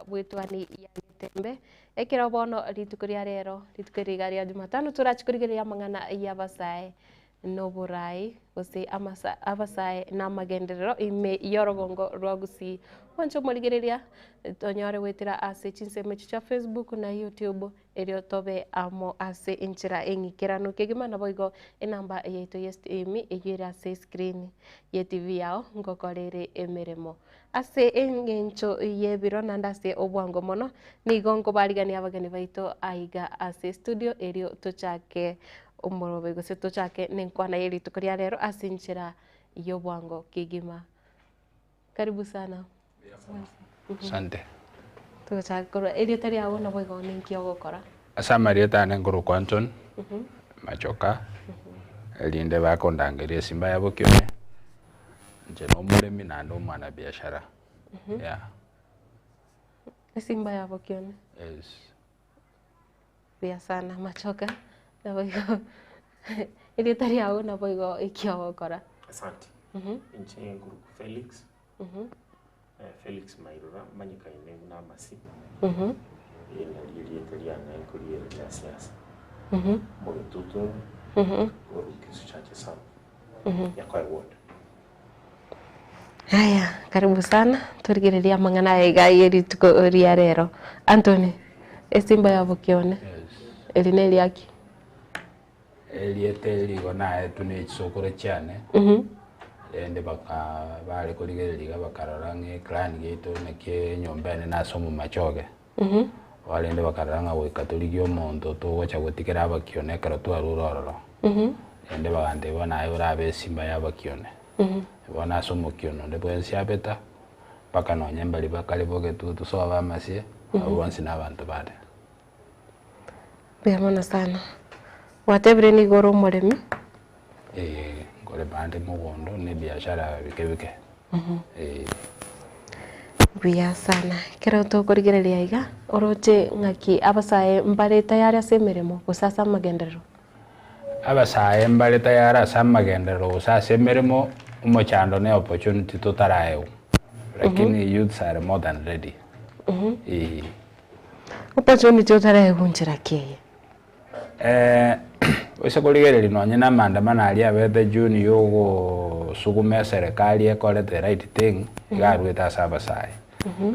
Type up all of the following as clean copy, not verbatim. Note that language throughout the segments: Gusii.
Bw'etuani ya Getembe. Ekero bono rituko ria rero, rituko eri iga ria Jumatano, torache korigereria amang'ana y'abasae noborai gose amasa abasae na amagenderero ime y'orogongo rwa Gusii. Mwanche omorigereria, tonyore goetera ase chinsemo echi chia Facebook na YouTube, erio tobe amo ase enchera eng'ikeranu kegima, naboigo enamba yaito y'esimi eyio ere ase escreen y'etv yao ngokora ere emeremo. Ase engencho y'ebiro naende ase obwango mono, nigo nkobarigania abageni baito aiga ase studio erio tochake omorobe gose tochake nenkwana ye rituko ria rero ase enchera y'obwango kegima. Karibu sana. Asante. Togochaka korwa erieta riago naboigo ninki ogokora? Ase amarieta ane nkorokwa Anton Machoka, erinde bakondangeria esimba ya bokione. Inche nomoremi naende omwanabiashara, yeah. Esimba ya bokione. Yes. Buya sana Machoka, naboigo erieta riago naboigo eki ogokora. Asante. Inche nkoruku Felix, Felix Mairura, manyekaine buna Amasi. Eri nario erieta riane nkoriera ria siasa. Omogetutu onde, korwa Kisuchache South, Nyakoe Ward. Haya, karibu sana, torigererie amang'ana aya iga ye rituko ria rero. Anthony, esimba ya bokione, Yes. eri na eriaki? Erieta eri igo naetwe ne chisokoro chiane, rende baka bare korigereria iga bakarora ng'a eclan yaito naki enyomba ene nase omomachoge. Barende bakarora ng'a goika torigie omonto togocha gotigera abakione ekero twarure ororo. Rende bagantebia bono aye orabe esimba y'abakione. Bono ase omokione onde bwensi abeta, mpaka nonye mbaria bakare bogetutu sobo amasie, abwo bonsi na abanto bare. Mbuya mono sana. Gwatebire nigo ore omoremi? Eeh, nkorema nde mogondo na ebiashara bike bike, eeh. Mbuya sana. Ekero tokorigereria iga, oroche ng'aki abasae mbare tayari ase emeremo gose ase amagenderero? Abasae mbare tayari ase amagenderero gose ase emeremo, omochando ne opportunity totaraegwa, lakini youths are more than ready, eeh. Opportunity otaraegwa nchera ki eye? Gose korigereria nonye na amaandamano aria abete June ya ogosuguma eserekari ekore the right thing, iga aruete ase abasae.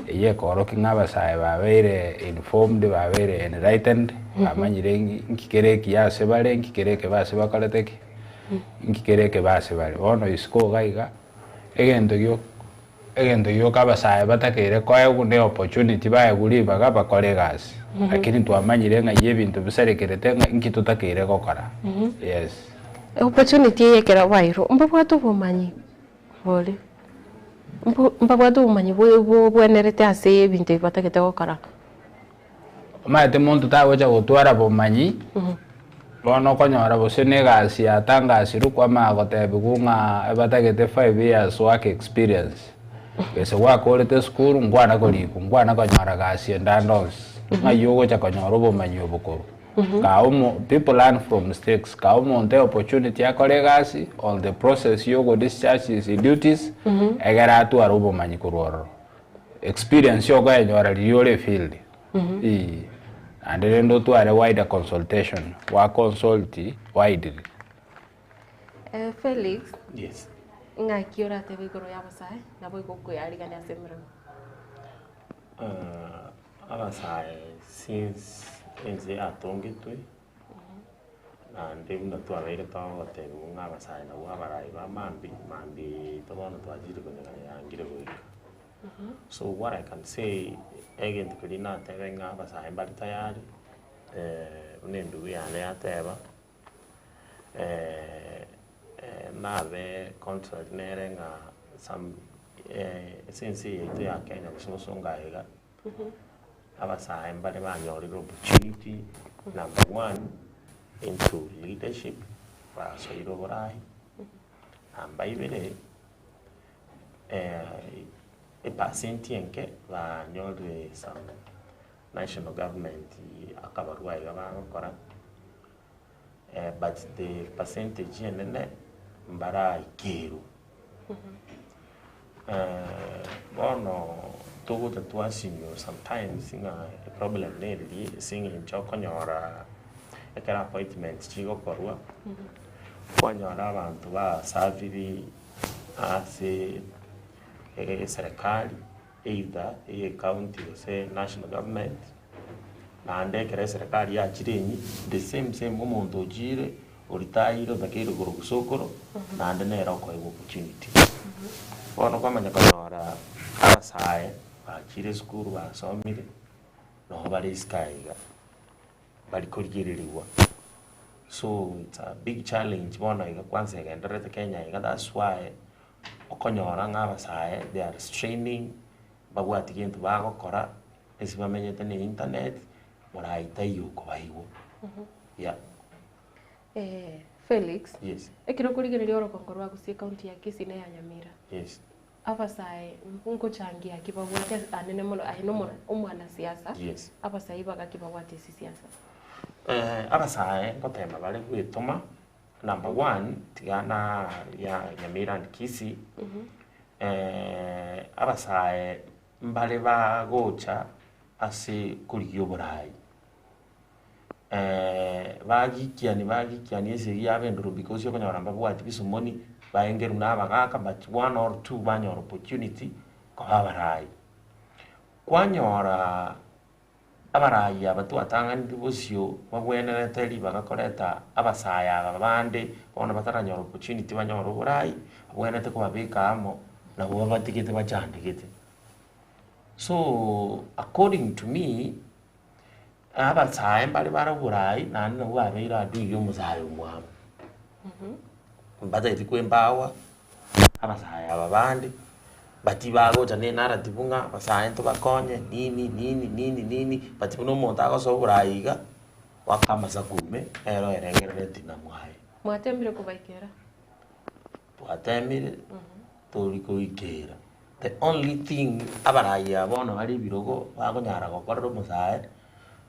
Eyio ekoorokia ng'a abasae babeire informed, babeire enlightened, bamanyire nki kere ekiya ase bare, nki kere ekebe ase bakorete ki, nki kere ekebe ase bare. Bono isiko iga iga, egento gio. Egento gioka abasae batakeire koegwa ne opportunity baegwe ribaga bakore egasi. Lakini twamanyire ng'a eyio ebinto bisarekerete ng'a inki totakeire gokora. Yes. Opportunity eye ekero bairwe, mbabwate obomanyi bori, mbo mbabwate obomanyi bobwenerete ase ebinto ebi batagete gokora. Omanyete monto tagocha gotwara bomanyi, bono okonyora gose na egasi ya tangasirwe kwamanya gotebiwa ng'a ebatagete five years work experience, gese gwakorete esukuru nkwana korikwa nkwana konyora gasi ende ande onsi, ng'ai ogocha konyora obomanyi obo korwa. Kaa omo people learn from mistakes, kaa omonto eopportunity akore egasi on the process ya ogodischarge his duties, egere atware obomanyi korwa ororo. Experience okoyenyora riria ore efield eeh naende rende otware wider consultation gwa consult widely. Felix, Yes. ng'aki oratebe igoro y'abasae naboigo okoyarigania ase emeremo? Abasae since ense yatongetwe, Naende buna twabeire togotebiwa ng'a abasae nabwo abarai ba mambia, mambia yaito bono twachire konyora yangire goika. So what I can say, egento keria natebe ng'a abasae mbare tayari, buna endugu yane yateba, nabe contrary nere ng'a some ase ense eye yaito ya Kenya gose bosongo aye iga. Abasae mbare banyorire opportunity number one into leadership basoire oborai, namba ibere epercent enke banyorire some national government akabarua iga bagokora but the percentage enene mbaraikerwe. Bono. Togocha twasinywa sometimes ng'a eproblem neriria ase eng'encho okonyora ekero appointment chigokorwa, kwanyora abanto basafiri ase eserekari either eye ecounty gose national government, naende ekero eserekari yachire enyia the same same omonto ochire oritaire otakeire korwa sokoro naende nere okoegwa opportunity. Bono kwamanya konyora abasae bachire esukuru basomire, nabo bare isiko aye iga, bari korigereriwa. So it's a big challenge bono iga kwanza egendererete Kenya iga that's why okonyora ng'a abasae they are straining, mbabwati gento bagokora, ase bamenyete na internet, morai taiyo okobaigwa, yeah. Eh, Felix, Yes. ekero okorigereria orogongo rwa Gusii ekaunti ya Kisii na eya Nyamira, Yes. abasae nkochangia ki babwate ase anene mono aye na omo- omwanasiasa, Yes. abasae ibaga ki babwate ase siasa? Eh, abasae ngotema bare gwetoma, number one, tiga na ya Nyamira and Kisii, eh, abasae mbare bagocha ase korigia oborai. Bagikiani bagikiani esegi yabo endoro because okonyora mbabwati bisomoni, baengerwe na abagaka but one or two banyora opportunity koba abarai. Kwanyora abarai aba twatang'anire bosio babwenerete ribaga koreta abasae aba bande bono bataranyora opportunity banyore oborai, babwenerete kobabeka amo nabo babatigete bachandegete. So according to me, abasae mbare bare oborai naende nabwo babeire adui ya omosae omwabo. Mbatageti koempower abasae aba bande, but bagocha na enarrative ng'a abasae ntobakonye nini nini nini nini, but buna omonto agosoa oborai iga, goaka amasaku ime, nere oerengerereti namwaye. Mwatembire kobaikera? Twatemire, tori koikera. The only thing abarai aba bono bare ebirogo bakonyara gokorera omosae,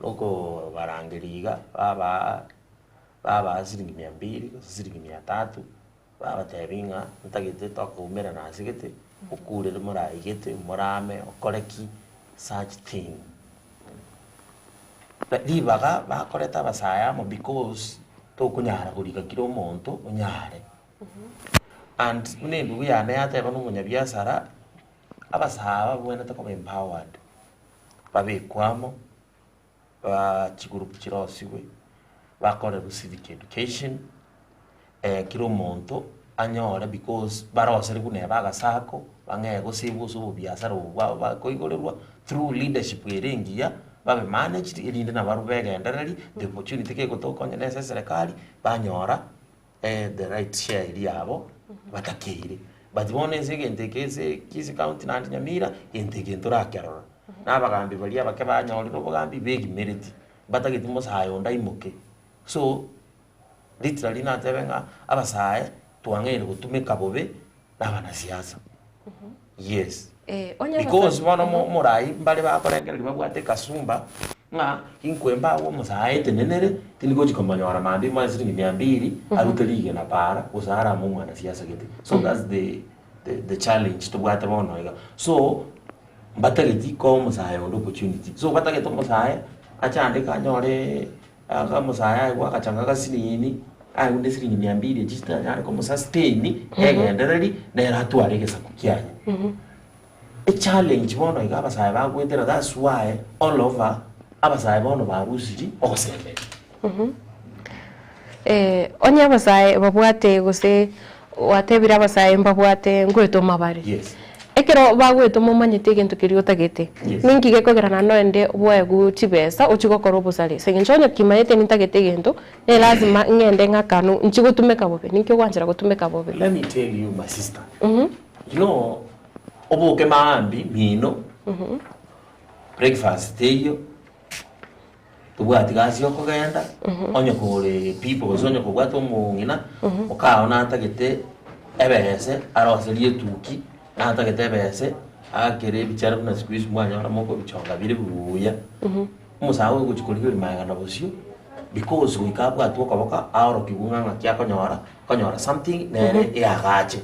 nokobarangeria iga, babaa babaa siringi mia mbili gose siringi mia tatu, babatebia ng'a ntagete tokoumerana ase gete, okurere morai gete, morame okore ki, such thing. Ribaga bakoreta abasae amo because tokonyara korika kera omonto onyare. And buna endugu yane yateba na omonyabiasara, abasae aba babwenerete koba empowered, babekwe amo, chigroup chirosigwe, bakorerwe civic education, kera omonto anyore because baroserigwe neba agasako, bang'ee gosibwa ase obobiasara obo bwabo bakoigorerwa through leadership ere engiya, babe managed erinde nabarobwo begendereri, the opportunity kegotoka onye na ase eserekari, banyora the right share eria yabo batakeire. But bono ase egento eke ase Kisii county naende Nyamira, gento eke ntorakerora. Na abagambi baria abake banyorire obogambi begimereti, mbatageti mosae onde aimoke. So, literally natebe ng'a abasae twang'eire gotumeka bobe na abanasiasa. Yes. Eh, onye Because bono mo- omorai mbare bakorengereria babwate ekasumba ng'a inkwe mbawe omosae etenenere tindi gochi komonyora mambia moe siringi mia mbiri arute rigena para gose arame omwanasiasa gete. So that's the the the challenge tobwate bono iga. So mbatageti koa omosae onde opportunity. So batagete omosae achandeke anyore aka omosae aye gwakachanga gasinini aye buna esiringi mia mbiri echi chitanyare komosustain egendereri nere atware egesaku kiaye. Echallenge bono iga abasae bagoetera that's why all over abasae bono barusiri ogosemeria. Eh, onye abasae babwate gose gwatebire abasae mbabwate ngoetoma bare. Yes. Ekero bagoetoma omanyete egento keria otagete, Yes. ninki gekogera naende oende bwaegwe chibesa ochie gokora obosare? Ase eng'encho onye kimanyete nintagete egento, ne lazima ng'ende ng'akanwe nchie gotumeka bobe, ninki ogwanchera gotumeka bobe? Let me tell you my sister, you know oboke maambia mino, breakfast teiyo, tobwati gasi yokogenda, onye kore people gose onye kobwate omong'ina, okao natagete ebese aroserie etuki, natagete ebese aakere ebichara buna siku hizi mwanyora mokobichonga bire buuya, omosae oyo ogochi korigereria magega na bosio, because goika abwatwe okoboko aorokiwe ng'a ng'aki akonyora, akonyora something nere eagache.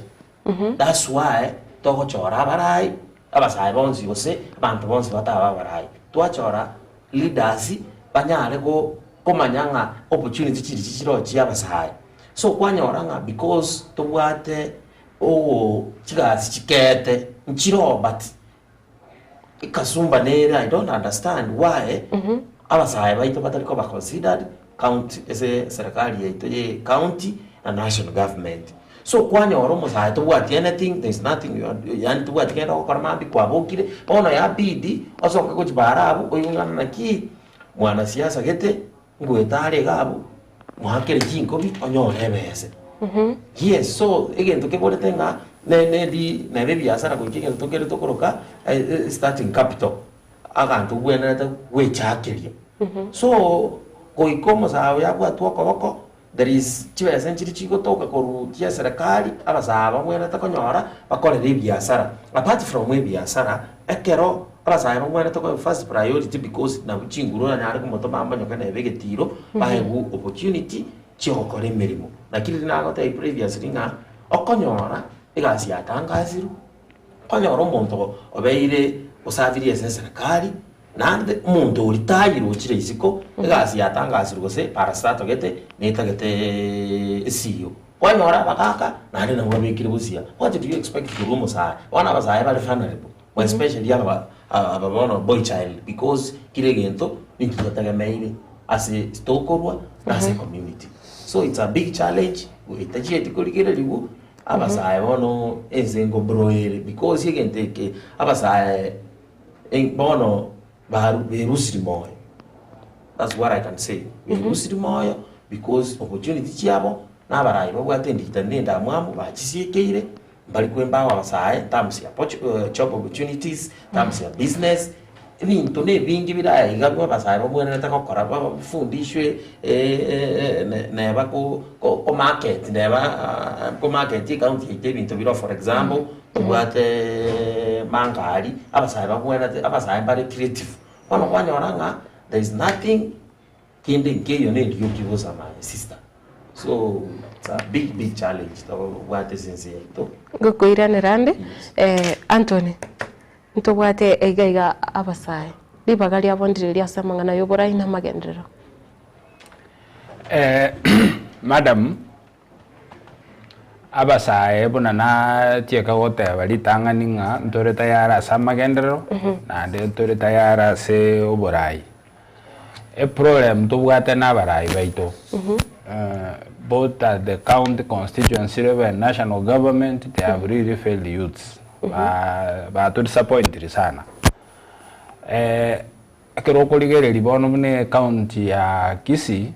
That's why togochora abarai. Abasae bonsi gose abanto bonsi bataba abarai, twachora leaders banyare go komanya ng'a opportunity chiri chichiroo chia abasae. So kwanyora ng'a because tobwate ogo chigasi chikeete nchiroo but ekasumba nere I don't understand why abasae baito batari koba considered county ase serikali yaito ya ecounty na national government. So kwanyora omosae tobwati anything, there is nothing you are yaani tobwati kende ogokora mambia kwabokire, bono yabidi osoke gochia bara abwo oigwe ng'a naki mwanasiasa gete ngoeta are iga abwo moakere chinkobi onyore ebese. Yes, so egento keborete ng'a ne ne ri neba ebiasara goika egento kere tokoroka starting capital, aganto obwenerete gwechakeria. So goika omosae oyo abwatwe okoboko There is chibesa nchiri chigotoka korwa chia eserekari, abasae babwenerete konyora bakorere ebiasara. Apart from ebiasara, ekero abasae babwenerete koba first priority because nabwo chinguru oranyare komotoma amonyoke neba egetiro, baegwe opportunity chiogokora emeremo. Naki riria nagotebia previously ng'a okonyora egasi yatangasirwe, okonyora omonto obeire osabirie ase eserekari, Naende omonto oria tayire ochire isiko, egasi yatangasirwe gose parastato gete netagete esiyo. Kwanyora abagaka naende nabwo babekire bosia. What do you expect korwa omosae? Bono abasae bare vulnerable, especially aba aba bono boy child because kera egento ninki totegemeire ase tokorwa na ase ecommunity. So it's a big challenge etachieti korigereriwa, abasae bono ense nkobroere because egento eke abasae. Bono berusiri moyo, that's what I can say, berusiri moyo because opportunity chiabo na abarai babwate endigitari na endamwamu bachisiekeire, mbari koempower abasae in terms ya job opportunities, in terms ya business, ebinto na ebinge bire aye iga abasae babwenerete gokora bafundishwe neba ko komarket neba komarket ecounty yaito ebinto bire for example. Tobwate mangari, abasae babwenerete, abasae mbare creative. Bono kwanyora ng'a there is nothing kende nkeiyo na erioki bosa my sister. So it's a big big challenge tobwate ase ense yaito. Ngokoiranera ande, Anthony, ntobwate iga iga abasae, ribaga riabo ndire ase amang'ana ya oborai na amagenderero. Madam, Abasae buna natieka goteba ritang'ani ng'a ntore tayari ase amagenderero, naende ntore tayari ase oborai. Eproblem tobwate na abarai baito, both at the county constituency level and national government, they have really failed youths. Ba batodisappointire sana. Ekero okorigereria bono buna ecounty ya Kisii,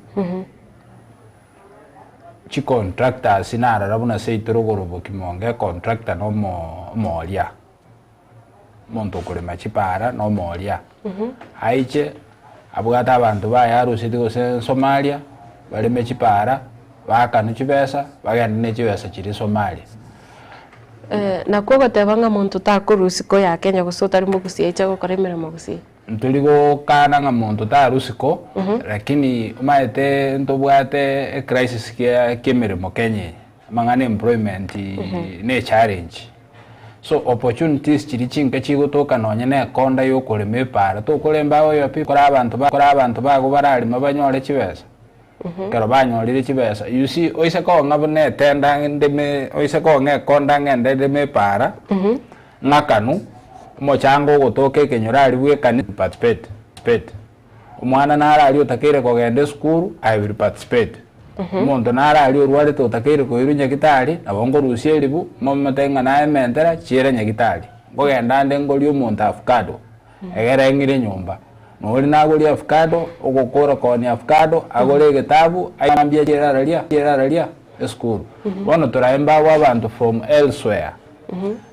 Chicontractors narora buna seito rogoro Bokimonge econtractor na omo omoria, omonto okorema chipara na omoria. Aiche abwate abanto baye aruseti gose Somalia, bareme chipara, baakanwe chibesa, bagende ne chibesa chiria Somalia. Nakwo ogoteba ng'a monto takorwa isiko ya Kenya gose otari mogusii aiche gokora emeremo gusii. Ntori gokana ng'a monto tarusiko, lakini omanyete ntobwate ecrisis kia emeremo Kenya eye, amang'ana employment ne echallenge. So opportunities chiria chinke chigotoka nonye na ekonda ya okorema epaara, tokoremba aye pi kore abanto ba kore abanto bago bararema banyore chibesa, ekero banyorire chibesa, you see oise kong'a buna etenda ndeme oise kong'a ekonda ng'ende ndeme epaara, Ng'akanu, omochango ogotoka ekenyoro aria bw'ekani participate, participate. Omwana nare aria otakeire kogenda esukuru, I will participate. Omonto nare aria orwarete otakeire koirwa nyagitari, nabo nkorusia eribu, momotebi ng'a naye mentera, chiira nyagitari. Nkogenda ande ngorie omonto avocado, egere ng'ire nyomba. Nori nagoria avocado, ogokora koonia avocado, agore egetabu, aambie chiira raria, chiira raria esukuru. Bono toraembawe abanto from elsewhere.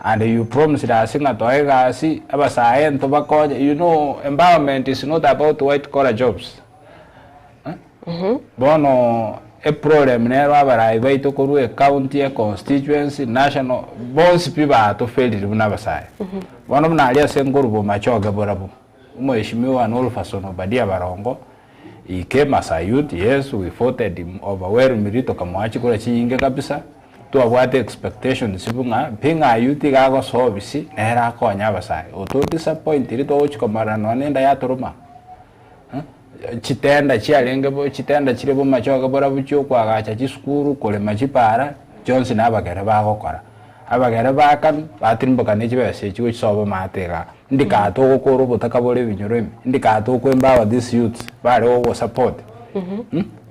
And you promised us ng'a toe egasi, abasae ntobakonye, you know empowerment is not about white collar jobs. Bono eproblem nero abarai baito korwa ecounty, econstituency, national, bonsi pi batofailire buna abasae. Bono buna aria ase nkorwa bomachoge borabwo, omheshimiwa Nolfason Obadia Barongo, he came as a youth, yes we voted him overwhelmingly tokamoa chikura chinyinge kabisa. Twabwate expectations buna pi ng'a aywo tiga agosoa obisi nere akonye abasae. Oto disappoint ri togochi komorora nonya na enda yatoroma. Chitenda chiarenge bo chitenda chire bomachoge borabwo chia okoagacha chisukuru, korema chipara, chionsi na abagere bagokora. Abagere bakanu, batirimboka ne chibesa echi gochia sobo maate igaa. Ndika togokora obotaka bore ebinyoro ime, ndika toko empower these youths bare gogosupport.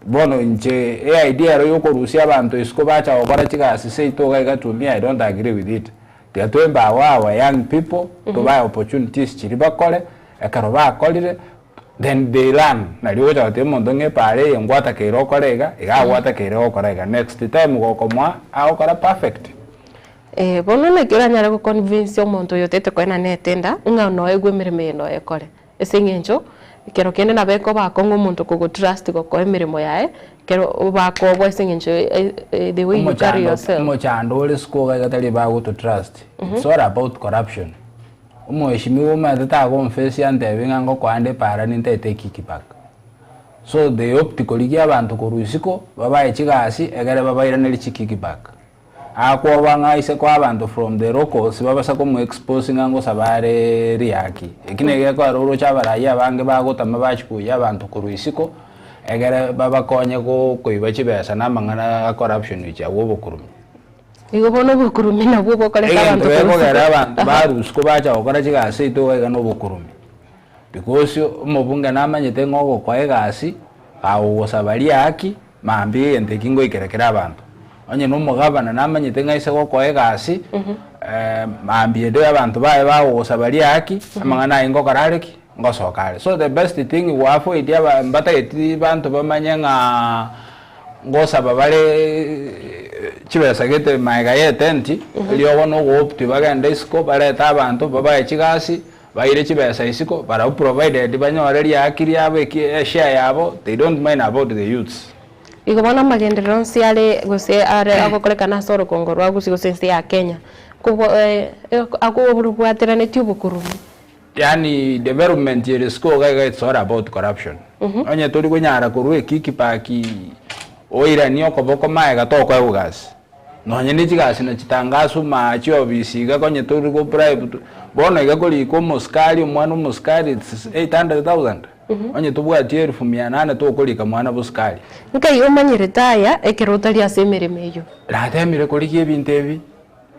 Bono inche e idea ero ya okorusia abanto isiko bacha gokora chigasi seito iga iga to me I don't agree with it. Tiga to empower our young people, tobae opportunities chiria bakore, ekero bakorire then they learn. Nario ogocha gotebia omonto ng'a epaara eye ngwatakeire okore iga, iga agwatakeire gokora iga. Next time gokomoa agokora perfect. Bono naki oranyare go convince omonto oyo otete koenana etenda ng'a noegwe emeremo eye noyekore? Ase eng'encho, ekero kende nabo ekoba akong'u omonto kogotrust gokoa emeremo yaye, ekero bakoboa ase eng'encho the way you carry Omochando yourself. omochando ore isiko iga iga tari bagoto trust, it's all about corruption. Omoheshimiwa omanyete tagonfesia antebi ng'a ngokoa nde epaara nintaete ekickback. So they opt korigia abanto korwa isiko, babae chigasi egere babairanerie chikickback. Akwoba ng'a aise koa abanto from the locals babasa komo expose ng'a ngosaba are riaki. Eki nigo gekoera oroche abarai abange bagotama bachia koyia abanto korwa isiko, egere babakonye go koiba chibesa na amang'ana a corruption which abwo obokurumi. Igo bono obokurumi nabwo bokoreta Egento abanto korwa gekogera isiko. abanto barwa isiko bacha gokora chigasi seito iga iga na obokurumi. Because omobunge namanyete ng'a ogokoa egasi, kagogosaba riaki, mambia egento eki ngoikera kere abanto. Onye na omogabana namanyete ng'a ase gokoa egasi, mambia ende abanto baye bagogosaba riaki, amang'ana ayio ngokora are ki? Ngosoka are. So the best thing go avoid aba mbatageti banto bamanye ng'aa ngosaba bare chibesa gete maega ya etenti, eriogo na ogo opt bagende isiko barete abanto babae chigasi, Baire chibesa isiko, barabwo provided banyore riaki riabo eki eshare yabo, they don't mind about the youths. Igo bono amagenderero onsi are gose are agokorekana ase orogongo rwa Gusii gose ense ya Kenya, kobwa akorobwateranetie obokurubi. Yaani development ere isiko iga iga it's all about corruption. Onye tori konyara korwa ekickback oiranie okoboko magega tokoegwa gasi. Nonye ne chigasi na chitangaso maa chiofisi iga konye tori go bribe tu bono iga korika omosikari omwana omosikari it's 800,000 onye tobwati elfu mia nane tokorika mwana bosikari. Nkai omanyerete aya ekero otari ase emeremo eyio? Natemire korigia ebinto ebi,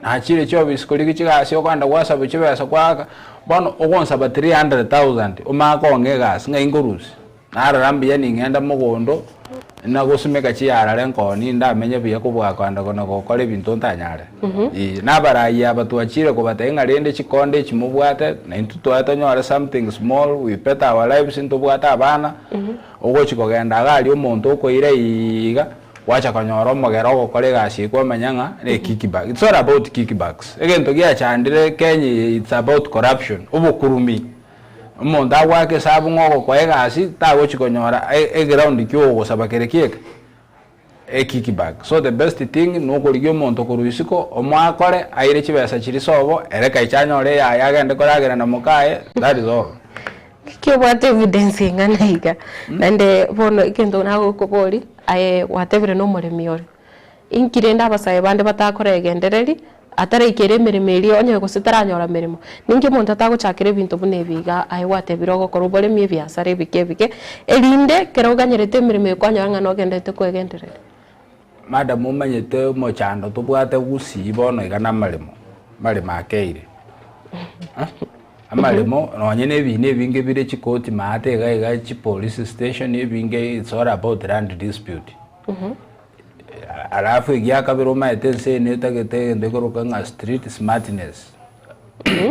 nachire chiofisi korigia chigasi okogenda gwasaba chibesa kwaaka, bono ogonsaba 300,000 omanye kong'a egasi ng'ai nkorusia? Narora mbuya ning'ende mogondo, nagosimeka chiarare nkoni, ndamenye buya kobua kogenda kona gokora ebinto ntanyare. Ee, nabarai aba twachire kobatebia ng'a rende chikonde echi mobwate, na intwe twaye tonyore something small, we better our lives ntobwate abana, ogochi kogenda iga aria omonto okoira iiga, gwacha konyora omogere ogokora egasi eye kwamanya ng'a ne kickback. It's all about kickbacks. Egento giachandire Kenya eye it's about corruption, obokurumi. Omonto agoaka esabu ng'a ogokoa egasi, tagochi konyora eground ki ogosaba kere kieka? Ekickback. So the best thing nokorigia omonto korwa isiko, omoakore, aire chibesa chiria sobo, ere kaicha anyore eyaye agende koragera na mokaye, that is all. Ki obwate evidence eng'ana iga? Naende bono egento nagokoboria, aye gwatebire na omoremi ore. Inki rende abasae bande batakoregendereri, ataraikera emeremo eria onye gose taranyora meremo? Ninki omonto atagochakera ebinto buna ebi iga aye gwatebire ogokora oboremi ebiasara ebike ebike, erinde ekero oganyerete emeremo eye kwanyora ng'a nogenderete kwegendereria? Madam omanyete omochando tobwate gusii bono iga namaremo, amaremo akeire amaremo nonye na ebina ebinge bire chikoti maate iga iga chipolice station ebinge it's all about land dispute. Alafu egiakabere omaete ense eye netagete egento ekorokwa ng'a street smartness.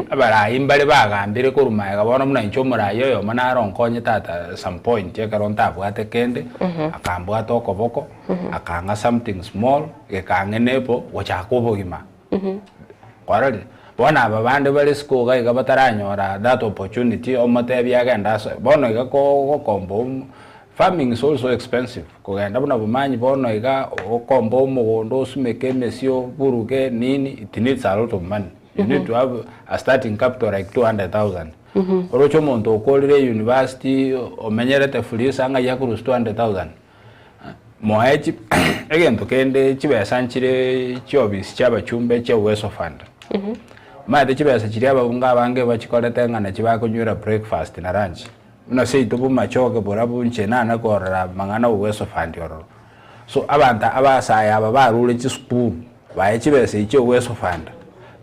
Abarai mbare bagambire korwa magega bono buna inche omorai oyomo naro onkonyete at some point ekero ntabwate kende, akambwata okoboko, akang'a something small, gekang'ena ebo gochaka obogima. Kwarorire? Bono aba bande bare isiko iga iga bataranyora that opportunity omotebie agende asoe, bono iga kogokomba omo farming is also expensive, kogenda buna bomanyi bono iga okombe omogondo osumeke emesie oburuge nini, it needs a lot of money, you need to have a starting capital like 200,000. Oroche omonto okorire university omenyerete free sa ng'ai akorusia 200,000? Moe chi. Egento kende chibesa nchire chiofisi chia abachumbe chia Uwezo Fund. Omanyete chibesa chiria ababunge abange bachikorete ng'a nachi bakonywera breakfast na lunch. Buna seito bomachoge borabu inche nana korora mang'ana Uwezo Fund ororo. So abanto abasae aba barure chisukuru baye chibesa echi chia Uwezo Fund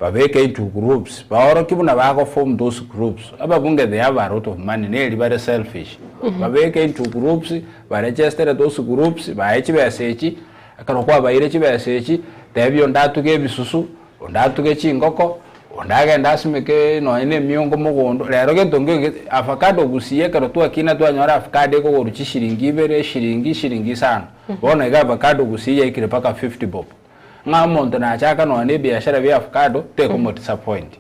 babeke into groups baorokie buna bago form those groups. Ababunge they have a lot of money neri bare selfish. Babeke into groups baregestere those groups baye chibesa echi ekero kwabaire chibesa echi tebia onde atuge ebisusu onde atuge chingoko onde agende asimeke nonye na emiongo mogondo. Rero gento nkeiyo avocado gusii ekero twakina twanyora avocado ekogorwa chishiringi ibere eshiringi eshiringi isano. Bono iga avocado gusii yaikire mpaka fifty bob. Ng'a omonto nachaka nonya na ebiashara bia avocado tekomo disappoint.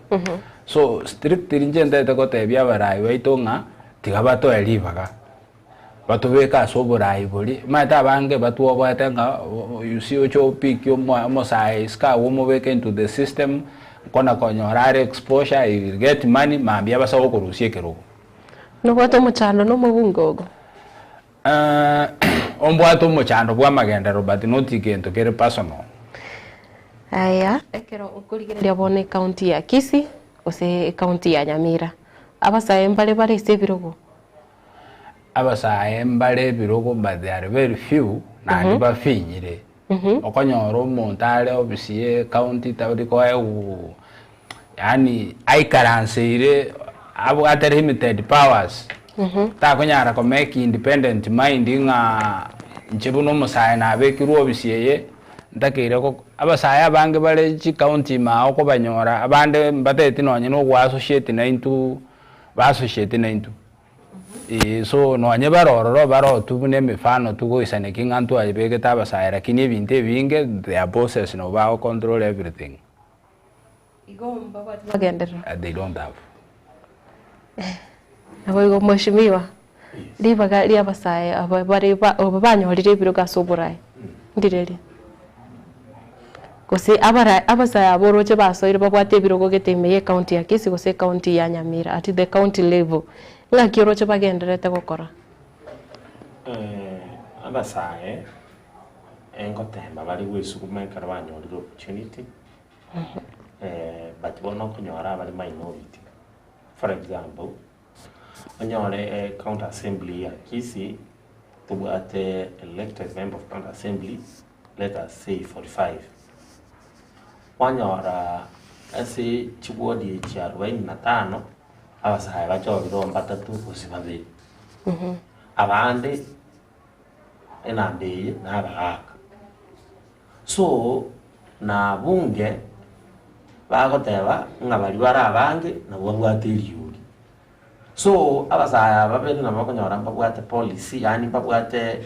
So strictly inche ntagete gotebia abarai baito ng'a tiga batoe ribaga. Batobeke ase oborai boria, omanyete abange batwoboete ng'a you see oche opikie omo omosae isiko agwo omobeke into the system, nkona konyora are exposure, he will get money, mambia abase gokorusia ekerogo. Nobwate omochando na omobunge ogo? Ombwate omochando bwa amagenderero but not gento kere personal. Aya, ekero okorigereria bono ecounty ya Kisii gose ecounty ya Nyamira, abasae mbare bare ase ebirogo? Abasae mbare ebirogo but they are very few naende bafinyire. Okonyora omonto are ofisi ye ecounty tabari koegwa yaani aikaranseire abwate limited powers, takonyara ko make independent mind ng'a inche buna omosae nabekirwe ofisi eye ntakeire go abasae abange bare chicounty ime aa okobanyora abande mbateti nonye na ogoassociate naintwe baassociate naintwe. Eeh so nonye bare ororo barotwe buna emefano togoisaneki ng'a ntwabegete abasae lakini ebinto ebinge their bosses nabo bago control everything. Igo mbabwati magenderero. They don't have. Naboigo mheshimiwa, ribaga ria abasae aba bare ba aba banyorire ebirogo ase oboraai, ndireri? Gose abara abasae aba oroche basoire babwate ebirogo gete ime ye ecounty ya Kisii gose ecounty ya Nyamira at the county level, ng'aki oroche bagendererete gokora? Abasae engotema bare goesuguma ekero banyorire opportunity. But bono okonyora abare minority. For example, onyore county assembly ya Kisii, tobwate elected member of county assembly, let us say 45. Kwanyora ase chiward echi arubaini na tano, abasae bachorire oo mbatato gose babere. Abande, enamba eye na abagaka. So, na bunge bagoteba ng'a baria bare abange nabwo babwate eriogi. So, abasae aba babere nabo okonyora mbabwate policy yaani mbabwate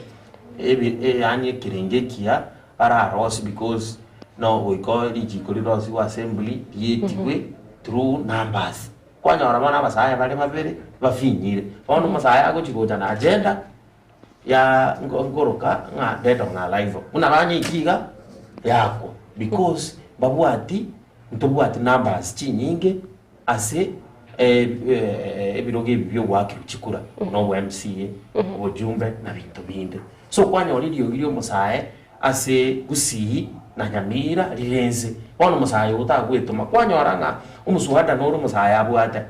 ebi yaani ekerengo ekiya bararosie because no goika richiko rirosiwe assembly rietigwe through numbers. Kwanyora bono abasae bare babere bafinyire, bono omosae agochi gocha na agenda. ya nkoroka ng'a dead on arrival buna banyeiki iga yakwa because mbabwati ntobwati numbers chinyinge ase ebirogo ebi bia ogoakerwa chikura buna obo MCA, obojumbe na binto binde. So kwanyora eriogi ria omosae ase Gusii na Nyamira rire inse. Bono omosae oyo tagwetoma kwanyora ng'a omoswada nore omosae abwate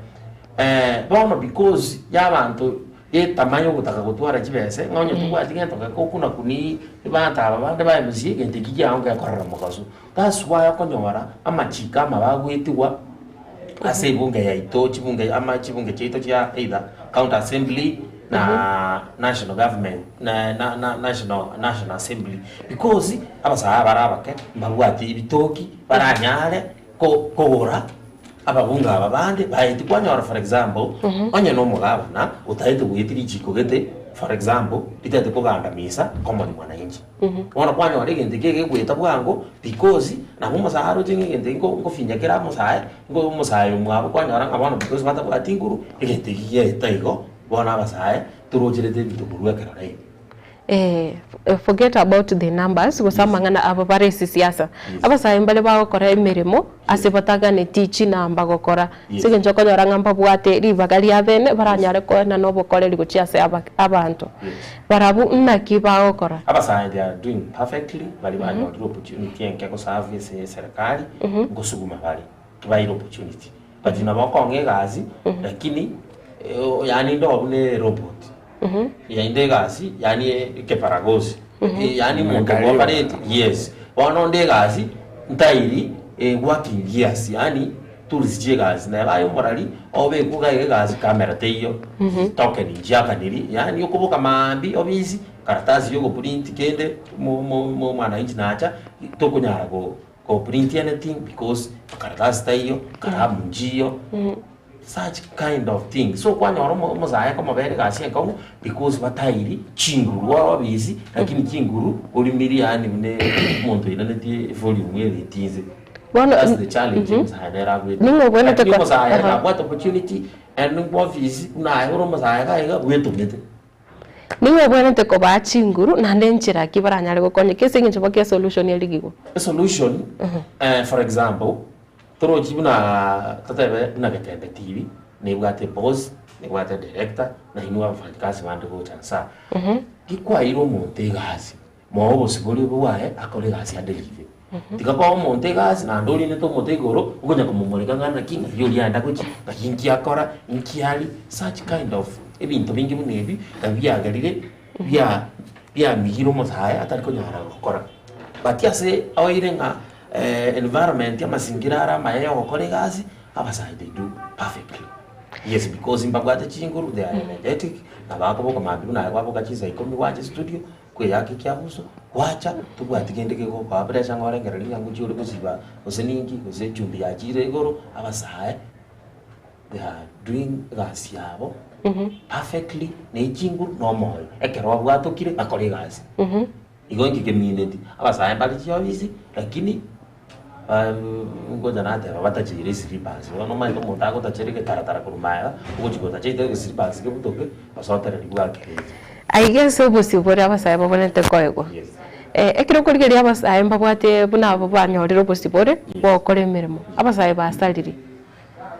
bono because ya abanto Getamanya ogotaka gotwara chibese, ng'a onye tobwati gento geke okuna kuni abanto aba bande ba MCA egento eki kiago ngekorera mogaso. That's why okonyora amachiko amabe agoetigwa ase ebunge yaito chibunge ama chibunge chiaito chia either county assembly na national government na na na national national assembly because abasae abare abake mbabwati ebitoki baranyare ko kogora Ababunge aba bande baeti kwanyora for example, onye na omogabana otaete goetia richiko gete for example, ritaete kogandamisa common mwananchi. Bono kwanyora egento ekio egegoeta bwango because nabo omosae aroche ng'a egento eki nko nkofinya kere amosae, nko omosae omwabo kwanyora ng'a bono because batabwati nguru, egento eki giaeta igo, bono abasae torocherete ebinto korwa ekerore ime. Forget about the numbers gose amang'ana abo bare ase siasa. Abasae mbare bagokora emeremo ase bataganeti chinamba gokora. Ase eng'encho okonyora ng'a mbabwate ribaga ria bene baranyare koenana obokoreri gochia ase abanto. Barabwo naki bagokora? Abasae they are doing perfectly, baria banyorire opportunity enke goserve ase eserekari, ngosuguma bare, tibaire opportunity. But nabo okong'a egasi, lakini yaani inde oo buna erobot. Yaende egasi yaani ekeparagosi yaani omonto bwokareti yes bono onde egasi ntairi working gears yaani tools chia egasi neba aye omorari obekwe iga iga egasi camera teiyo token nchiakaniri yaani okoboka maambia obisi karatasi ya ogoprint kende mo- mo- mo mwananchi nacha tokonyara go goprint anything because karatasi taiyo karamu nchiyo. Such kind of thing. So kwanyora omo- omosae akomobera egasi enkong'u because batairi chinguru ore obisi lakini chinguru orimiri yaani buna omonto oiranetie evolume ereti inse. Bono That's the challenge omosae nere abwate. Ning'o obwenerete Lakini ko- omosae aha. nabwate opportunity and nigo ofisi buna aye ore omosae iga iga bwetomete. Ning'o obwenerete kobaa chinguru naende nchera ki baranyare gokonyeka ase eng'encho mpaka esolution erigigwe? Esolution, for example, Torochi buna totebe buna Getembe TV nebwate eboss, nebwate edirector, na inwe abafanyikazi bande gocha nsa. Tikwaeire omonto egasi, moe obosibore obo bwaye akore egasi adelive. Tiga koa omonto egasi naende orinete omote igoro, okonya komomoreka ng'a naki, ng'ai oria aenda gochia, ng'ai inki akora, inki aria, such kind of ebinto binge buna ebi, nabio biagerire bia biamigire omosae atari konyara gokora. But ase oire ng'a Environment amasingira are amaya ya ogokora egasi, abasae they do perfectly. Yes, because mbabwate chinguru, they are energetic, na bakoboka mambia buna aye kwaboka chinsa ikomi gwacha estudio, kweyaka ekiabuso, gwacha, tobwati kende kegokoa pressure ng'a orengereria ng'a ngochia ore gosiba gose ninki, gose echumbi yachire igoro, abasae they are doing egasi yabo perfectly, na echinguru na omoyo. Ekero babwatokire bakore egasi. Igo inki kemineti? Abasae mbare chiofisi, lakini ngocha nateba batacheire eslippers. Bono omanyete omonto agotachera egetaratara korwa maega, ogochia gotacha ite egeslippers kebutoke, osotereri bwakire inche. Aiga ase obosio boria abasae babwenerete koegwa. Yes. Ekero okorigereria abasae mbabwate buna abwo banyorire obosio bore, bwa gokora emeremo, abasae basarire.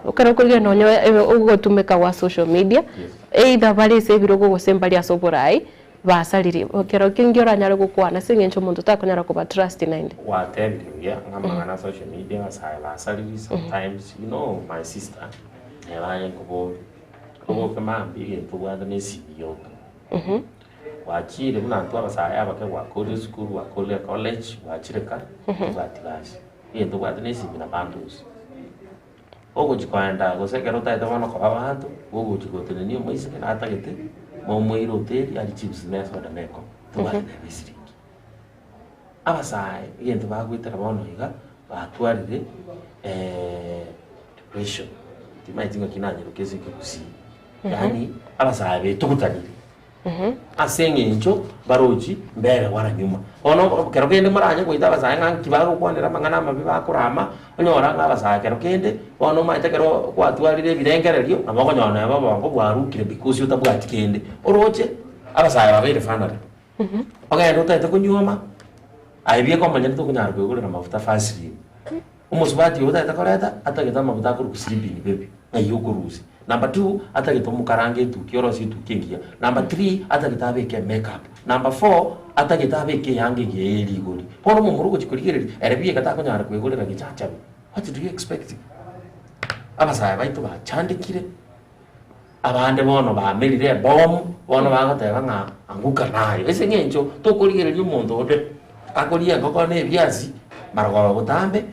Ekero okorigereria nonye ogotumeka gwa social media, either bare ase ebirogo gose mbare ase oborai, Basaririe, kero kengio oranyare gokwana ase eng'encho omonto takonyara koba trust naende. Gwatebire buya ng'a amang'ana a social media abasae basariri sometimes you know my sister neba aye nkoborie oboke mambia egento obwate na esimi yoka gwachire buna intwe abasae abake gwakorire esukuru gwakorire ecollege gwachire ka tobwati gasi egento obwate na esimi na bundles. Ogochia koenda gose ekero otagete bono koba abanto, ogochia gotenenia omoiseke natagete, momoire hoteli arie chips na esoda na ekopo, tobwate neba esiringi. Abasae egento bagoetera bono iga, batwarire depression, timanyeti ng'aki nanyeroke ase ekegusii, yaani abasae betugutanire. Ase eng'encho barochi mbere wala nyuma. Bono kero kende moranye goita abasae ng'a nki bagokwanera amang'ana amabe bakorama, onyora ng'a abasae kero kende, bono omanyete ekero kwatwarire ebirengererio, nabo okonyora nonye obongo bwarukire because otabwati kende. Oroche, abasae babeire vulnerable. Ogende otagete konyuoma, aye bieka omonyene tokonyara koigorera amafuta vaseline. Omosubati oyo otagete koreta, atagete amafuta akorwa sleeping baby, ng'ai okorusia. Number two, atagete omokarange etukia orosie etukia engiya. Number three, atagete abeke emake up. Number four, atagete abeke eyanga engiya ye rigori. Bono omomura ogochia korigereria, ere bieka takonyara koegorera gechachabe. What do you expect? Abasae baito bachandekire, abande bono bamerire ebomu, bono bagoteba ng'a anguka nayo. Ase eng'encho tokorigereria omonto onde akoria engoko na ebiasi, marogoba botambe,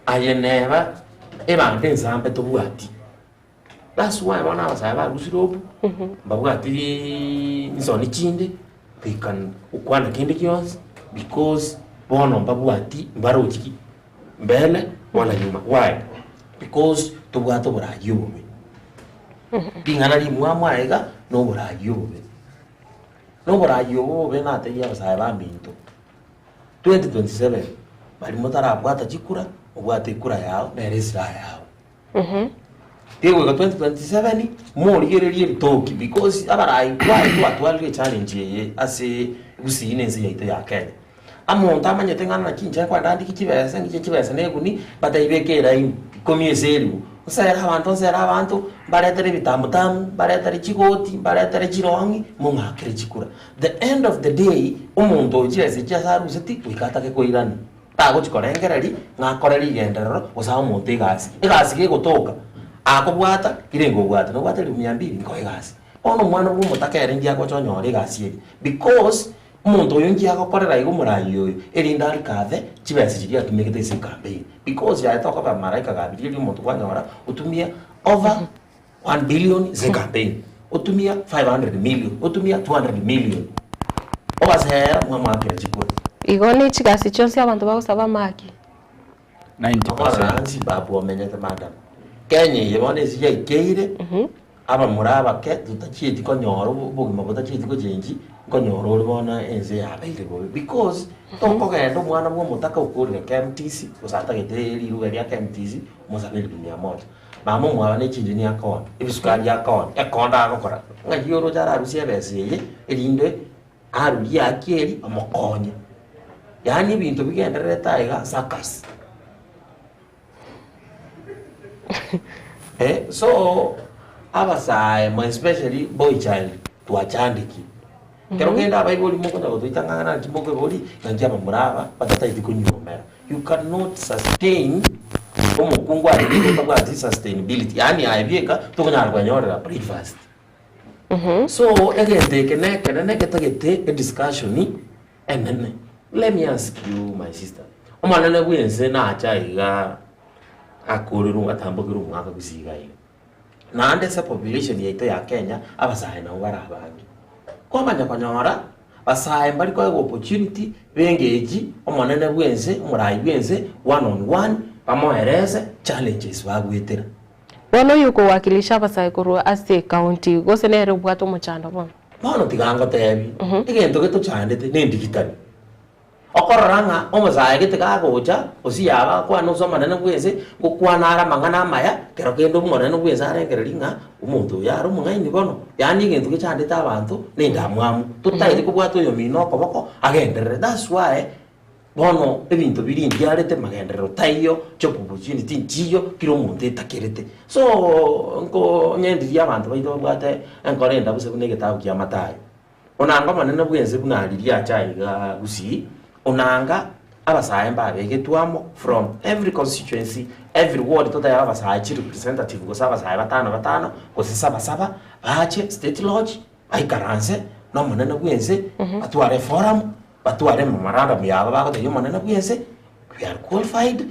aye neba ebande ensambe tobwati. That's why bono abasae barusire obo, mbabwati nsoni chinde, they can okwana kende gionsi because bono mbabwati mbarochi ki mbele wala nyuma. Why? Because tobwate oboragi obobe. Ring'ana rimwamu aye iga, na oboragi obobe. Na oboragi obo obobe natebie abasae baminto, 2027 baria motarabwata chikura, obwate ekura yao, nere esilaha yao. Gegoika 2027, morigererie ebitoki because abarai tware twatwarire echallenge eye ase gusii na ense yaito ya Kenya. Amonto amanyete ng'a naki inche nkoenda ndike chibesa, ng'iche chibesa na eguni, bataibeke eraini ikomi ase eribu. Nsere abanto nsere abanto, mbaretere ebitamutamu, mbaretere chigoti, mbaretere chirong'i, mong'akere chikura. The end of the day, omonto oyo chibesa echi ase aruseti, goika atake koirania. Tagochi korengereria ng'a akore rigenderero gose ae omonto egasi. Egasi gegotoka, akobwata, kire nkobwate, nobwate elifu mia mbili, nkoe egasi. Bono omwana bwa omotaka ere ngiya agocha onyore egasi eria because omonto oyo ngiya agokorera iga omoraia oyo, erinde arikathe chibesa chiria atumegete ase ecampaign. Because yaye tokoba malaika gabiria erio omonto kwanyora otumia over one billion ase ecampaign, otumia 500 million, otumia 200 million, obaseera mwamwakera chikura. Igo ne chigasi chionsi abanto bagosaba amaki. 90%. Okorora Zimbabwe omenyete madam. Kenya eye bono ase yaikeire, abamura abake totachieti konyora obo- obogima botachieti gochengi, nkonyora ore bono ense yabeire bobe because, tokogenda omwana bwa omotaka okorire KMTC, gose atagete riruga ria KMTC, omosabe elifu mia moja. Mama omwabo ne chincheni akooni, ebisukari akooni, ekonda agokora, ng'ai oroche ararusie ebesa eye, erinde arurie haki eria amokonye. Yaani ebinto bigendererete aiga circus. Eh, so abasae more especially boy child twachandekire. Ekero kende abaibori mokonya gotoita ng'a naki mokoibori, naki abamura aba batataeti konyuomera. You cannot sustain omokungu aye bieka otabwati sustainability, yaani aye bieka tokonyara kwenyorera breakfast. So egento eke na ekenene getagete ediscussion enene. Let me ask you my sister, omonene bwa ense nache aiga akorerwe atambokerwe omwaka gose iga iga. Naende ase population yaito ya Kenya, abasae nabo bare abange. Kwamanya konyora, basae mbari koegwa opportunity b'engage omonene bw'ense, omorai bw'ense, one on one, bamoerese challenges bagoetera. Bono oyio okowakilisha abasae korwa ase ecounty gose nere obwate omochando bono? Bono tiga ngotebi, egento getochandete nendigitani. Okorora ng'a omosae gete gagocha, gose yaba akwane ase omonene bw'ense, ngokwana are amang'ana amaya, kero kende omonene bw'ense arengereria ng'a omonto oyo are omong'aini bono. Yaani egento gechandete abanto na endamwamu, totaeti kobwata oyomino okoboko agenderere. That's why bono ebinto biria mbiarete magenderero taiyo, job opportunity nchiyo, kera omonto etakerete. So nko nyendirie abanto baito babwate enkoro endabu ase buna egetabu kia Mathayo. Onanga omonene bw'ense buna riria acha aiga Gusii, onanga abasae mbabegetwe amo from every constituency, every ward totebe abasae chi representative gose abasae batano batano gose saba saba, bache state lodge baikaranse na omonene bw'ense batware eforum, batware ememorandum yabo bagotebia omonene bw'ense we are qualified.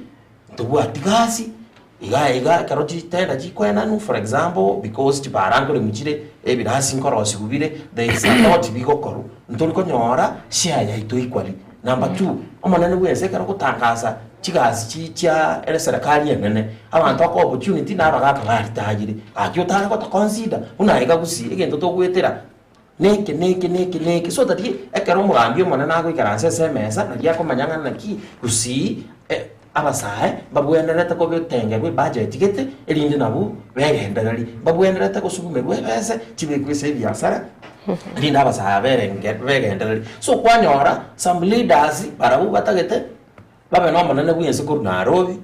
Ntobwati gasi, iga iga ekero chitenda chikoenanwa for example because chipara nkoremwa chire, ebirasi nkorosiwa bire, there is a lot bigokorwa, ntori konyora share yaito equally. Number two, omonene bwa ense ekero ogotangasa chigasi chi chia ere serikali enene, abanto bakoa opportunity na abagaka baritayire, gaki otare goto consider buna iga gusii egento togoetera. Neke, neke, neke, neke, so that ekero omogambi omonene agoikaransa ase emesa, naria akomanya ng'a naki gusii abasae mbabwenerete kobetengerwa ebudget gete, erinde nabwo begendererie. Mbabwenerete gosugumerwa ebese chibekwe ase ebiasara, erinde abasae aberenge begendererie. So kwanyora some leaders barabwo batagete babe na omonene bwa ense korwa Nairobi,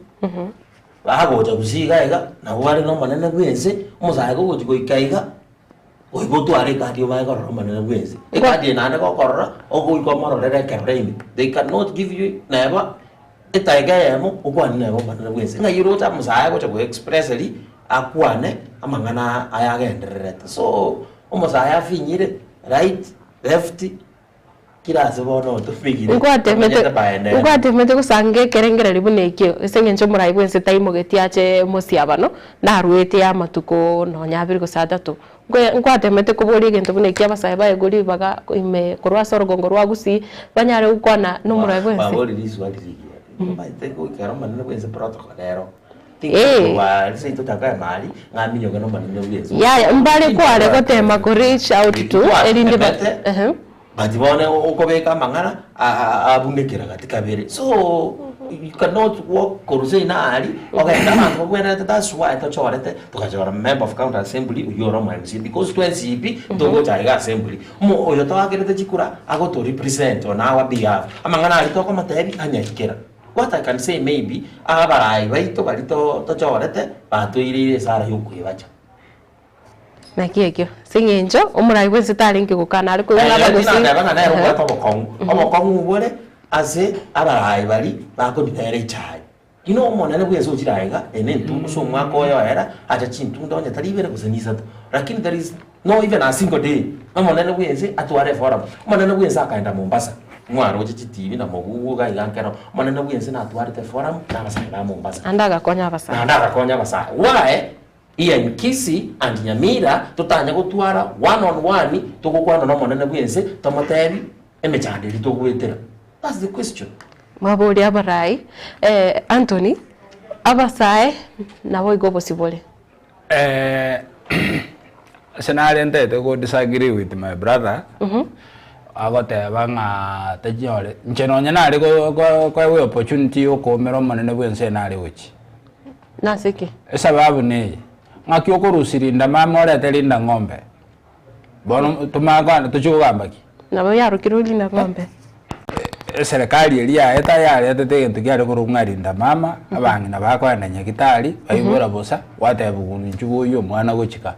bagocha gusii iga iga, nabwo bare na omonene bwa ense, omosae kogochi goika iga. Goika otware ekadi obae korora omonene bwensi. Ekadi eye naende gokorora, ogoika omororere ekerore ime. They cannot give you neba etaika eyemo okwane neba omonene bwensi. Ng'ai oroche omosae agocha go express eri, akwane amang'ana aya agendererete. So, omosae afinyire right, left, Kera ase bono otomigire, Nkwatemete tomenyete maeneno. nkwatemete gosanga ekerengererio buna ekio, ase eng'encho omorai bwense taimogetie ache mosiabano, naruete amatuko nonya abere gose atato. Nkwe nkwatemete koboria egento buna ekio abasae baegwe ribaga ime korwa ase orogongo rwa Gusii, banyare gokwana na omorai bwense. Kwaborire riswali rigiya. Omanyete goikera omonene bwense protocol ero. Eh. Tinkoba seito chaka emari, ng'a minyoke na omonene bwense. Yaya, mbare kware gotema ko reach out to, erinde ba Nkwatemete, ehe. but bono okobeka amang'ana abunekera gati kabere. So, you cannot walk korwa seino aria, ogende abanto babwenerete that's why tochorete togachora member of county assembly oywo ore omo MCA because twensi pi ntogocha iga assembly. Omo oyo toakerete chikura agoto represent on our behalf, amang'ana aria tokomotebia anyaikera. What I can say maybe, abarai baito baria to tochorete batoireire esara ya okoebacha. Naki ekio, ase eng'encho omorai bwensi tarenge gokana are koigwa ng'a Ere abagusii tinateba ng'a nere obwate obokong'u. Obokong'u bore ase abarai baria bakonywera echae. You know omonene bwensi ochire aiga, ere nentungu ase omwaka oye oera, acha chintunda onye tari ibere gose nisato. Lakini there is no even a single day omonene bwensi atware eforum. Omonene bwensi akaenda Mombasa, mwaroche chitibi na mogugu iga iga nkero, omonene bwensi natwarete eforum na abasae ba Mombasa. Naende agakonya abasae. Naende agakonya abasae. Why? Here in Kisii and Nyamira totanya gotwara one on one togokwana nomonene bwense tomotebi emechando eria togoetera. That's the question. Mwaboria abarai, eh, Anthony, abasae naboigo obosibore. Eh, ase narentete go disagree with my brother, agoteba ng'a tanyore, inche nonye nare go- go- koegwa opportunity ya okoumera omonene bwa ense nare gochia. Nase ki? Esababu neye, ng'aki okorusia rinda mama orete rinda ng'ombe? Bono tomanye kogenda tochie kogamba ki? Nabo yarokirwe rinda ng'ombe. Eserekari eria yaeta yaretete egento kiare korokwa ng'a rinda mama, abang'ina bakoenda nyagitari, baibora bosa, gwatebiwa inchuo boyie omwana gochika.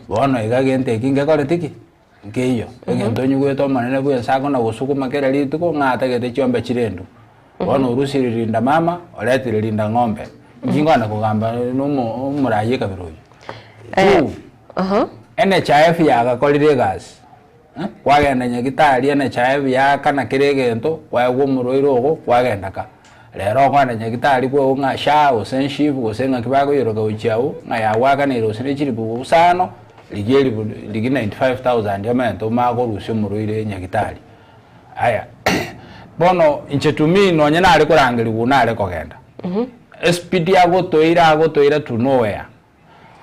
Bono iga gento eki ngekoreti ki? Nkeiyo. Egento onyigwete omonene bwense akona gosukuma kera rituko ng'a atagete chiombe chirendwe. Bono orusirie rinda mama, oretire rinda ng'ombe. Inki nkogenda kogamba na omo omoraia ekabira oyio? Two, NHIF yagakorire egasi, eh, kwagenda nyagitari NHIF yaakana kera egento, kwaegwa omorwaire ogo, kwagenda ka. Rero okogenda nyagitari kwegwa ng'a SHA gose NHIF gose ng'aki bakoiroka gochia abwo, ng'a yagwakaneire gose ne chilifu isano, rigia elifu rigia 95,000 omanyete omanye korusia omorwaire nyagitari. Aya, bono inche to me nonye nare korangerigwa nare kogenda, espeed agotoira agotoira to nowhere.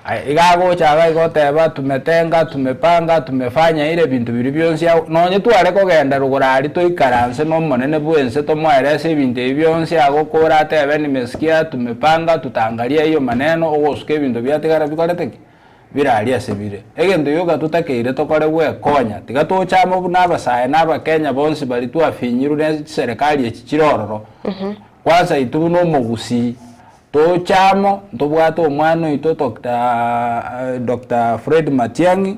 Aya, iga agocha iga iga oteba tumetenga, tumepanga, tumefanya ire ebinto biria bionsi agwo, nonye tware kogenda rogoro aria toikaranse na omonene bwense tomoerese ebinto ebi bionsi agokora atebe nimesikia, tumepanga, tutaangalia hiyo maneno, ogosuka ebinto biatigara bikorete ki? Bire aria ase bire. Egento gioka totakeire tokore gwekonya, tiga toche amo buna abasae na abakenya bonsi baria twafinyirwe ne chiserekari echi chire ororo. Kwanza intwe buna omogusii, Toche amo, ntobwate omwana oito Doctor Doctor Fred Matiang'i,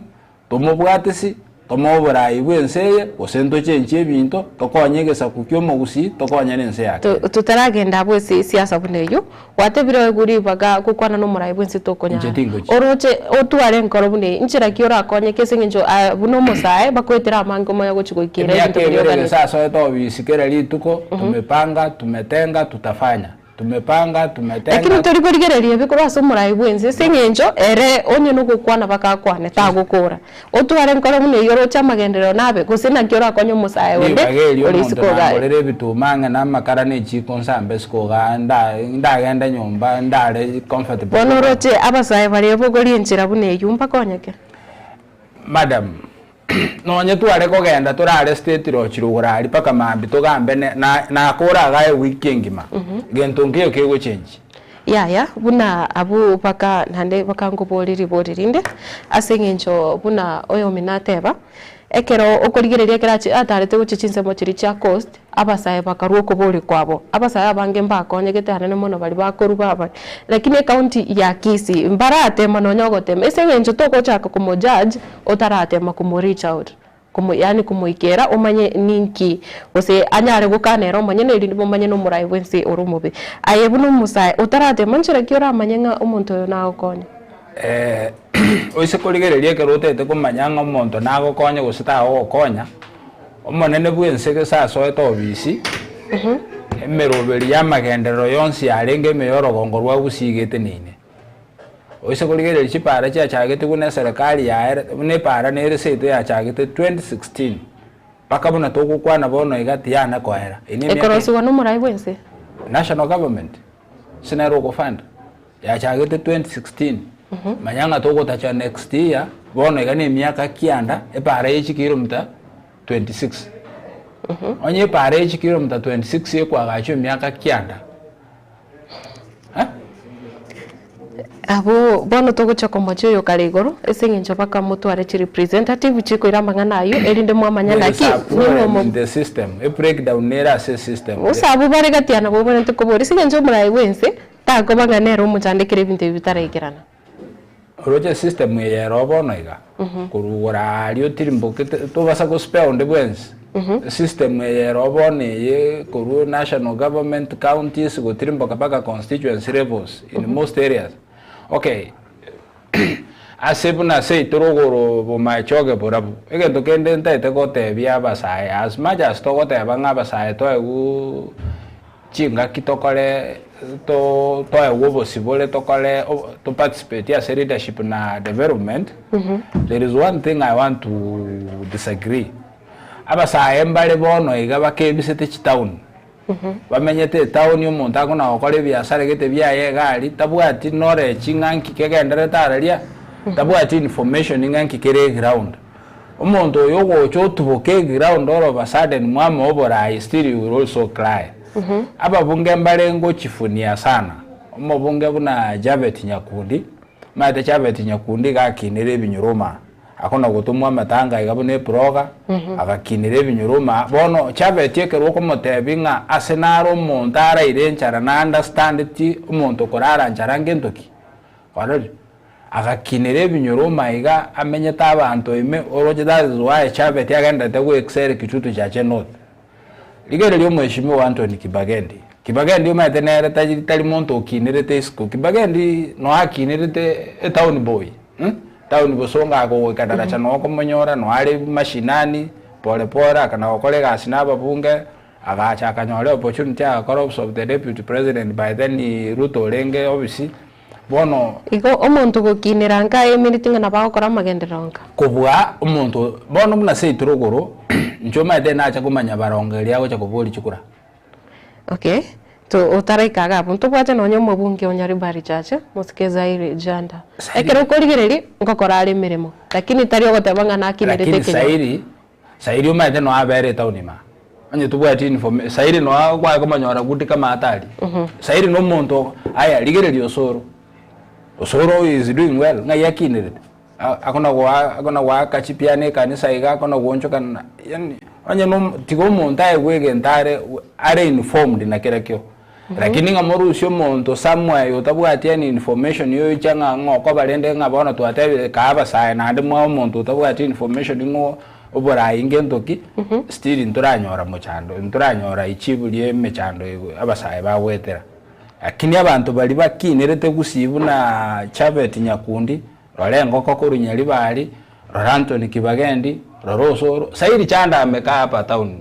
tomobwatisi, tomoe oboraai bw'ense eye, gose ntochenchie ebinto, tokonye egesaku ki'omogusii, tokonye nense ya Kenya. Totaragenda abwo ase esiasa buna eyio, gwatebire oegwe ribaga gokwana nomorai bw'ense tokonyara. Inche tingochia. Oroche otware enkoro buna eye, inchera ki orakonyeke ase eng'encho aye buna omosae bakoetera amange omanye gochia goikera Emiaka ebinto biria ebere oganeti. gese asoete obisi kera rituko, tumepanga, tumetenga, tutafanya. Tumepanga, tumetenga. Lakini tori korigereria ebi korwa ase omorai bw'ense, ase eng'encho ere onye nogokwana bagakwane, tagokora. Otware enkoro buna eyio oroche amagenderero nabe, gose naki orakonye omosae onde Ribaga erio ore omonto isiko iga. nangorere ebituma ang'e na amakara ne chiiko nsambe isiko igaa, nda ndagende nyomba ndare comfortable. Bono oroche abasae baria bogorie enchera buna eyio mbakonyeke? Madam, Nonye tware kogenda torare state rochi rogoro aria mpaka mambia togambe ne na nakore igaa ewiki engima, gento nkeiyo kegochenji. Yaya, buna abwo baka naende bakangoboria ribori rinde, ase eng'encho buna oyomino ateba, ekero okorigereria ekero achi atarete gochia chinsemo chiria chia coast, abasae bakarwa okoboria kwabo. Abasae abange mbakonyegete anene mono baria bakorwa baba, lakini ecounty ya Kisii mbaratema nonya ogotema ase eng'encho togochaka komo judge otaratema komo reach out, komo yaani komoikera omanye ninki gose anyare gokana ere omonyene erinde momanye nomorai bwensi ore omobe. Aye buna omosae otaratema nchera ki oramanye ng'a omonto oyo nagokonye? Oise korigereria ekero otagete komanya ng'a omonto nagokonye gose tagogokonya, Omonene bw'ense gese asoete obisi, emeroberi y'amagenderero yonsi yarenge ime y'orogongo rwa Gusii geteneine. Oise korigereria chipaara chiachagete buna eserekari yaye buna epaara nere seito yachagete 2016 mpaka buna togokwana bono iga tiyana koera. Eye nemiaka Ekorosiwa nomorai bw'ense. National government ase nere ogofund yachagete 2016 manya ng'a togotacha next year bono iga na emiaka kianda epaara ye chikilomita 26. Onye epaara ye chikilomita 26 ekoagachwa emiaka kianda. Abwo bono togochia komochia oyo kare igoro, ase eng'encho bakamotware chirepresentative chikoira amang'ana ayio, erinde mwamanya There is naki a ning'o problem omo in the system, a breakdown nere ase esystem. Gose abwo bare gati aa nabo obwenerete koboria, ase eng'encho omoraai bwense takoba ng'a nere omochandekere ebinto ebi bitaraikerana. Oroche esystem eye ero bono iga, korwa igoro aaria otirimbokete tobasa gospare onde bwensi, esystem eye ero bono eye korwa national government, counties gotirimboka mpaka constituency levels in most areas. Okay, ase buna seito rogoro bomachoge borabu, egento kende ntaete gotebia abasae as much as togoteba ng'a abasae toegwuu Chingaki tokore to toegwe obosibore tokore to participate ase leadership na development, there is one thing I want to disagree. Abasae mbare bono iga bakebisete chitown, bamenyete etown omonto akona gokora ebiasara gete biaye iga aria, tabwati knowledge ng'a nki kegendererete araria, tabwati information ng'a nki kere eground. Omonto oyo ogocha otuboka eground all of a sudden mwamoa oboraai still you will also cry. Ababunge mbare ngochifunia sana, omobunge buna Japhet Nyakundi, omanyete Japhet Nyakundi iga akinire ebinyoro maa, akona gotomwa amatanga iga buna eproga, agakinera ebinyoro maa, bono Japhet ekero okomotebia ng'a ase nare omonto araire enchara na understandeti omonto okorara nchara ngento ki? Kwarorire? Agakinera ebinyoro maiga amenyete abanto ime, oroche that is why Chabeti agenderete go excel Kitutu Chache North. Rigereria omweshimiwa Anthony Kibagendi. Kibagendi omanyete nere tari tari monto okinerete isiko. Kibagendi no akinerete etown boy mh, town bosongo akogoika daracha no okomonyora, no are mashinani, pole pole akana gokora egasi na ababunge, agacha akanyora eopportunity agakora office of the deputy president by then Ruto orenge office. Bono. Igo omonto gokinera nka aemereti ng'a nabo agokora amagenderero nka. Kobua omonto, bono buna seito rogoro, inche omanyete nacha komanya barongo eria agocha koboria chikura. Okay, to otaraika iga abwo, ntobwate nonye omobunge o Nyaribari Chache, mosike Zaire Janda. Sairi. Ekero okorigereria, nkokora are emeremo, lakini tari ogoteba ng'a nakinerete Lakini ekenyoro. Sairi, Sairi omanyete noe abere etown ime aa. Onye tobwati informa Sairi noe kwaye komonyora good kama atari. Sairi na omonto aya rigereria Osoro, Osoro is doing well ng'ai akinerete? A- akona goa akona goaka chipiano ekanisa iga akona goonchokana yaani onye na omo tiga omonto aegwe egento are are informed na kerekio. Lakini ng'a morusie omonto somewhere otabwati any information yoicha ng'a ng'a okoba rende ng'a bono twatebire kaa abasae naende mwae omonto otabwati information ng'o oborai ngento ki, still ntoranyora mochando ntoranyora ichibu ria emechando abasae bagoetera. Lakini abanto baria bakinerete gusii buna Chapet Nyakundi, rora engoko korwa Nyaribari, rora Anthony Kibagendi, rora Osoro, sairi chanda amekaa hapa town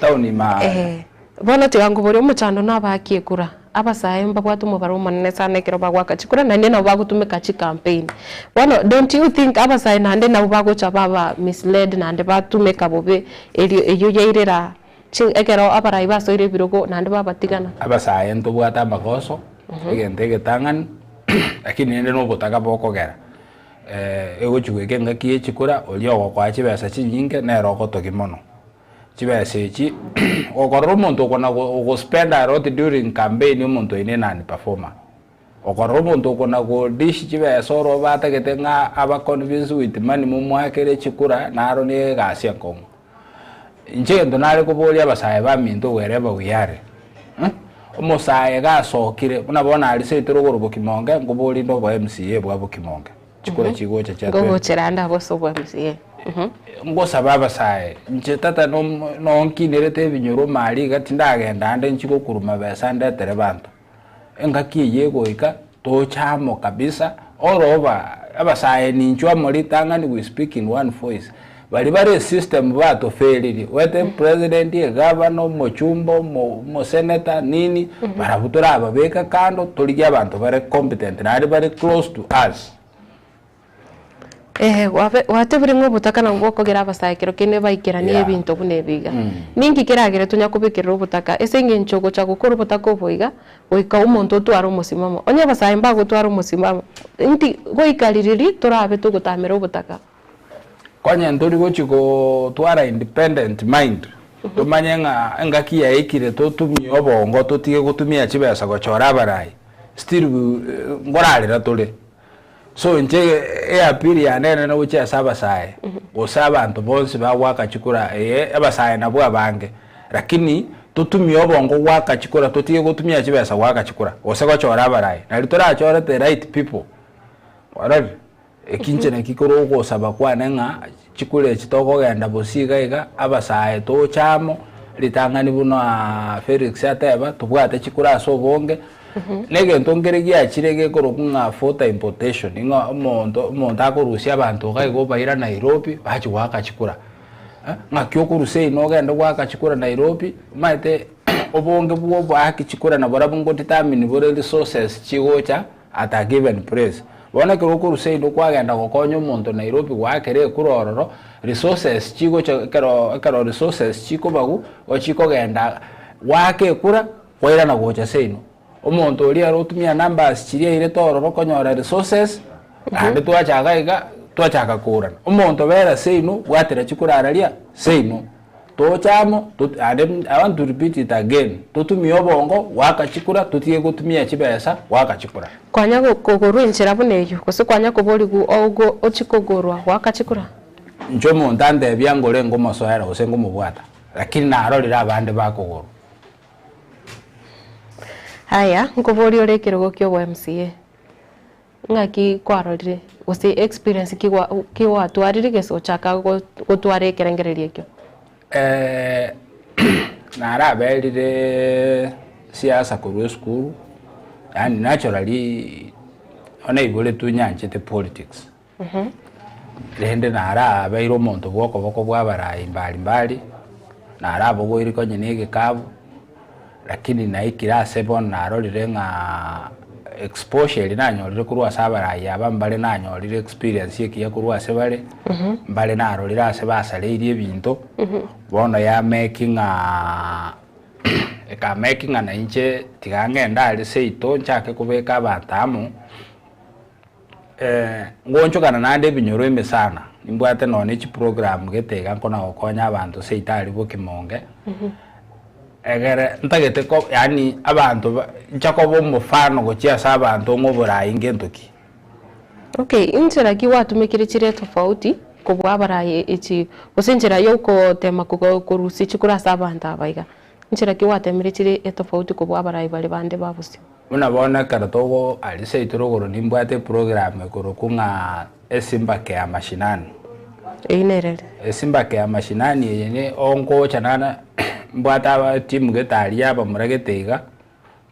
town ime aa. Eeh, bono tiga nkoborie omochando nabaaki ekura, abasae mbabwate omobaro omonene sana ekero bagoaka chikura naende nabo bagotumeka chicampaign. Bono don't you think abasae naende nabo bagocha baba misled naende batumeka bobe erio eyio yairera chi ekero abarai basoire ebirogo naende babatigana? Abasae ntobwate amagoso, egento egetang'ani, lakini rende na obotaka bokogera. Egochi goika engaki ye chikura, oria ogokoa chibesa chinyinge nere ogotogia mono. Chibesa echi, okorora omonto okona ogospend a lot during campaign omonto oyo ne non performer. Okorora omonto okona godish chibesa oro batagete ng'a aba convince with money momoakere chikura naro ne egasi enkong'u. Inche egento nare koboria abasae baminto wherever we are, omosae iga asokire, buna bono aria seito rogoro Bokimonge, nkoborie inde obo MCA bwa Bokimonge, chikura chigocha chia twenty. Ngogochera ande abwo ase obo MCA. Ngosaba abasae, inche tata no nkinerete ebinyoro ime aria iga tindagenda ande nchi gokuruma besa ndetere banto. Engaki eyio egoika, toche amo kabisa, all over, abasae ninchwe amo ritang'ani we speak in one voice, baria bare esystem batofailirie, whether epresident, egavana, omochumba, omo omosenator, nini, barabwo torababeka kando, torigie abanto bare competent naende bare close to us. Eeh gwabe gwatebire ng'a obotaka nabwo bokogera abasae ekero kende baikeranie Yeah. ebinto buna ebi iga. Ninki keragere tonya kobekerera obotaka ase eng'encho ogocha gokora obotaka obo iga, goika omonto otware omosimamo. Onye abasae mbagotwara omosimamo, nti goika ririri torabe togotamera obotaka. Konye ntori gochi gotwara independent mind, tomanye ng'a engaki yaikire totumie obongo totige gotumia chibesa gochora abarai. Still nkorarera tore. So inche eappeal yane enene gochia ase abasae, gose abanto bonsi bagoaka chikura eye, abasae nabwo abange, lakini totumie obongo goaka chikura totige gotumia chibesa goaka chikura, gose gochora abarai. Nari torachore the right people, kwarorire? Eki inche naki korwa ogosaba kwane ng'a chikura echi tokogenda bosie iga iga, abasae toche amo, ritang'ani buna Felix ateba, tobwate chikura ase obonge, na egento nkere giachire gekorokwa ng'a voter importation, ng'a omonto omonto akorusia abanto iga iga obaira Nairobi, bachia goaka chikura. Ng'aki okorusia ime ogende goaka chikura Nairobi, omanyete obonge bwa oboaki chikura nabarabwo ngo determine bore resources chigocha at a given place. Bono ekero okorusia inde kwagenda gokonya omonto Nairobi goakera ekura ororo, resources chigocha ekero ekero resources chikobagwa, igo chikogenda goaka ekura, kwairana gocha seino. Omonto oria ere otumia numbers chiria airete ororo konyora resources, naende twachaka iga, twachaka kourana. Omonto bera seino, bwatera chikura araria seino. Toche amo, tot naende I want to repeat it again, totumie obongo goaka chikura, totige gotumia chibesa goaka chikura. Kwanya kogorwa enchera buna eyio, gose kwanya koborigwa ogo ochie kogorwa goaka chikura? Inche omonto antebia ngore ngomosoera gose ngomobwata, lakini narorire abande bakogorwa. Aya, nkoboria ore ekerogo kia obo MCA. Ng'aki kwarorire gose experience ki gwa ki gwatwarire gese gochaka gotwara ekerengererio ekio? Naraberire siasa korwa esukuru, yaani naturally bono naiboretwe nyanchete politics, rende narabeire omonto bwa okoboko bwa abarai mbali mbali, narabogoirie konya na egekabu. Lakini naikire ase bono narorire ng'a exposure eria nanyorire korwa ase abarai aba mbare nanyorire experience ekiya korwa ase bare, mbare narorire ase basareirie ebinto, bono ya make ng'a eka make ng'a nainche tiga ng'ende aria seito nchake kobeka abanto amo, Ngonchokana naende ebinyoro ime sana, nimbwate nonya ne chiprogram gete iga nkona gokonya abanto seito aria bokimonge, egere ntagete ko yaani abanto ba ncha koba omofano gochia ase abanto ng'a oborai ngento ki. Okay, inchera ki gwatumekire chire tofauti kobua abarai echi gose enchera ya okotema kogo korusia chikura ase abanto aba iga, inchera ki gwatemire chire etofauti kobua abarai baria bande ba bosio? Buna bono ekero togo aria seito rogoro nimbwate eprogram ekorokwa ng'a Esimbake ya Mashinani. Eyio nere ere. Esimbake ya Mashinani eye ne ongocha nana mbwate aba etimu gete aria abamura gete iga,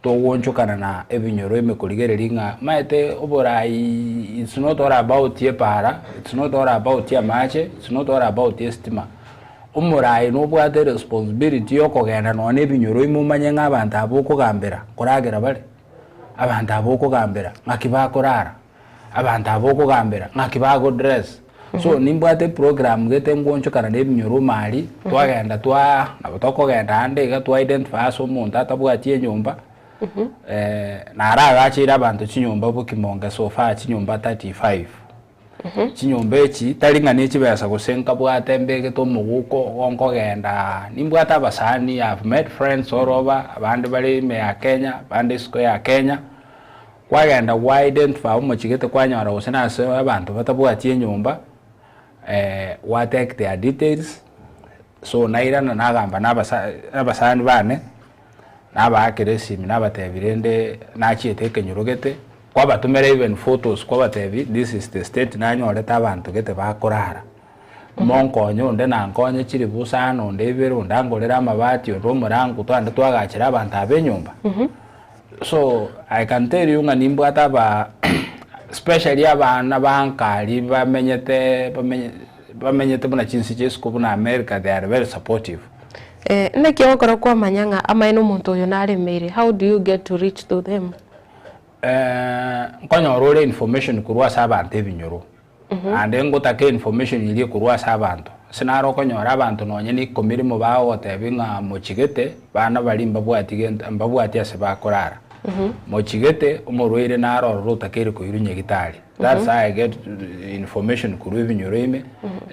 togoonchokana na ebinyoro ime korigereria ng'a omanyete oborai it's not all about epaara, it's not all about amache, it's not all about estima. Omoraai nobwate responsibility yokogenda nonya na ebinyoro ime omanye ng'a abanto aba okogambera nkoragera bare, abanto aba okogambera ng'aki bakorara, abanto aba okogambera ng'aki bagodress. So nimbwate eprogram gete ngoonchokana na ebinyoro ime aria, twagenda twaa nabo tokogenda ande iga twa identify ase omonto atabwati enyomba, naragacheire abanto chinyomba bokimonge so far chinyomba 35. Chinyomba echi tari ng'a ne chibesa gose nkabwate mbegete omoguko igo nkogenda, nimbwate abasani I have made friends all over, abande bare ime ya Kenya, abande isiko ya Kenya, kwagenda gwa identify omochie gete kwanyora gose nase abanto batabwati enyomba, gwa take their details, so nairana nagamba na abasa abasani bane. Nabaakera esimi nabatebi rende nachiete ekenyoro gete, kwabatomera even photos kwabatebi this is the state nanyorete abanto gete bakorara, monkonye onde nankonye chilifu isano onde ibere onde angorere amabati onde omorangu twande twagachere abanto aba enyomba. So I can tell you ng'a nimbwate aba especially abana ba nkari bamenyete bamenye bamenyete buna chinse chia isiko buna America they are very supportive. Naki ogokora kwamanya ng'a amaene omonto oyo naremeire, how do you get to reach to them? Nkonyora ore information korwa ase abanto ebinyoro, naende ngotaka information eria ekorwa ase abanto, ase naro okonyora abanto nonye na ikomi rimo bagogotebia ng'a mochigete, bana baria mbabwati gento mbabwati ase bakorara, mochigete omorwaire naro ororo otakeire koirwa nyagitari. That's how I get information korwa ebinyoro ime,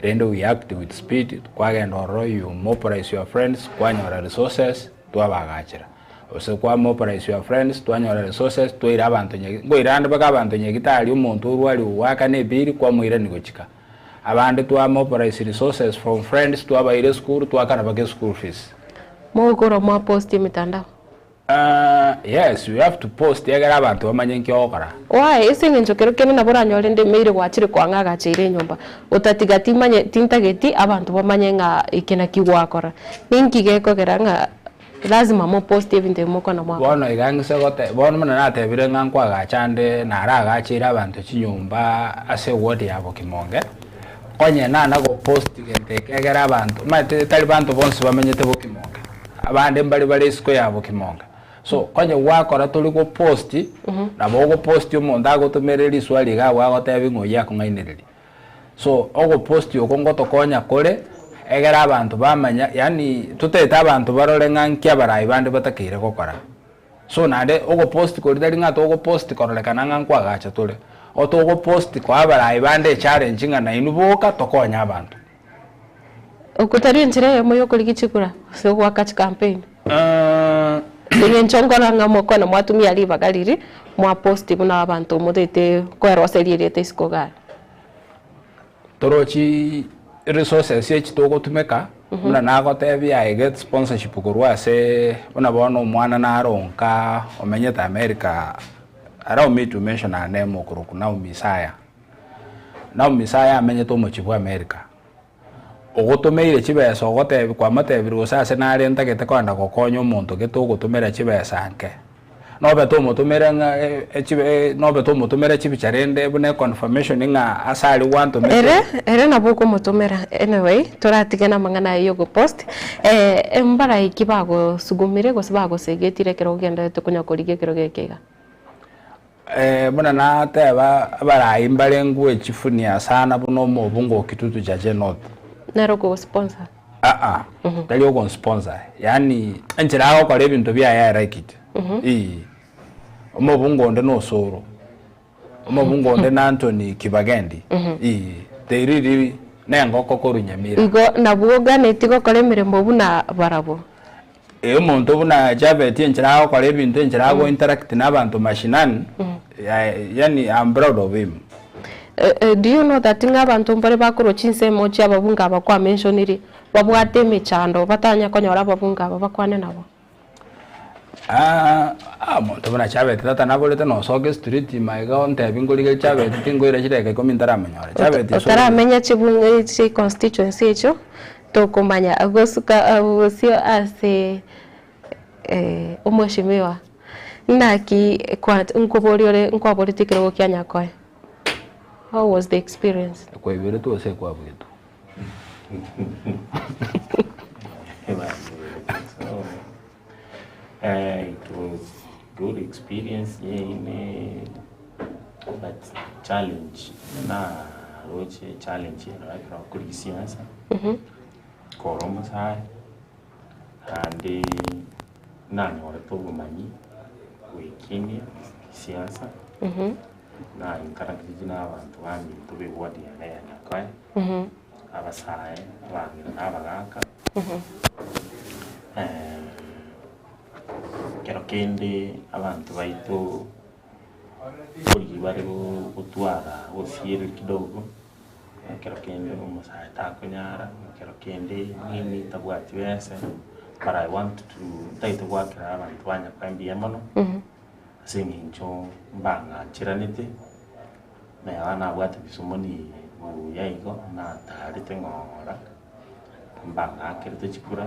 rende we act with speed, kwagenda ororo you mobilize your friends, kwanyora resources, twabagachera. Gose kwa mobilize your friends, twanyora resources, twaira abanto nyagi, nkoira ande mpaka abanto nyagitari omonto orwari ogoakana ebill kwamoirani gochika. Abande twa mobilize resources from friends twabaira esukuru twakana mpaka eschool fees. Mogokora mwa post emitandao. Yes you have to post egere abanto bamanye nki ogokora. Why? Ase eng'encho kero kende nabo oranyore nde emeire gwachire koang'a agacheire enyomba otatiga timanye tintageti abanto bamanye ng'a eke naki gwakora. Ninki gekogera ng'a lazima mopost ebinto ebi mokona mwakora? Bono iga ng'ise gote bono buna natebire ng'a nkoagacha ande naragacheire abanto chinyomba ase eward ya Bokimonge, konye nana gopost gento eke egere abanto omanyete tari banto bonsi bamenyete Bokimonge. Abande mbare bare isiko ya bokimonge. So konye gwakora tori gopost, nabo ogopost omonto agotomere riswali iga abwo agotebi ng'a oyio akong'ainereria. So ogopost oko ngotokonya kore, egere abanto bamanya yaani totaete abanto barore ng'a nki abarai bande batakeire gokora. So naende ogopost koria tari ng'a togopost kororekana ng'a nkoagacha tore, o togopost koa abarai bande echallenge ng'a nainwe boka tokonye abanto. Okwo tari enchera eyemo y'okorigia chikura, gose goaka chikampeni. Eng'encho nkora ng'a mokwana mwatumia ribaga riria, mwaposti buna abanto motaete koeroseria erieta isiko iga aria. Torochi resources echi togotumeka, buna nagotebia I get sponsorship korwa ase buna bono omwana naro nka omenyete America, allow me to mention her name okorokwa Naomi Isaya. Naomi Isaya amenyete omochie bwa America, ogotomeire chibesa ogotebi kwamotebirie gose ase nare ntagete kogenda gokonya omonto gete ogotomera chibesa nke. Nobe tomotomere ng'a echibe nobe tomotomere chibicha rende buna econfirmation ng'a ase aria gwantomete. Ere ere nabo okomotomera anyway toratige na amang'ana aya ya ogopost mbaraiki bagosugumire gose bagosegetire ekero ogendererete konya korigia ekerogo eke iga. Buna nateba, abarai mbare ngwechifunia sana buna omobunge o Kitutu Chache North. Nere okogosponsor? Aa, tari ogonsponsor, yaani enchera agokora ebinto biaye I like it. Eeh. Omobunge onde na Osoro, omobunge onde na Anthony Kibagendi, eeh, they really nengoko korwa Nyamira. Igo nabwo oganetie gokora emeremo buna barabwo? Ee, omonto buna Jafeti enchera agokora ebinto, enchera ago interact na abanto mashinani, yaani I'm proud of him. Do you know that ng'a abanto mbare bakorwa chinsemo chia ababunge aba kwamentionire, babwate emechando batanya konyora ababunge aba bakwane nabo? Ah, omonto buna Jafeti tata naborete nosoke street magega ontebi nkorigerie Jafeti tinkoira chidakika ikomi ntaramonyora. Jafeti is always. Otaramenya chibunge chi constituency echio, Tokomanya gosuka bosio ase omweshimiwa, naki nkoboria ore nkwaboretie ekerogo kia Nyakoe, how was the experience? Kwaiberetwe gose kwabugetwe? So, it was good experience yeine but challenge naroche challenge ero ekero okorigia siasa kore omosae naende nanyorete obomanyi bwekinia siasa na encourage na abanto baminto ba eward yane ya Nyakoe abasae abang'ina na abagaka Ekero kende abanto baito korigia bare gotwara gosiereria kidogo, ekero kende omosae takonyara, ekero kende nini tabwati besa, but I want to ntagete goakera abanto ba Nyakoe mbuya mono, ase eng'encho mbang'ancheranete, neba nabwate bisomoni buya igo, natarete ng'ora. Mbang'akerete chikura,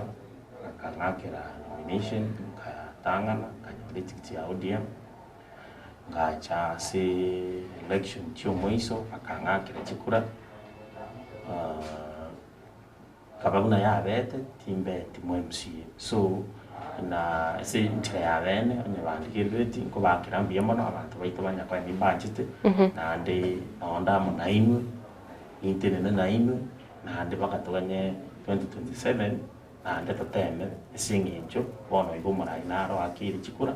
bakang'akera nomination, nkatang'ana, nkanyora etikiti ya ODM, ngacha ase election chia omoiso bakang'akera chikura, nkaba buna yabete timbeti mo MCA. So, na ase enchera ya bene onye bandigerereti nkobakera mbuya mono abanto baito ba Nyakoe nimbanchete, naende nonye nde amo nainwe, nintenene nainwe. Naende bagatoganye 2027 naende toteme ase eng'encho bono iga omorai naro oakeire chikura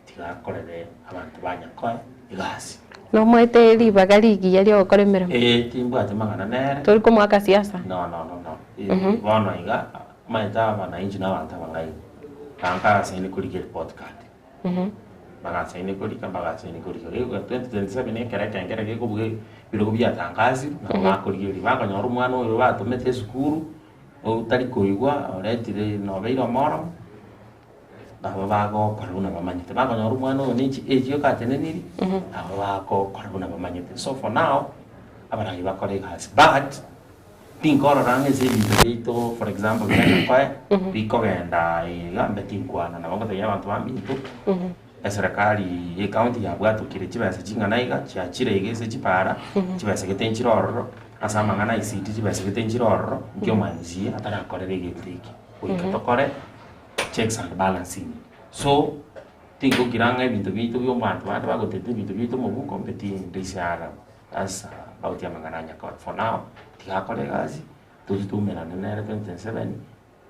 tiga akorere abanto ba Nyakoe egasi. Nomoete ribaga rigiya riogokora emeremo? Ee, timbwati mang'ana nere. Tori komoaka siasa? No, no, no, no. Bono iga, omanyete aba na inche na abanto abang'aini. Nkasaini korika ereport card. Bagasaini korika, bagasaini korika. Gegoika 2027 ekero ekengere gekobuga ebirogo biatangasiwe, nabo bakorigereria. Bakonyora omwana oyo batomete esukuru, otari koigwa, oretire nobeire omoromo, nabo bagokora buna bamanyete. Bakonyora omwana oyo ne echi age yoka ateneniri, nabo bagokora buna bamanyete. So for now, abarai bakore egasi but, Tinkorora ng'a ase ebinto biaito for example buna nyakoe bikogenda iga mbe tinkwana nabo ngotebia abanto baminto eserekari ye county yabwatokire chibesa ching'ana iga chiachire iga ase chipara chibesa gete nchire ororo ase amang'ana a ICT chibesa gete nchire ororo nki omoMCA atarakorera egento eke goika tokore checks and balancing. So tingokira ng'a ebinto biaito bia omonto bande bagoteta ebinto biaito mobuko mbe tindi ishara. Ase about amang'ana a Nyakoe for now tiga akore egasi tochi toumerane nere 2027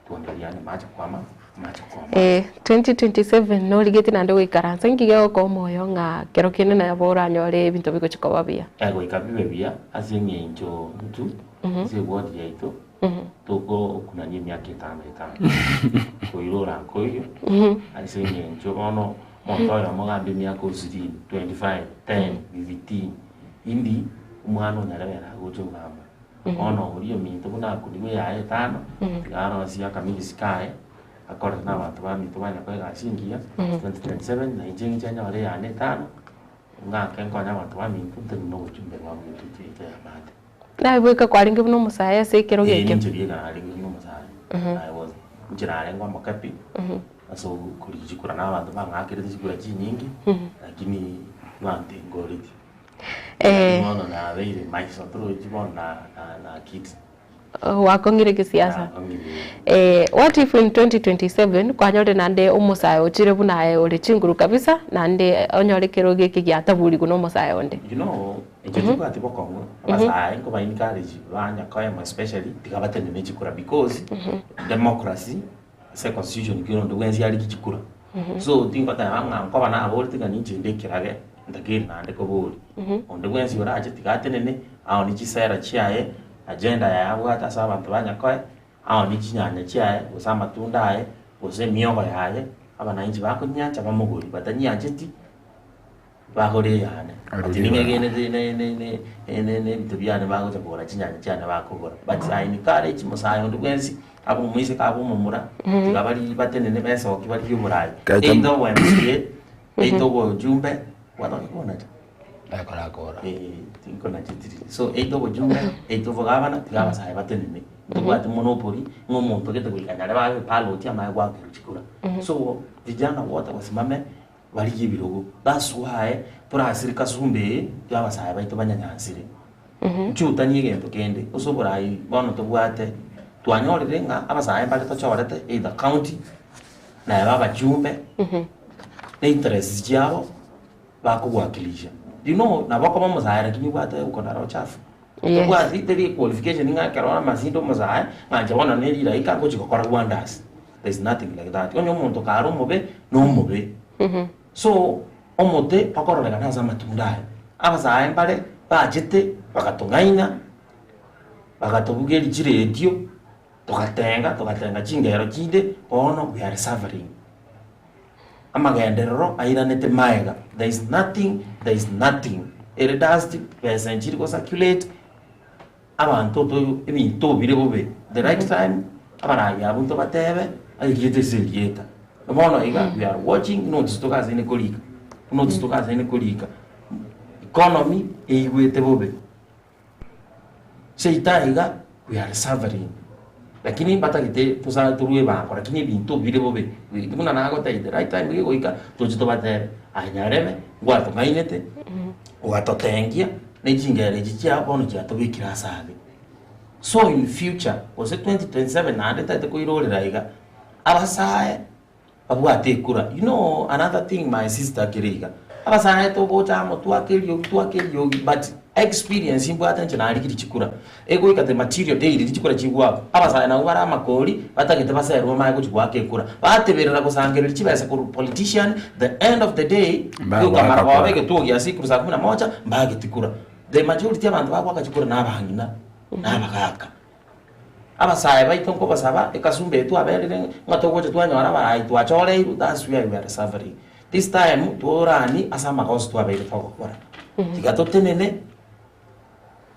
twongeriane mache kwama mache kwama. Eh, 2027 norigetie naende goikaransa inki gegokoa omoyo ng'a kero kende nabo oranyore ebinto bigochi koba buya? Eh, goika bibe buya ase eng'encho intwe ase eward yaito togokunania emiaka etano etano koirora nkoiyo ase eng'encho bono Omonto oyomo ogambie emiaka osirini, 25, 10, 15, indi omwana onyare bera agocha ogamba. Bono oria ominto buna akunigwe eyaye etano, tiga arosie akamisi kaye, akorere na abanto baminto banya koa egasi engiya, 2027 na inche ngiche nyore eyane etano, ng'ake nkonye abanto baminto ntenene obochumbe bwabo gotutu yaito ya amate. Naye bweka kwarenge buna omosae ase ekero Ee, gekio. ninche bieka narenge buna omosae. I was inche narenge omoke pi, ase okorigia chikura na abanto bang'akerete chikura chinyinge, lakini bantengoreti. Eh. Lakini bono nabeire maiso torochi bono na na nakiti. Gwakong'ire gesiasa. Nakong'ire. Eh, what if in 2027 kwanyorire naende omosae ochire buna aye ore chinguru kabisa naende onyore ekero geke giataburigwe na omosae onde? You know, inche tibwati bokong'u, abasae nkoba encourage banya koema especially tiga batenene chikura because democracy ase constitution kera onde bwensi ariki chikura. So tingoteba ng'a nkoba naboreti ng'a ninche inde ekerage ntakeire naende koboria. Onde bwensi orache tiga atenene aonie chisera chiaye, agenda yaye abwate ase abanto ba Nyakoe, aonie chinyanya chiaye, gose amatunda aye, gose emiogo yaye, abananchi bakonyiancha bamogori, batanyiancheti bagore eyane. But ning'egenete ne ne ne ne ne ebinto biane bagocha kogora chinyanya chiane bakogora. But I encourage mosae onde bwensi, abe omoiseke abe omomura, tiga baria batenene besoki barigie oborai. Gacha- Either obo MCA, either obochumbe, gwatoka konacha. Nakorakora. Eh, tinkonachetiri. So either obochumbe, either obogabana, tiga abasae batenene. Ntobwate monopoly, ng'a omonto gete goika nyare babe ballot amaye goakerwa chikura. So vijana wote wasimame barigie ebirogo. That's why torasire kasumba eye ya abasae baito banyanyansire. Nchutanie egento kende, ase oborai bono tobwate, twanyorire ng'a abasae mbare tochorete either county, naye babachumbe, na interests chiabo bakowakilisha. You know, nabo okoba omosae lakini obwate uko na roho chafu. Yes. Tobwati teri equalification ng'a ekero amasinde omosae, ng'a inche bono ne riraika ngochi gokora wonders. There is nothing like that. Onye omonto kare omobe, na omobe. So, omote okororekana ase amatunda aye. Abasae mbare bachete bagatong'aina, bagatobugeria chiretio, togatenga, togatenga chingero chinde, bono we are suffering. Amagenderero airanete maega, there is nothing, there is nothing. Ere dust, besa nchiri go circulate, abanto to ebinto bire bobe. The right time, abarai abwo ntobatebe, erieta ase erieta. Bono iga, we are watching, notice togasaine korika, notice togasaine korika. Economy, eigwete bobe. Seita iga we are suffering lakini mbatagete tosa torwe ebango lakini ebinto bire bobe buna nagotebia the right time gegoika toche tobatere aye nyarebe ngwatong'ainete gwatotengia ne chingero echi chiao bono chiatobekire ase abe. So in future gose 2027 naende tari koirorera iga abasae Babwate ekura. You know another thing my sister kere iga, abasae togocha amo twake eriogi twake eriogi but experience mbwate inche narigiri chikura, egoika the material day riria chikura chigwakwa, abasae nabwo bare amakori batagete baserwe bamanye gochi goaka ekura, bateberera gosangereria chibesa korwa politician, the end of the day goika Mbagoaka maragoba kura. egetuo gia siku saa kumi na moja mbageti kura. The majority abanto bagoaka chikura na abang'ina, na abagaka. Abasae baito nkobasaba, ekasumba eye twaberire ng'a togocha twanyora abarai twachoreirwe, that's where we are suffering. This time torani ase amagoso twabeire togokora. Tiga totenene,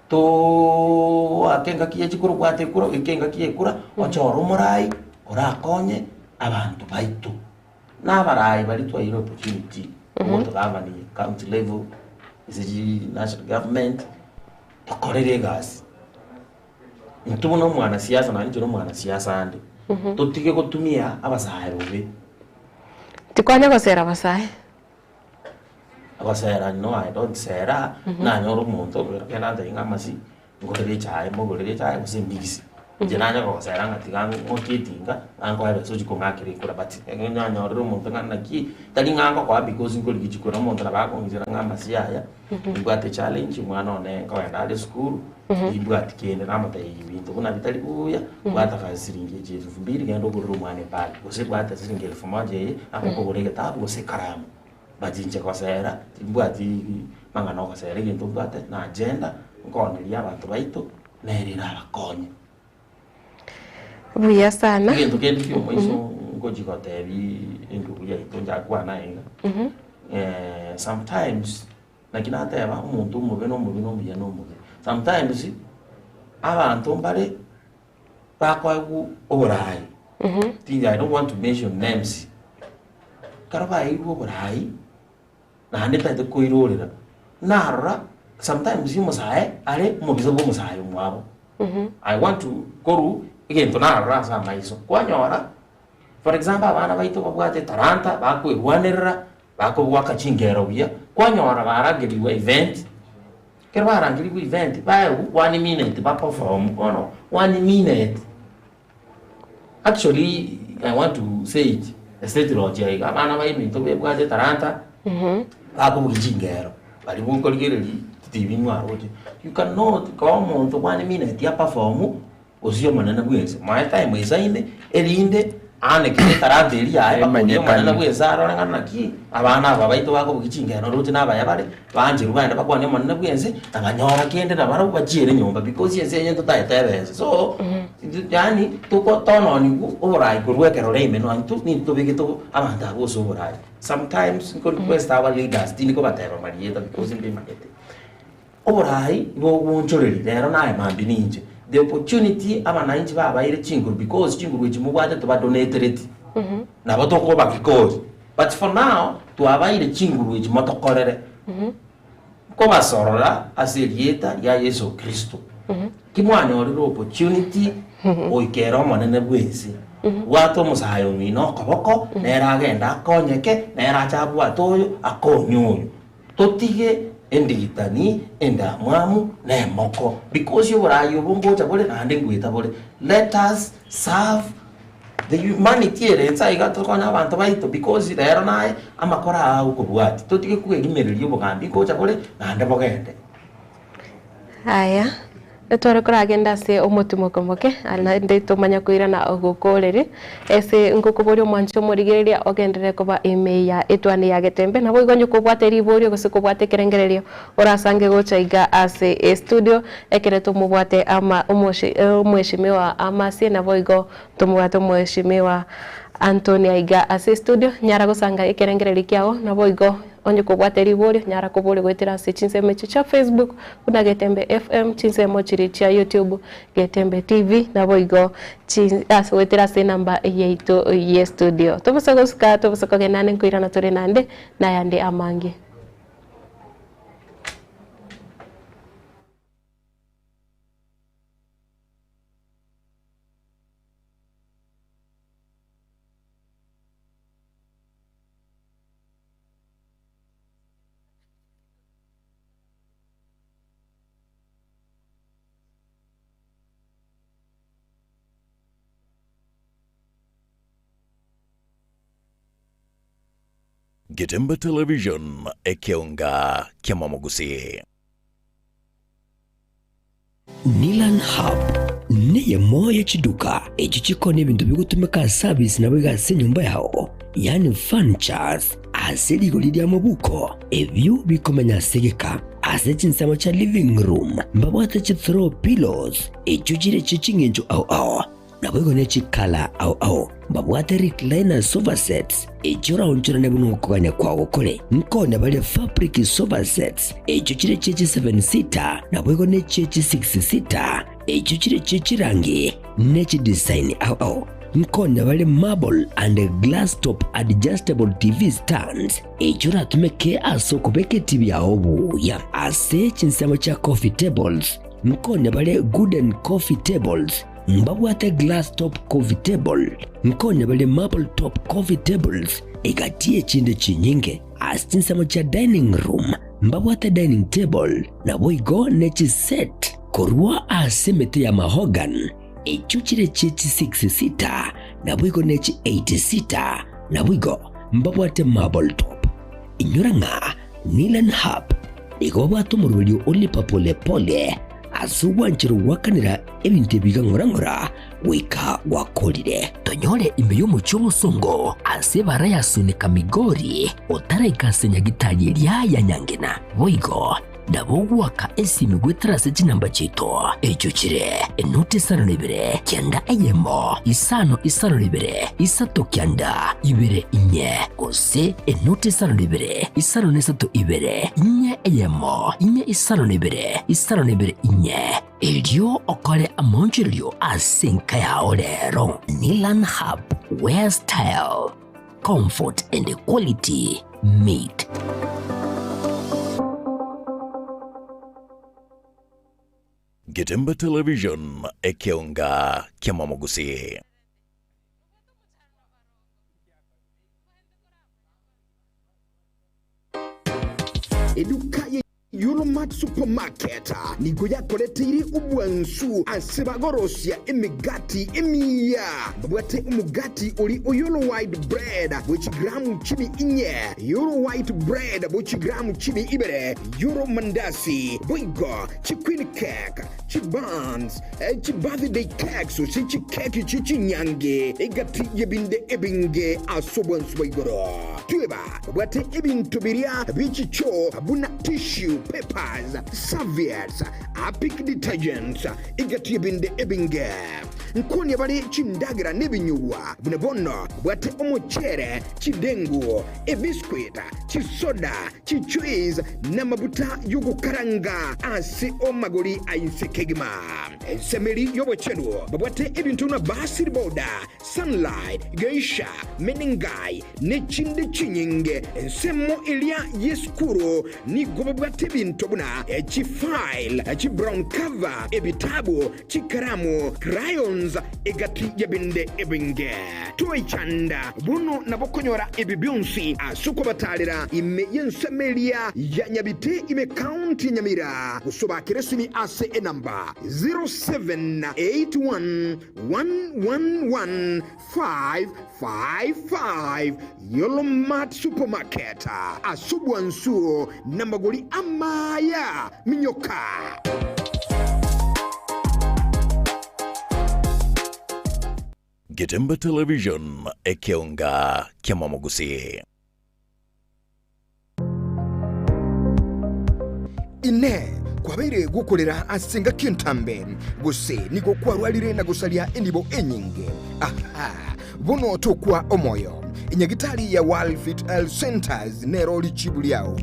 tooake engaki ya chikura obwate ekura, oike engaki ya ekura, ochore omorai orakonye abanto baito. Na abarai baria twaeire opportunity, ogotogavani county level, ase chi national government, tokorere egasi. Intwe buna omwanasiasa naende inche nomwanasiasa ande, totige gotumia abasae bobe. Tikwanya gosera abasae. Gosera no I don't sera, nanyora omonto okobera kende antebie ng'a amasi, ngorere echae, mogorere echae gose embigisi. Inche nanye kogosera ng'a tiga ng'okie etinga, ng'a nkoe ebesa ochie kong'akera ekura but ekero nanyorire omonto ng'a naki, tari ng'a ngokoa because nkorigia chikura, omonto nabo akong'isera ng'a amasi aya, nimbwate echallenge, omwana one nkogenda are esukuru, timbwati kende, namotebia ebinto buna bitari buya, bwata ka siringi echi elfu mbili genda ogorere omwana ebag, gose bwata siringi elfu moja eye, nabo okogora egetabu gose ekaramu. But inche gosera, timbwati mang'ana ogosera egento mbwate na agenda, nkooneria abanto baito, nere erabakonye. Buya sana. Egento kende kia omoiso ngochi gotebi endugu yaito njakwana iga, sometimes naki nateba omonto omobe na omobe na omuya na omobe. Sometimes, abanto mbare bakoegwa oborai, tinye I don't want to mention names, ekero baeirwe oborai, naende tari koirorera, narora sometimes omosae are omobisa bwa omosae omwabo. I want to korwa egento narora ase amaiso, kwanyora for example abana baito babwate etalanta bakoerwanerera, bakobwaka chingero buya, kwanyora barangerigwe event, ekero barangerigwe event baegwa one minute ba perform bono one minute. Actually I want to say it ase etirochia iga abana baminto bebwate etalanta bakobugia chingero baria bokorigereria tv mwaroche you cannot koa omonto one minute a perform gose omonene bwense moe time eisaine erinde aanekere etalanta eria yaye mpaka oria omonene Emanyekane. bwense arore ng'a naki abana aba baito bakobugia chingero roche nabaya bare Bancherwe baende bakwane Omonene bw'ense, na banyora kende nabarabwo bachiere nyomba, because ense eye ntotaete ebesa. So, yaani toko tononigwe oborai korwa ekerore ime nonya intwe nintwe tobegete abanto abwo ase oborai. Sometimes nko request our leaders, tindi kobateba marieta because mbimanyete. Oborai bogoonchoreria rero naye mambia ninche. The opportunity abananchi babaire chinguru because chinguru echi mobwate tobadonatereti, nabo tokobakikori. But for now twabaire chinguru echi motokorere, nkobasorora ase erieta ria Yeso Kristo. Ki mwanyorire opportunity goika ere omonene bw'ense, bwata omosae omino okoboko, nere agende akonyeke, nere ache abwate oyo, akonye oyo. Totige endigitani, endamwamu, na emoko, because oboraai obo ngocha bore naende ngoeta bore. Let us serve The humanity ere inse aiga tokonye abanto baito because rero naye amakora aa okobwatia totige kwegimereria obogambi ngocha bore naende bogende. Aya, etware koragenda ase omotimoko moke, naende tomanya koirana gokoreri, ase ngokoboria omwanchi omorigereria ogenderere koba ime ya etwani ya Getembe, naboigo onye kobwate riborio gose kobwate ekerengererio orasange gocha iga ase estudio, ekere tomobwate ama omoshi omweshimiwa Amasie naboigo Tomobwate omweshimiwa Anthony aiga ase estudio, nyara gosanga ekerengererio kiao, naboigo onye kobwate riborio, nyara koboria goetera ase chinsemo echi chia Facebook buna Getembe FM, chinsemo chiria chia YouTube Getembe TV, naboigo chi ase goetera ase enamba yaito y'estudio. Tobose gosuka, tobose kogenda ande nkoirana tore naende nayande amange. Getembe Television, ekeonga ki'amamogusii. Nilan Hub neyemo ye chiduka echio chikoonia ebinto bigotumeka ase abisi naboigo ase enyomba yao, yaani furnitures, ase rigori ri'amabuko, ebio bikomenya ase egeka. Ase chinsemo chia living room mbabwate chi throw pillows echio chire chie ching'encho ao ao, naboigo ne chikala ao ao. Mbabwate recliner sofa sets echio oraonchorane buna okogania kwao gokore. Nkonya bare fabric sofa sets echio chire chie chi seven seater naboigo ne chie chi six seater echio chire chie chirangi ne chidesign ao ao. Nkonya bare marble and glass top adjustable TV stands echio oratumeke ase okobeka etibi yao buya. Ase chinsemo chia coffee tables, nkonya bare gooden coffee tables, mbabwate glass top coffee table, nkonya bare marble top coffee tables, egati y'echinde chinyinge. Ase chinsemo chia dining room, mbabwate dining table, naboigo ne chiset korwa ase emete ya mahogany. Echio chire chie chi-six seater, naboigo ne chi-eight seater, naboigo mbabwate marble top. Inyora ng'a Nilan Hub nigo babwate omoroberio o lipa pole pole ase ogwancherwa goakanera ebinto ebi iga ng'ora ng'ora goika gwakorire. Tonyore ime y'omochie omosongo ase ebara ya Sunika Migori otaraika ase nyagitari eria ya Nyangena. Boigo Nabo ogoaka esimi goetera ase chinamba chiaito, echio chire, enoti isano na ibere, kianda eyemo, isano isano na ibere, isato kianda, ibere inye, gose enoti isano na ibere, isano na isato ibere, inye eyemo, inye isano na ibere, isano na ibere inye. Erio okore amaonchorerio ase enka yao rero. Nilan Hub, where style, comfort and quality meet. Getemba Television, ekeonga kiamamogusii. Eduka ye Yulmart Supermarket nigo yakoreteire obwansu ase bagorosia emegati emiya. Babwate omogati ori o Yolo White Bread bwe chigramu chimi inye, Yolo White Bread bwe chigramu chimi ibere, Yolo Mandasi, boigo chi Queen Cake, chi buns, chi birthday cakes gose chikeki chie chinyange, egati y'ebinde ebinge ase obwansu bwa igoro. Tweba babwate ebinto biria bie chichoo buna tissue papers, serviettes, Harpic detergents, egati y'ebinde ebinge. Nkonia bare chindagera nebinyugwa, buna bono babwate omochere, chidengu, ebiscuit, chisoda, chijuice, namabuta y'ogokaranga ase amagori a inse kegima. Ensemo eria y'obochenu babwate ebinto buna Basil Powder, Sunlight, Geisha, Menengai, ne chinde chinyinge. Ensemo eria y'esukuru nigo babwate ebinto buna chifile, chibrown cover, ebitabu, chikaramu, crayons, egati y'ebinde ebinge. Toichanda bono nabo konyora ebi bionsi ase okobatarera ime y'ensemo eria ya Nyabite ime county ya Nyamira. Gose obakere esimi ase enamba 0781 111 555 Yolo Mart Supermarket ase obwansu namagori amaya minyoka. Getemba Television, ekeonga kiamamogusii. Inee! Kwabeire gokorera ase engaki entambe, gose nigo kwarwarire na gosaria enibo enyinge? Aha! Bono tokwa omoyo. Enyagitari ya World Health Centers nero richibu riao.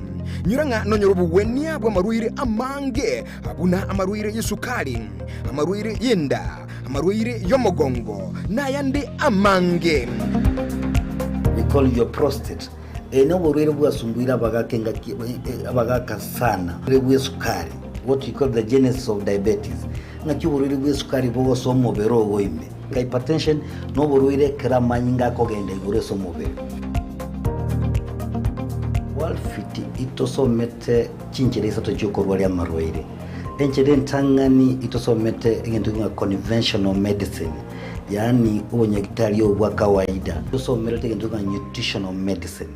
Nyora ng'a nonyore obogwenia bw'amarwaire amange, buna amarwaire y'esukari, amarwaire y'enda, amarwaire y'omogongo, na ayande amange. We call your prostate. Eye noborwaire bwasumbuire abagaka engaki abagaka sana. Oborwaire bw'esukari, what we call the genesis of diabetes. Ng'aki oborwaire bw'esukari bogosoa omobere ogo ime. Hypertension noborwaire ekero amanyinga akogenda igoro ase omobere. Worldfit itosomete chinchera isato chiokorwaria amarwaire. Enchera entang'ani itosomete egento ng'a conventional medicine. Yaani obonyagitari obo bwa kawaida. Tosomerete egento ng'a nutritional medicine.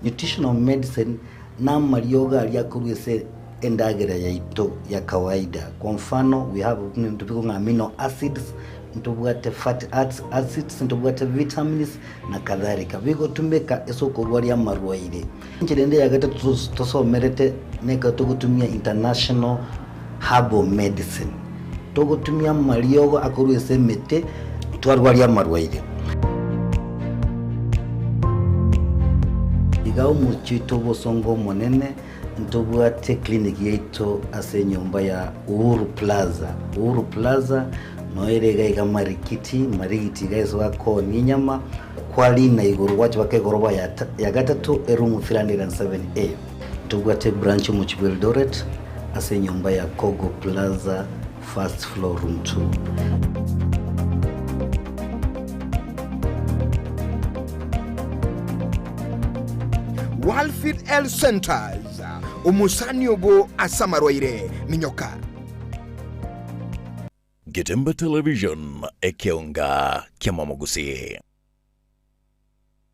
Nutritional medicine namariogo aria akorwa ase endagera yaito ya kawaida. Kwa mfano we have ebinto bikong'a amino acids ntobwate fatty acids, ntobwate vitamins na kadhalika, bigotumeka ase okorwaria amarwaire. Enchera ende ya gatato tosomerete nekero togotumia international herbal medicine, togotumia amariogo akorwa ase emete twarwaria amarwaire. Iga omochie oito obosongo omonene ntobwate clinic yaito ase enyomba ya Uhuru Plaza. Uhuru Plaza noyo ere iga iga Marikiti, Marigiti iga ase bakoonia enyama, kwarina igoro gwacha mpaka egoroba ya ya gatato eroom 307A. Ntobwate ebranch omochie bwa Eldoret ase enyomba ya Kogo Plaza first floor room 2. Walfit Health Centers, omosani obo ase amarwaire, minyoka. Getembe Television, ekeonga ki'amamogusii.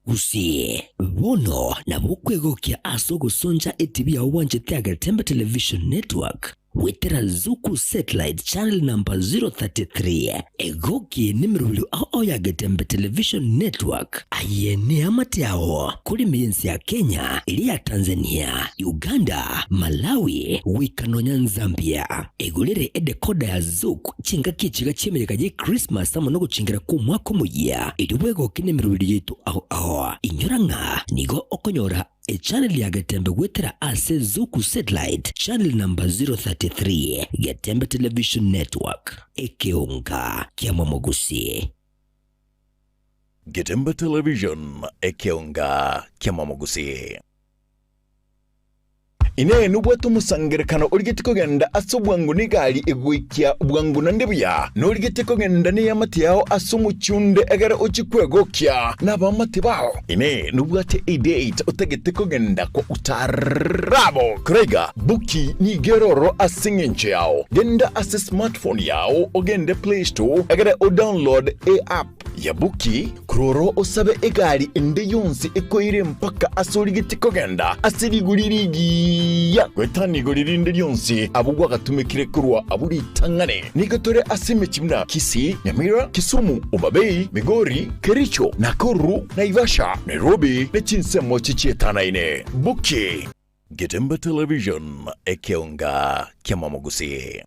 Gusii, bono nabo okwegokia ase ogosoncha etibi yao bwanchete ya Getembe Television Network goetera Zuku Satellite Channel number 033. Egoki nemerobio ao ao ya Getembe Television Network. Aye neamate ao korema ense ya Kenya, eria ya Tanzania, Uganda, Malawi, goika nonya Nzambia. Egorere edecoder ya Zuku chingaki echiga chi'emeyega ye Christmas amo nogochingera kw'omwaka omoyia, erio bwegoke nemerobio yaito ao ao. Inyora ng'a nigo okonyora Echannel ya Getembe goetera ase Zuku Satellite channel number 033, Getembe Television Network, ekeonga ki'amamogusi. Getembe Television, ekeonga ki'amamogusi. Inee! Nobwate omosangererekano origetie kogenda ase obwango negari egoikia bwango naende buya? Norigetie kogenda neamate yao ase omochie onde egere ochie kwegokia nabaamate bao? Inee! Nobwate edate otagete kogenda kwa utaarabu? Koraiga, Bookie nigo ere ororo ase engencho yao. Genda ase smartphone yao ogende Play Store egere odownload eapp ya Bookie, Korora osabe egari ende yonsi ekoire mpaka ase origetie kogenda ase rigori rigiya goetania igori rinde rionsi abwo gwagatumekire korwa abwo ritang'ani. Nigo tore ase emechie buna Kisii, Nyamira, Kisumu, Homa Bay, Migori, Kericho, Nakuru, Naivasha, Nairobi ne chinsemo chichietanaine. Boki. Getembe Television, ekeonga ki'amamogusii.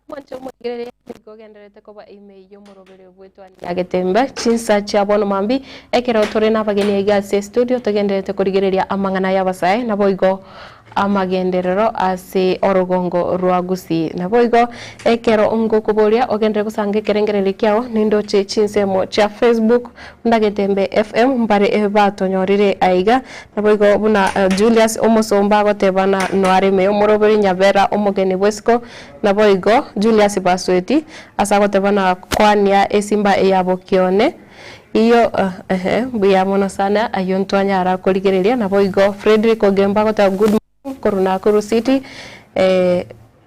Omwancho omoigereria nigo ogendererete koba ime y'omoroberio bw'etwani ya Getembe chinsa chia bono mambia ekero tore nabageni aiga ase estudio togendererete korigereria amang'ana y'abasae naboigo amagenderero ase orogongo rwa Gusii. Naboigo ekero ngokoboria ogenderere gosanga ekerengererio kiao nindoche chinsemo chia Facebook buna Getembe FM mbare batonyorire aiga naboigo buna Julius Omosomba agoteba na noareme omoroberi Nyabera omogeni bw'esiko Naboigo Julius Basweti ase agoteba na kwania esimba eya bokione iyo ehe mbuya mono sana ayio ntwanyara korigereria naboigo Fredrick Ogembo agoteba good morning korwa Nakuru city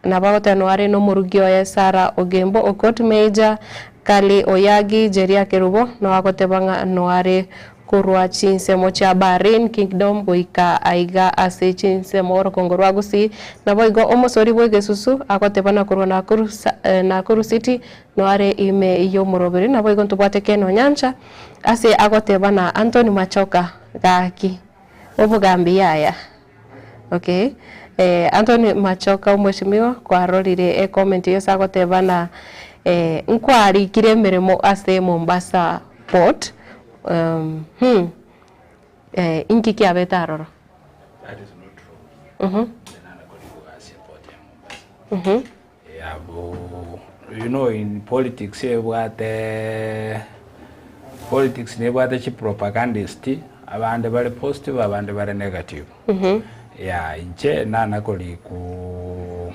nabo agoteba noare nomorugi oye Sarah Ogembo Okot Major Kali Oyagi Jeria Kerubo no agoteba ng'a noare Korwa chinsemo chia Bahrain Kingdom goika aiga ase chinsemo orogongo rwa Gusii, naboigo omosori bw'egesusu agotebana korwa Nakuru Nakuru City noare ime y'omoroberi, naboigo ntobwate Ken Onyancha ase agotebana Anthony Machoka gaki obogambi yaya okay Anthony Machoka omweshimiwa kwarorire ecomment eyio ase agotebana nkwarikire emeremo ase Mombasa Port Uhmm inki kiabete aroro? That is not true. Inche nana korikwa gasi eport ya Mombasa. Abwo you know in politics ebwate politics nebwate chipropagandist abande bare positive abande bare negative. Yeah inche nana korikwa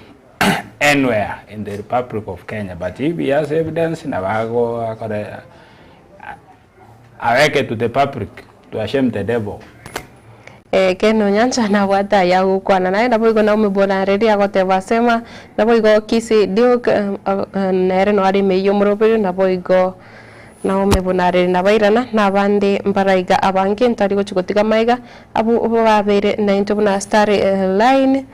anywhere in the republic of Kenya but if he has evidence nabo agokora Aweke to the public to ashame the devil. Ken Onyancha nabwate aya agokwana naye naboigo Naomi Bonareri agoteba asema naboigo Kisii Duke nere noare ime y'omoroberi naboigo Naomi Bonareri nabairana na abande mbaraiga abange ntari gochia gotiga maiga abwo babeire naintwe buna Star Line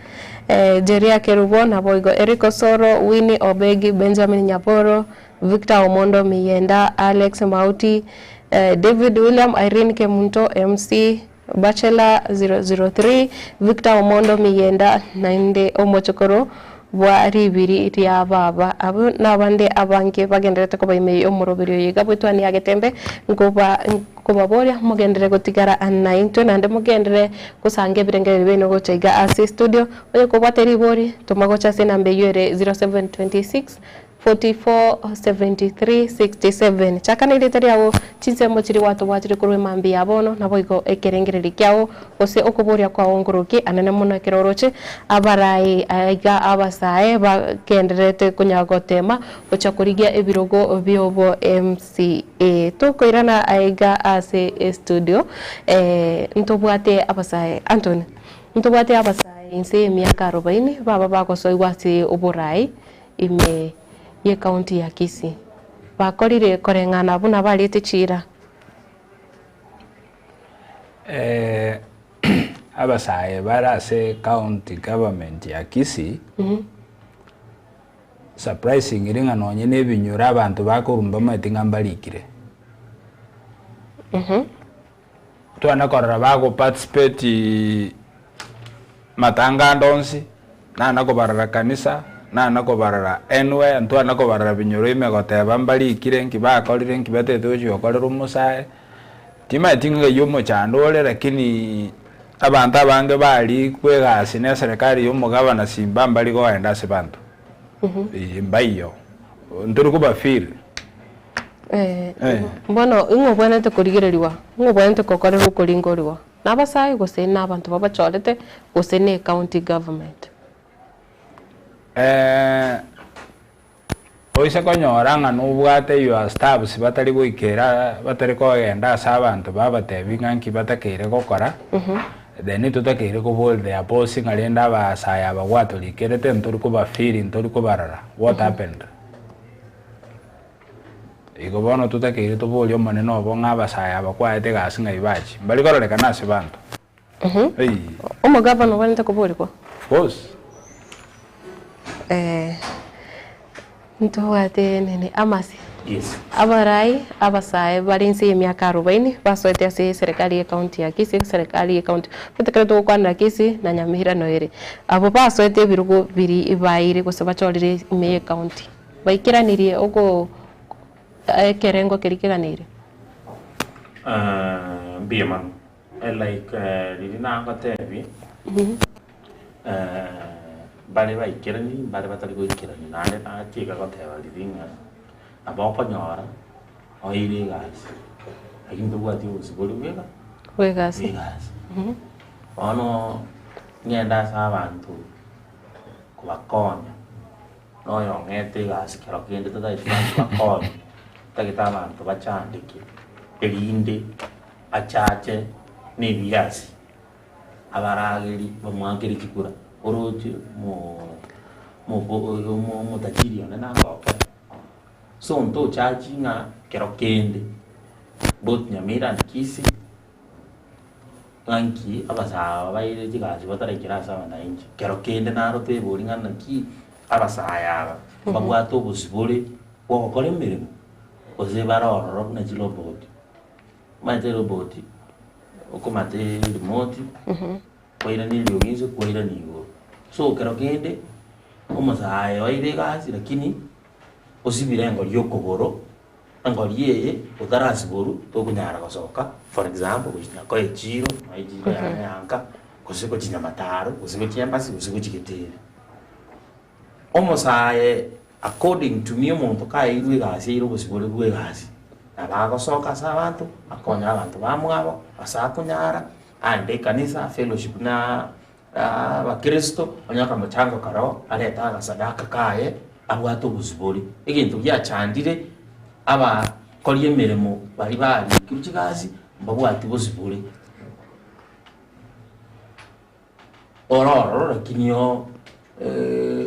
Jeria Kerubo naboigo Eric Osoro Winnie Obegi Benjamin Nyaboro Victor Omondo Miyenda Alex Mauti David William Irene Kemunto MC Bachelor 003, Victor Omondo Miyenda naende omochokoro bwa ribiri ria baba. Abwo nabande abange bagendererete koba ime y'omoroberi oyo iga bw'etwani ya Getembe, nkoba nkobaboria mogenderere gotigara naintwe naende mogenderere gosanga ebirengererio biaino gocha iga ase estudio. Onye kobwate ribori, toma gocha ase enamba eyio ere 0726 447367 Chaka nerieta riao, chinsemo chiria gwatobwatire korwa emambia ya bono, naboigo ekerengererio kiao, gose okoboria kwao nkoroki anene mono ekero oroche abarai aiga abasae bagendererete konya gotema gochia korigia ebirogo biobo MCA. Tokoirana aiga ase estudio ntobwate abasae Anthony, ntobwate abasae inse y'emiaka arobaini baba bagosoigwa ase oborai ime y'ecounty ya Kisii bakorire koreng'ana buna bariete chiira. Abasae bare ase county government ya Kisii, surprisingly ng'a nonye na ebinyoro abanto bakorwa mbamaeti ng'a mbarikire. Twana korora bago participate matanga ande onsi, nana kobarora kanisa, nana kobarora anywhere, ntwana kobarora binyoro ime goteba mbarikire nki bakorire nki batete gochia gokorera omosae, timanyeti ng'a eywo omochando ore lakini abanto abange barikwe egasi na eserekari ya omogabana simba mbari kogenda ase banto, mbaiyo, ntori koba feel. Eh, bono ing'o obwenerete korigererigwa? Ing'o obwenerete gokorerwa okoringorigwa? Nabasae gose nabanto babachorete gose ne county government? Oise konyora ng'a nobwate your staffs batari goikera batari kogenda ase abanto babatebi ng'a nki batakeire gokora, then totakeire koboria their boss ng'a rende abasae aba gwatorikerete ntori koba feel ntori kobarora, what happened? Igo bono totakeire toborie Omonene obo ng'a abasae aba kwaete egasi ng'ai bachie. Mbari kororekana ase banto. Eii. Omogavana obwenerete koborigwa? Of course. Eh, ntobwate nini amasi. Yes. Abarai abasae bare inse y'emiaka arobaini basoete ase eserekari y'ecounty ya Kisii, eserekari y'ecounty ekero togokwanera Kisii na Nyamira noere. Abwo basoete ebirogo biria baeire gose bachorire ime y'ecounty. Baikeranirie oko ekerengo keria keganeire. Mbuya mono. Like riria nagotebie, mbare baikerani, mbare batari goikerani, naende nachika goteba riria ng'a nabo okonyora oeire egasi, lakini tobwati obosibore bwega Bw'egasi. bw'egasi. Bono ng'ende ase abanto kobakonya. Noyong'ete egasi kero kende totagete abanto bakonye, totagete abanto bachandeke, erinde achache na ebiasi, abarageri bamoakere chikura, oroche mo mobo omo omotajiri one nagokera. So ntochachi ng'a kero kende, both Nyamira and Kisii. Ng'a nki abasae aba baire chigasi bataraikera ase abananchi? Kero kende naro tweborie ng'a naki abasae aba mbabwate obosibore bwa ogokora emeremo, gose bare ororo buna chiroboti. Omanyete eroboti, okomata erimote, kwairania eriogi inse kwairania igoro. So kero kende, omosae oire egasi lakini osibire engori ya okogoro. Engori eye otarasiborwa tokonyara gosoka, for example gochia nako echiro, nonya echiro yane ya nka, gose gochia nyamataro, gose gochia embassy, gose gochia getere. Omosae according to me omonto kaeirwe egasi aire obosibore bwa egasi, nabo agosoka ase abanto, akonye abanto bamwabo, ase akonyara, aende ekanisa, fellowship na Abakristo, onye akamochango karoo, arete agasadaka kaye, abwate obosibore. Egento giachandire abakori emeremo baria barikirwe chigasi, mbabwati bosibore. Ore ororo lakini oo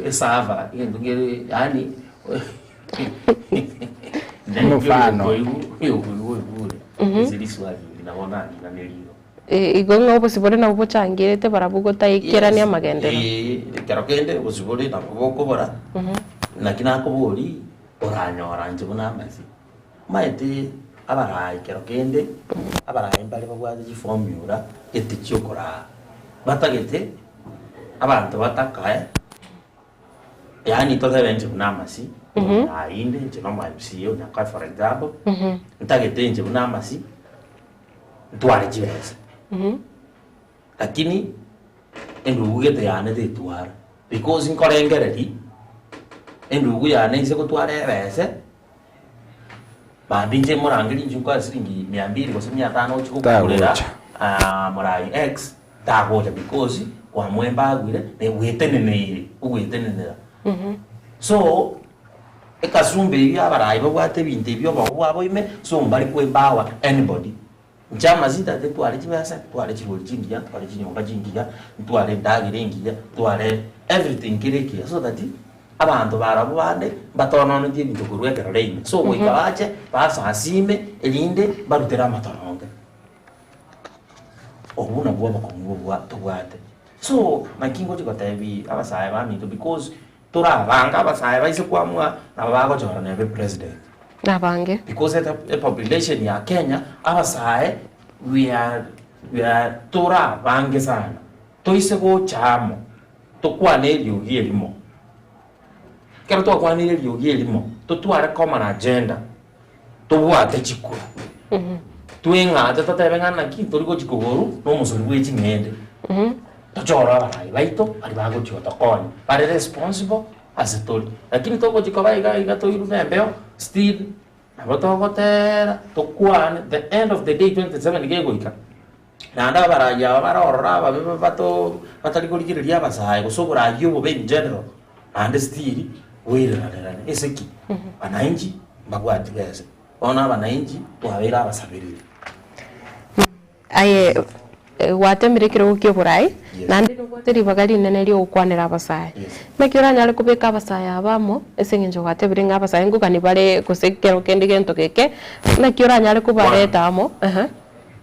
esava egento kere yaani Omofano. oyokoigwa oigure ase riswali eri nabo naringanerie igo. Igo ng'a obosibore nabwo bochangirete barabwo gotaikerania amagenderero. Ekero kende obosibore nabwo bokobora, naki nakoboria oranyora inche buna amasi. Omanyete abarai kero kende, abarai mbare babwate chiformula gete chiokoraa, batagete abanto batakae, yaani totebe inche buna amasi, omorai inde inche na omo MCA o Nyakoe for example, ntagete inche buna amasi, ntware chibesa, lakini endugu gete yane tetwara, because nkorengereria, endugu yane inse gotwara ebese. Mambia inche morangerie inche nkoe siringi mia mbili gose mia tano ochie gokogorera Tagocha. ah, morai X tagocha because kwamwembagwire na gweteneneire ogwetenenera. So ekasumba eyio ya abarai babwate ebinto ebio obobe bwabo ime so mbari koempower anybody. Inche amasita titware chibesa, ntware chirori chingiya, ntware chinyomba chingiya, ntware endagera engiya, ntware everything kere ekiya so that abanto barabwo bande mbatononetie ebinto korwa ekerore ime. So goika bache basasime erinde barutere amatoronge. Obwo nabwo obokong'u bobwa tobwate. So naki ngochi gotebi abasae baminto because torabange abasae baise koamua nabo bagochora nebe president. Nabange. Because ete epopulation ya Kenya, abasae we are we are tore abange sana. Toise gocha amo, tokwane eriogi erimo. Ekero twakwanire eriogi erimo, totware common agenda, tobwate chikura. Tweng'ate totebe ng'a naki tori gochi koboru na omosori bwe ching'ende. Tochore abarai baito baria bagochi gotokonya, bare responsible ase tore. Lakini togochi koba iga iga toirwe na embeo, still nabo togoteera tokwane the end of the day 2027 kegoika, naende abarai aba bare ororo ababe ba- bato batari korigereria abasae gose oborai obobe in general, naende still boirerarerane ase ki? Wananchi mbabwati besa, bono abananchi twabeire abasabereri. Aye gwatemire ekerogo ki'oboraai, Yes. naende nobwate ribaga rinene ri'ogokwanera abasae. Yes. Naki oranyare kobeka abasae aba amo, ase eng'encho gwatebire ng'a abasae nkogani bare gose ekero kende gento geke, naki oranyare kobareta amo, ehe.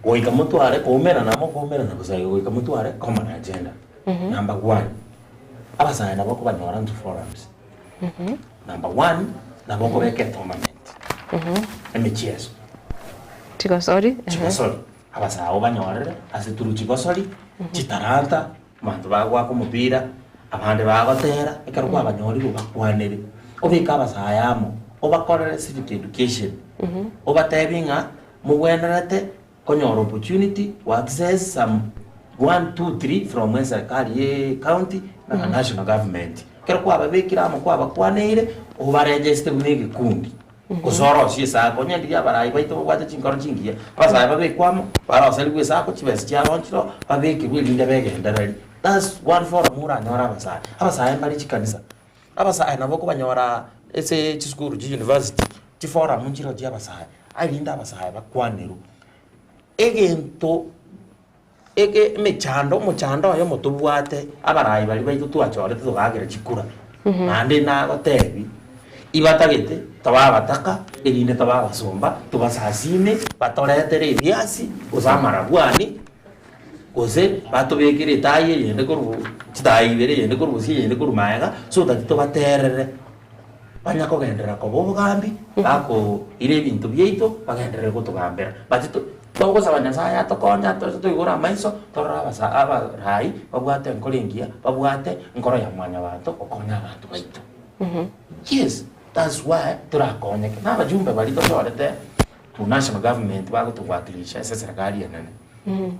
Goika motware koumerana amo koumerana bosa igo goika motware common agenda. Number one, abasae nabo okobanyora into forums. Number one, nabo okobeka etournament, emechieso. Chigosori, ehe. Chigosori. Abasae obanyorere ase through chigosori, chitalanta, abanto bagoaka omopira, abande bagotera, ekero kwabanyorire obakwanere, obeke abasae amo, obakorere civic education, obatebie ng'a mobwenerete konyora opportunity to access some one, two, three from eserikari ya ecounty na national government. Ekero kwababekire amo kwabakwaneire, obaregesite buna egekundi. Gose orosie esako, onye ndiria abarai baito babwate chinkoro chingiya, abasae babekwe amo, baroserigwe esako, chibesa chiaronchirwe, babekerwe erinde begendererie. That's one forum oranyore abasae. Abasae mbare chikanisa, abasae nabo okobanyora ase chisukuru chi university, chiforum nchireo chia abasae, erinde abasae bakwanerwe. Egento eke emechando, omochando oyomo tobwate, abarai baria baito twachorete togakera chikura, naende nagotebi, ibatagete tobe abataka, erinde tobe abasomba, tobasasime, batoretere ebiasi, gose amarabwani, gose batobekere etaai eyende korwa chitaai ibere, eyende korwa bosio, eyende korwa maega, so that tobaterere. Banya kogenderera koba obogambi, bakoira ebinto biaito, bagenderere gotogambera. But to togosaba Nyasaye atokonye atose toigore amaiso, torore abasa abarai babwate enkoro engiya, babwate enkoro ya mwanyabanto gokonya abanto baito. Yes, that's why torakonyeke. Na abajumbe baria tochorete to national government bagotowakilisha ase eserekari enene,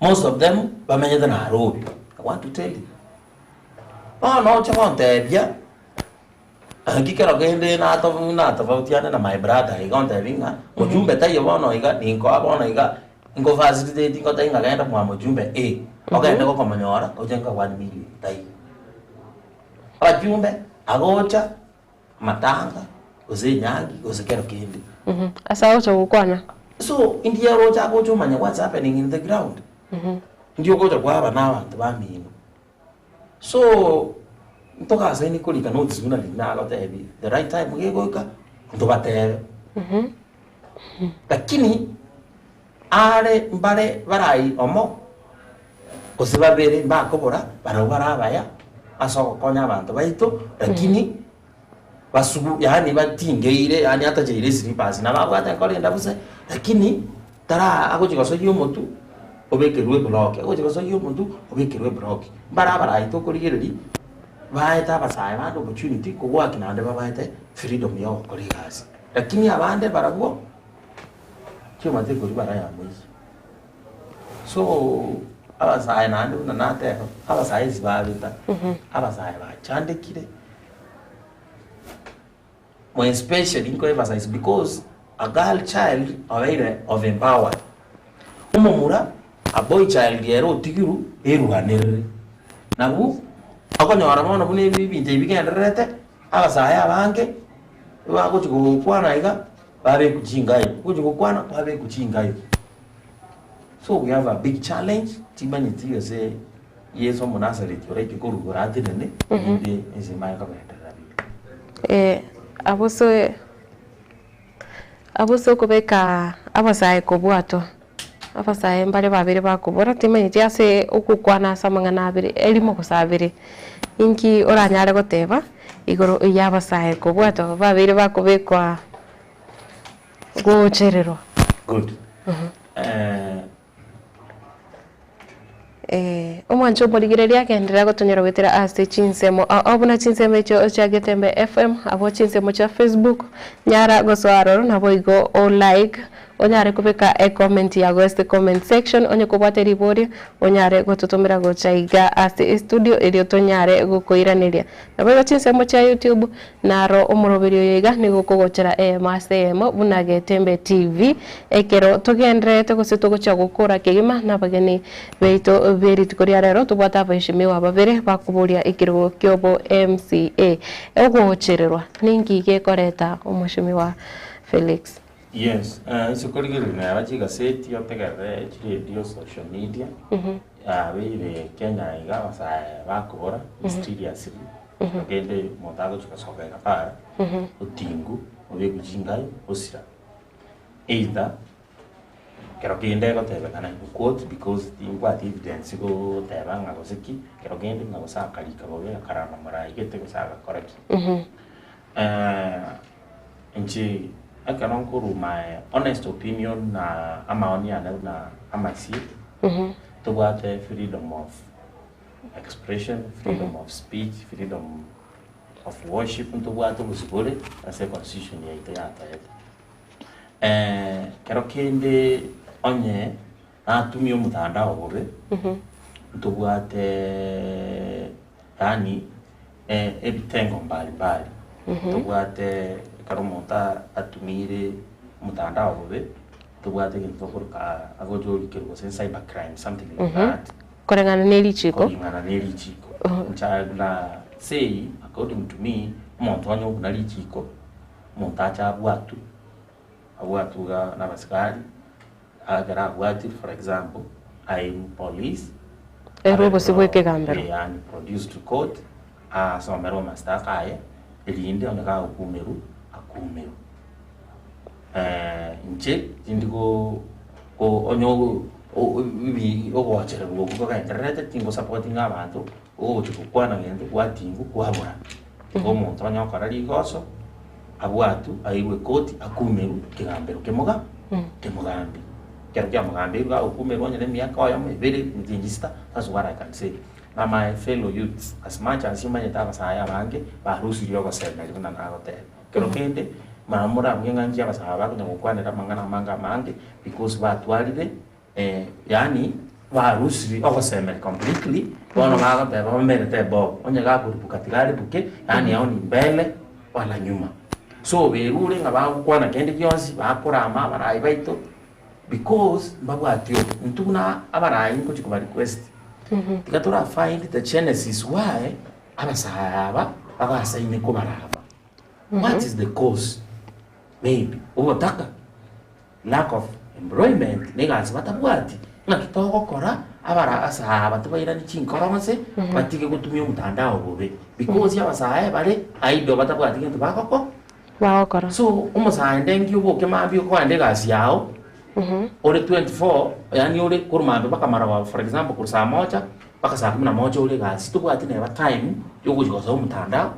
most of them bamenyete Nairobi, I want to tell you. Bono oche gontebia, naki kero kende nato natofautiane na my brother iga ontebia ng'a mojumbe taiyo bono iga, ninkoa bono iga, nko facilitate ngotebie ng'a genda mwa mojumbe A, ogende gokomonyora oche nka one million taiyo. Abajumbe, agocha, amatanga, gose enyangi, gose kero kende. Ase agocha gokwana. So, inki aroche agocha omanya what's happening in the ground? Inki ogocha kwaba na abanto bamino? So, ntogasaini korika notice buna riria nagotebi, the right time gegoika, ntobatebe. Lakini, are mbare barai omo, gose babere mbakobora, barabwo bare abaya, ase ogokonya abanto baito, lakini basugu yaani batingeire yaani atacheire eslippers nabo abwate enkoro ende buse, lakini tara agochi gosoyia omotwe obekerwe eblock, agochi gosoyia omotwe obekerwe eblock. Mbare abarai tokorigereria baete abasae bande opportunity kobwaki naende babaete freedom ya ogokora egasi. Lakini abande barabwo chiomate koria bara ya moiso. So abasae naende buna nateba, abasae ase babeta, abasae bachandekire. More especially nko emphasize because a girl child obeire of empowered. Omomura a boy child ere otigirwe erwanerere. Nabwo okonyora bono buna ebi ebinto ebi bigendererete abasae abange bagochi gokwana iga babekwa chingayo, gochi gokwana babekwa chingayo. So we have a big challenge timanyeti gose Yeso Omonasareti oraike korwa igoro atenene, erinde ense emanye kogenderera buya. Eh, abwo ase abwo ase okobeka abasae kobwatwa, abasae mbare babere bakobora, timanyeti ase ogokwana ase amang'ana abere, erimo gose abere, inki oranyare goteba igoro ya abasae kobwatwa babeire bakobekwa gochererwa? Good. Eh, Omwancho omorigereria agenderera gotonyora goetera ase chinsemo ao buna chinsemo echio chia Getembe FM, abwo chinsemo chia Facebook, nyara gosoa aroro naboigo o like, onyare kobeka ecomment yago ase comment section, onye kobwate riborio onyare gototomera gocha iga ase estudio erio tonyare gokoiraneria. Naboigo chinsemo chia YouTube, naro omoroberio oyo iga nigo okogochera eyemo ase eyemo buna Getembe TV, ekero togendererete gose togochia gokora kegima nabageni baito be rituko ria rero tobwate abaheshimiwa babere bakoboria ekerogo kiobo MCA. Ogochererwa ninki gekoreta omweshimiwa Felix? Yes, ase korigereria neba chigaseti otegerere chiredio, social media, Yabeire Kenya iga abasae bakobora mysteriously ogende omonto agochi gosoka iga para otingu obekwe chingayo osira either kero kende egotebekana in quote because timbwati evidence goteba ng'a gose ki, kero kende ng'a gose akarika bobe akarama moraigete gose agakora ki. Inche ekero nkorwa my honest opinion na amaoni ane buna amasie, tobwate freedom of expression, freedom of speech, freedom of worship, ntobwate obosibore ase econstitution yaito yatoete. Kero kende onye natumia omotandao bobe, ntobwate yaani ebitengo mbali mbali, ntobwate ekero omonto atumiire omotandao bobe, ntobwate egento tokoroka agocha orikerwa gose cyber crime something like that. Koreng'ana ne richiko. Koreng'ana ne richiko. Nchae buna say according to me, omonto onye obuna richiko, omonto ache abwatwe, abwatwe iga na abasikari, Ekero abwatire for example, airwe police, Airwe obosio bw'ekegambero. Eh, yaani produced to court, asomerwe amastaka aye, erinde onye gagokumerwa, akumerwe. Inche tindi go go onye ogo o- ebi ogochererwa okwo kogendererete, tingosapotinga abanto, ogochi gokwana gento gwatingwa kwabora. Igo omonto onye okora rigoso, abwatwe airwe ekoti akumerwe ekegambero kemoga kemogambi. Ekero kiamogambeirwe agokumerwa onye na emiaka oyomo ebere emetienyi sita, that's what I can say. Na my fellow youths, as much as omanyete abasae abange barusirie ogosemeria buna nagoteba. Ekero kende mara morabuge ng'a inche abasae aba bakonya gokwanera amang'ana amange amange because batwarire Yaani barusirie ogosemeria completely, bono bagoteba bamerete ebogo, onye gakorubuka tiga aribuke, yaani ao ni mbele wala nyuma. So berure ng'a bagokwana kende gionsi, bakorama abarai baito, because mbabwati obo. Intwe buna abarai ngochi koba request, tiga tora find the genesis why abasae aba babasaine kobarama. What is the cause? Maybe obotaka. Lack of employment, na egasi batabwati, ng'aki togokora abara asaa aba tobairani chinkoro gose, batige gotumia omotandao bobe, because abasae bare idle batabwati gento bagoko Bagokora. So, omosae ndengi oboke mambia okoenda egasi yao, ore 24, yaani ore korwa mambia mpaka marogoba, for example korwa saa moja mpaka saa kumi na moja ore egasi, tobwati neba time yogochi gosoa omotandao,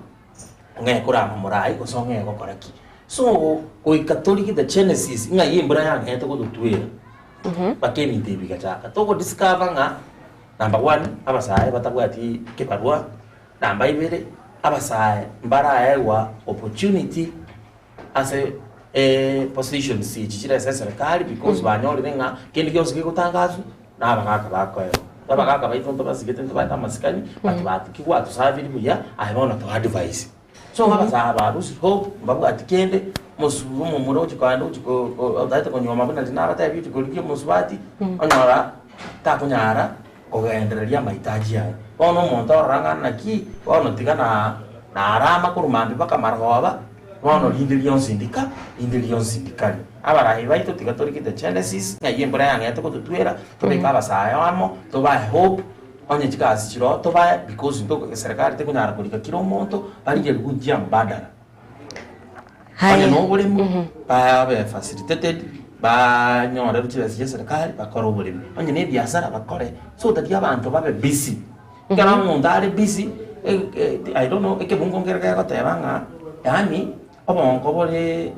ong'ee korama morai gose ong'ee gokora ki. So, goika torigie the genesis ng'ai embura yang'ete gototwera, mpaka ebinto ebi bigachaka. Togodiscover ng'a number one, abasae batabwati kebarua, namba ibere, abasae mbaraegwa opportunity ase positions echi chire ase eserekari because banyorire ng'a kende gionsi kegotangaswa na abagaka bakoegwa. Abagaka baito ntobasigete ntobaete amasikani, but batikigwatusabiri buya, aye bono to advise. So abasae aba lose hope, mbabwati kende, omosu omomura ochi kogenda ochi ko ko otaete konyuoma buna riria nabatebia ochi korigia omosubati, onyora takonyara kogendereria amahitaji aye. Bono omonto orora ng'a naki, bono tiga na narama korwa mambia mpaka marogoba, bono rinde rionsi ndika rinde rionsi ndikari. Abarai baito tiga torigete genesis, ng'ai embura yang'ete gototwera, tobeke abasae amo, tobae hope, onye chigasi chire oo tobae because ntoko eserekari tekonyara korika kera omonto, barigerigwe njia mbadala. Onye Haya. na oboremi, babe facilitated, banyorerwe chibesa chia eserekari bakore oboremi. Onye na ebiasara bakore, so tari abanto babe busy. Ekero omonto are busy, I don't know, ekebungo nkere kegoteba ng'a yaani obongo bore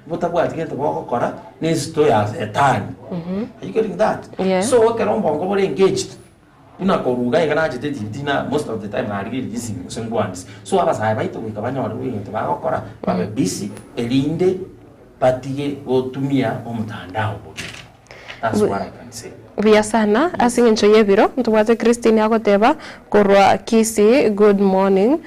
botabwati gento bogokora, na esito ya setani. Are you getting that? Yeah. So ekero obongo bore engaged, buna korwa iga iga nachete etv na most of the time narigereria chisimi gose ngwanise. So abasae baito goika banyorerwe egento bagokora, babe busy, erinde batige gotumia omotandao bobe. That's what I can say. Buya sana ase eng'encho y'ebiro ntobwate Christine agoteba korwa Kisii good morning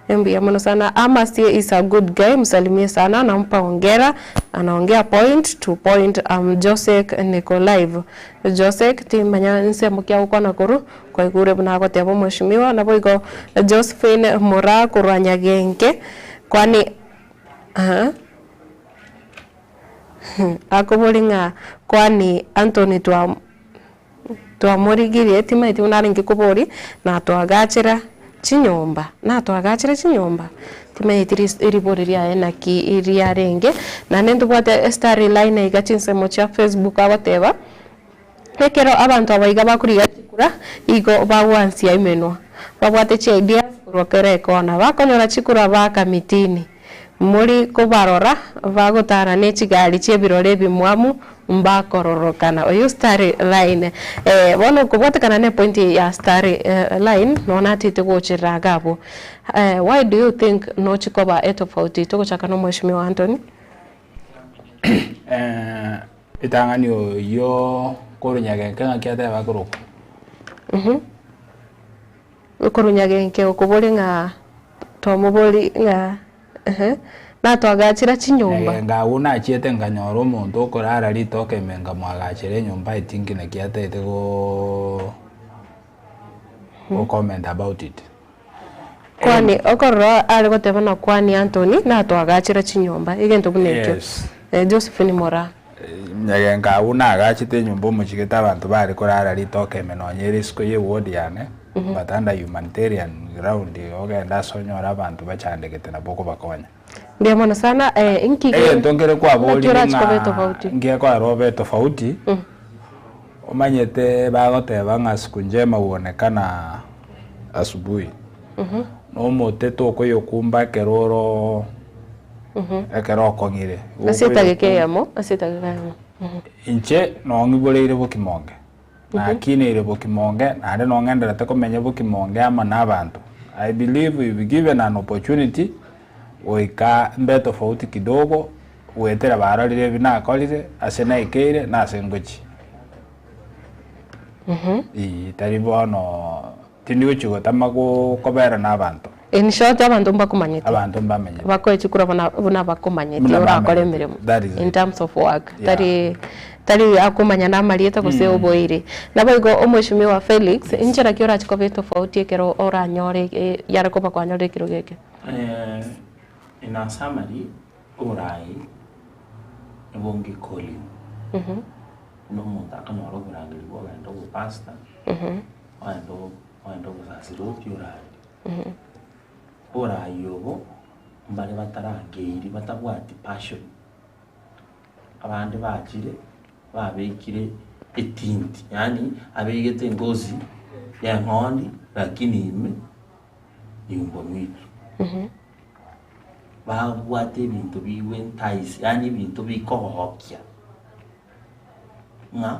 mbuya mono sana Amasie is a good guy msalimie sana nampa hongera anaongea point to point am Josek niko live Josek timanya nsemo ki agokwana korwa kwaigure buna agoteba omweshimiwa naboigo Josephine Moraa korwa Nyagenke kwani aha akobori ng'a kwani Anthony twa twamorigirie timaeti buna arenge kobori natwagachera chinyomba natwagachera chinyomba timaeti ris eribori riaye naki riarenge naende ntobwate starry line iga chinsemo chia Facebook agoteba, ekero abanto aba iga bakorigia chikura igo bagwansia emenwa babwate chi ideas korwa kera ekona bakonyora chikura baka mitini mori kobarora bagotara na echigari chia ebirore ebimwamu mbakororokana oyo starry line bono okobwatekana na epoint ya starry line nonya natete gocherera iga abwo why do you think nochikoba etofauti togochaka na omweshimiwa Anthony. Ritang'ani oyio korwa Nyagenke ng'aki ateba akorokwa? Korwa Nyagenke okobori ng'a twamobori ng'a natwagachera chinyomba. Nyagenke agwo nachiete nkanyora omonto okorara ritoke ime nkamwagachera enyomba I think naki ataete go go comment about it. Kwani okorora are goteba na kwani Anthony natwagachera chinyomba egento buna ekio. Yes. Josephine Moraa. Nyagenke agwo nagachete enyomba omochigete abanto bare korara ritoke ime nonye ere isiko ye ward yane, but under humanitarian ground ogende ase onyore abanto bachandegete nabo okobakonya. Mbuya mono sana inki Egento nkere naki kwaborire orache koba ng'a etofauti? ngekoera obe etofauti, omanyete bagoteba ng'a siku njema huonekana asubuhi. Na omote tokoyokumba ekero oro ekero okong'ire. Ase etageka eyemo, ase etageka eyemo. Inche nong'iboreire bokimonge, nakineire bokimonge, naende nong'enderete komenya bokimonge amo na abanto. I believe if given an opportunity, goika mbe tofauti kidogo, goetera barorire ebi nakorire, ase naikeire, na ase ngochia. Eeh, tari bono tindi gochia gotama go kobera na abanto. In short abanto mbakomanyete. Abanto mbamenyete. Bakoe chikura buna buna bakomanyete Buna orakore bamenyete. emeremo That is in it. terms of work Yeah. tari tari akomanya na amarieta gose oboiri. Naboigo omweshimiwa Felix, inchera ki orache koba etofauti ekero oranyore yare koba kwanyorire ekerogo eke? In a summary, oborai nibonge calling. Buna omonto akonyora oborangeri bwa ogenda obopastor. Ogende ogende obosasiroti orarire. Oborayi obo, mbare batarangeiri batabwati passion. Abande bachire, babekire etinti, yaani abegete engozi ya eng'ondi lakini ime ni mbwa mwitu. Babwate ebinto bigwentaisi, yaani ebinto bikogokia ng'a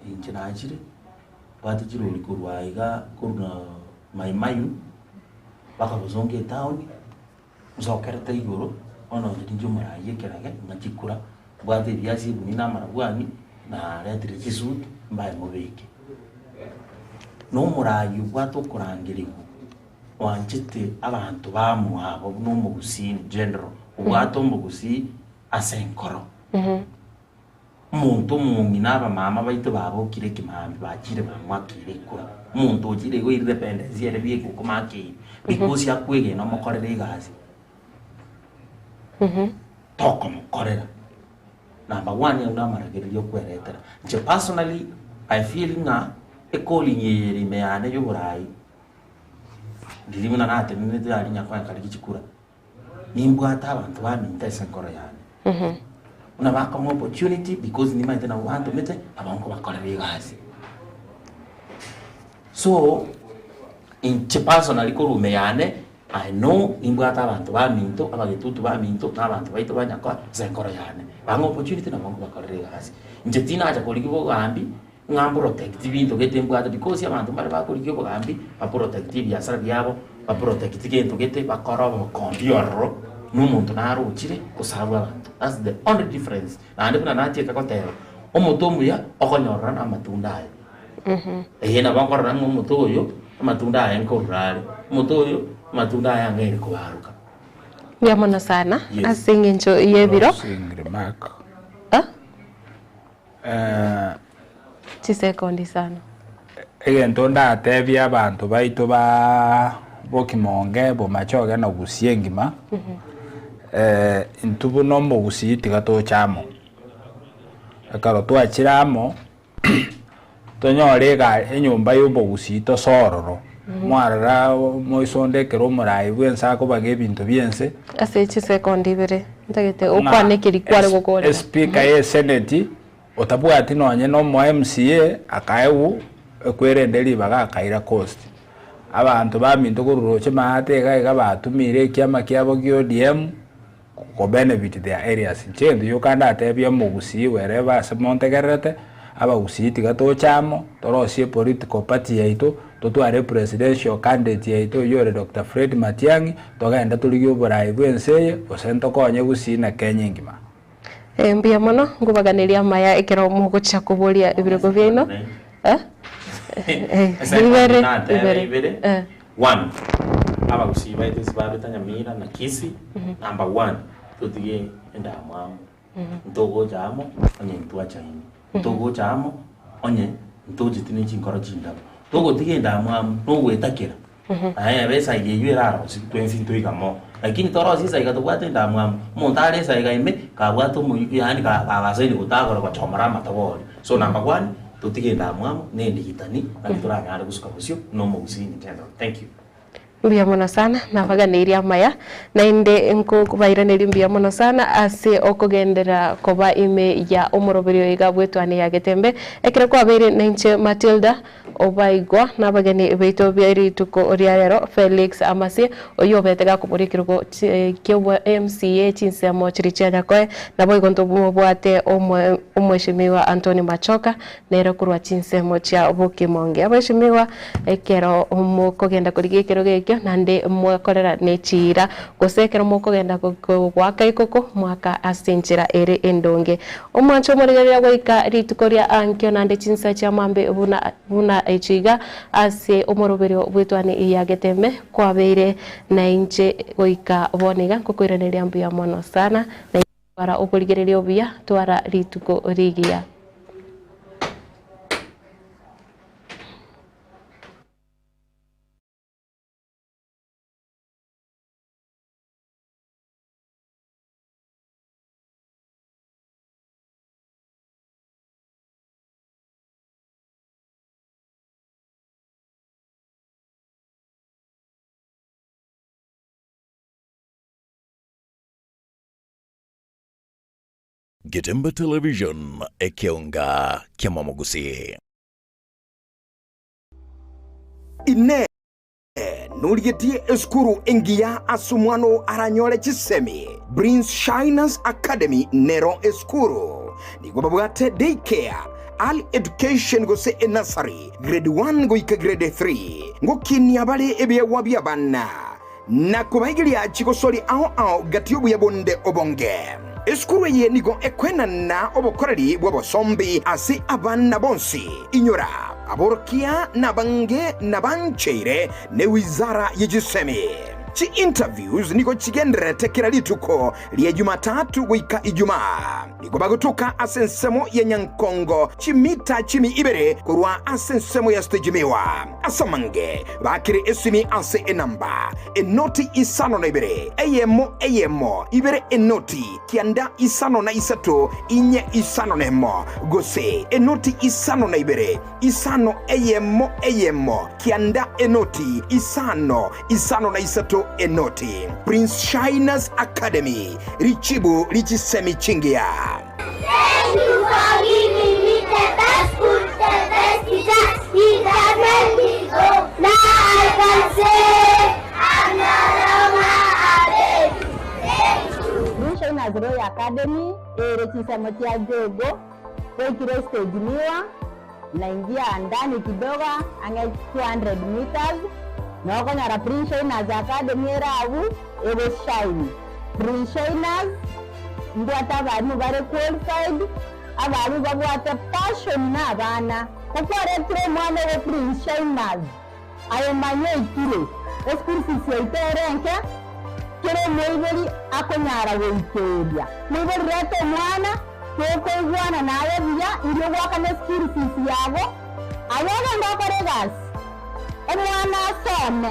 inche nachire, mbwate chirori korwa aiga korwa Mai Mahiu, mpaka Bosongo etown, nsokerete igoro, bono inche ninche omoraia ekerage, ng'a chikura, mbwate ebiasi ebuni na amarabwani, naretire chisuti, mbae mobeke. Na omoraia obwate okorangerigwa, oanchete abanto bamwabo buna omogusii in general, obwate omogusii ase enkoro. Omonto omong'ina abamama baito babokire ekemambia bachire bamwakeire ekura. Omonto ochire igo oirire ependensi ere bieka okomakeire because akwegena omokorere egasi tokomokorera. Number one aywo namaragererio okweretera. Inche personally I feel ng'a ecalling eye ere ime yane ya oborai riria buna natenenete aria nyakoe nkarigia chikura. Nimbwate abanto baminto ase enkoro yane, buna bakong'a opportunity because nimanyete nabo bantomete, nabo nkobakorera egasi. So, inche personally korwa ime yane, I know nimbwate abanto baminto, abagetutu baminto, na abanto baito ba Nyakoe ase enkoro yane. Bang'a opportunity nabo nkobakorera egasi. Inche tinacha korigia bogambi, ng'a mprotect binto gete mbwate because abanto mbare bakorigia obogambi baprotect ebiasara biabo, baprotect gento gete bakore obokombi ororo, na omonto narochire gose abwo abanto. That's the only difference. Naende buna nachiete goteba, omote omuya okonyorora na amatunda aye. Eye nabo okorora ng'a omote oyo, amatunda aye nkorura are, omote oyo, amatunda aye ang'eire kobaroka. Mbuya mono sana Yes. ase eng'encho y'ebiro. Closing remark. Ah? Eh, Chisekondi isano. Egento ndatebie abanto baito ba Bokimonge, Bomachoge na Gusii engima, eh, intwe buna omogusii tiga toche amo. Ekero twachire amo, tonyore ega enyomba ya obogusii tosoe ororo. Mwarora moisonde ekero omoraai bwa ense akobaga ebinto bia ense. Ase chisekondi ibere, ntagete okwane ekeri kware gokorera. Espika ye eseneti otabwati nonye na omo MCA akaegwa ekwerende ribaga akaira coast. Abanto baminto korwa roche maate iga iga batumire ekiama kiabo kia ODM ko benefit their areas. Inche egento gioka ndatebie omogusii wherever ase montegererete, abagusii tiga toche amo, torosie epolitical party yaito, totware epresidential candidate yaito oyio ore Doctor Fred Matiang'i, togende torigie oborai bwa ense eye, gose ntokonye gusii na Kenya engima. Mbuya mono, nkobaganeria amaya ekero mogochia koboria ebirogo biaino. Eh? Ibere, Natebe ibere. ibere. Eh. One, abagusii baito ase babeta Nyamira na Kisii, number one, totige endamwamu, ntogocha amo onye ntwachaini, ntogocha amo onye ntocheti ne chinkoro chindabu. Togotiga endamwamu, nogoetakera, naye ebe esaiga eywo erarosie twensi ntoika mo. Lakini torosie esaiga tobwate endamwamu, omonto are esaiga ime, kabwate omoyio yaani kagasaini gotagora gochomora amatobori. So number one, totige endamwamu na endigitani, naki toranyare gosuka bosio na omogusii in general. Thank you. Mbuya mono sana, nabaganeirie amaya, naende nkobairaneria mbuya mono sana ase okogenderera koba ime ya omoroberio oyo iga bw'etwani ya Getembe, ekero kwabeire nainche Matilda Obaigwa na abageni baito be rituko ria rero Felix Amasie, oyio obete gakoboria ekerogo ki'obwa MCA chinsemo chiria chia Nyakoe, naboigo ntobwate omweshimiwa Anthony Machoka, nere korwa chinsemo chia Bokimonge. Abeshimiwa ekero mokogenda korigia ekerogo ekio naende mwakorera ne chiira, gose ekero mokogenda goaka ekoko mwaka ase enchera ere endonge. Omwancho omorigereria goika rituko ria ankio naende chinsa chia mambe buna buna echi iga ase omoroberio bw'etwani ya Getembe kwabeire nainche goika bono iga nkokoiraneria mbuya mono sana na twara okorigereria obuya twara rituko rigiya. Getemba Television, ekeonga ki'amamogusii. Inee! Norigetie esukuru engiya ase omwana oo aranyore chisemi? Prince Shiners Academy nero esukuru. Nigo babwate day care, early education gose enursery, grade 1 goika grade 3. Ngokinia bare ebiegwa bi'abana na kobaigeria chigosori ao ao gati y'obuya bonde obonge. Esukuru eye nigo ekoenana obokoreri bw'obosombi ase abana bonsi. Inyora, aborokia nabange nabancheire ne wizara ye chisemi. Chi interviews nigo chigendererete kera rituko ria Jumatatu goika Ijumaa. Nigo bagotoka ase ensemo ya Nyankongo chimita chimi ibere korwa ase ensemo ya stage miwa. Ase amange bakire esimi ase enamba enoti 52 eyemo eyemo ibere enoti 953 inye 51 gose enoti 52 5 eyemo eyemo 9 enoti 5 53 enoti. Prince Shiners Academy, richibu richisemi chingiya. Thank you for giving me the best school, the best teacher. It has made me go. Now I can say I'm no longer a baby. Thank you. Prince Shiners Royal Academy ere chinsemo chia Jogo goikire stage miwa naingia ndani kidogo ang'e 200 meters nokonyora Prince Shiners Academy ere abwo egoshine. Prince Shiners mbwate abalimu bare qualified, abalimu babwate passion na abana. Kokwaretire omwana ogo Prince Shiners aye manya oikire eschool fees yaito ere enke, kera omoibori akonyara goikeria. Moibori reta omwana, tokoigwana naye buya, erio goakana eschool fees yago, aye ogende okore egasi, omwana asome,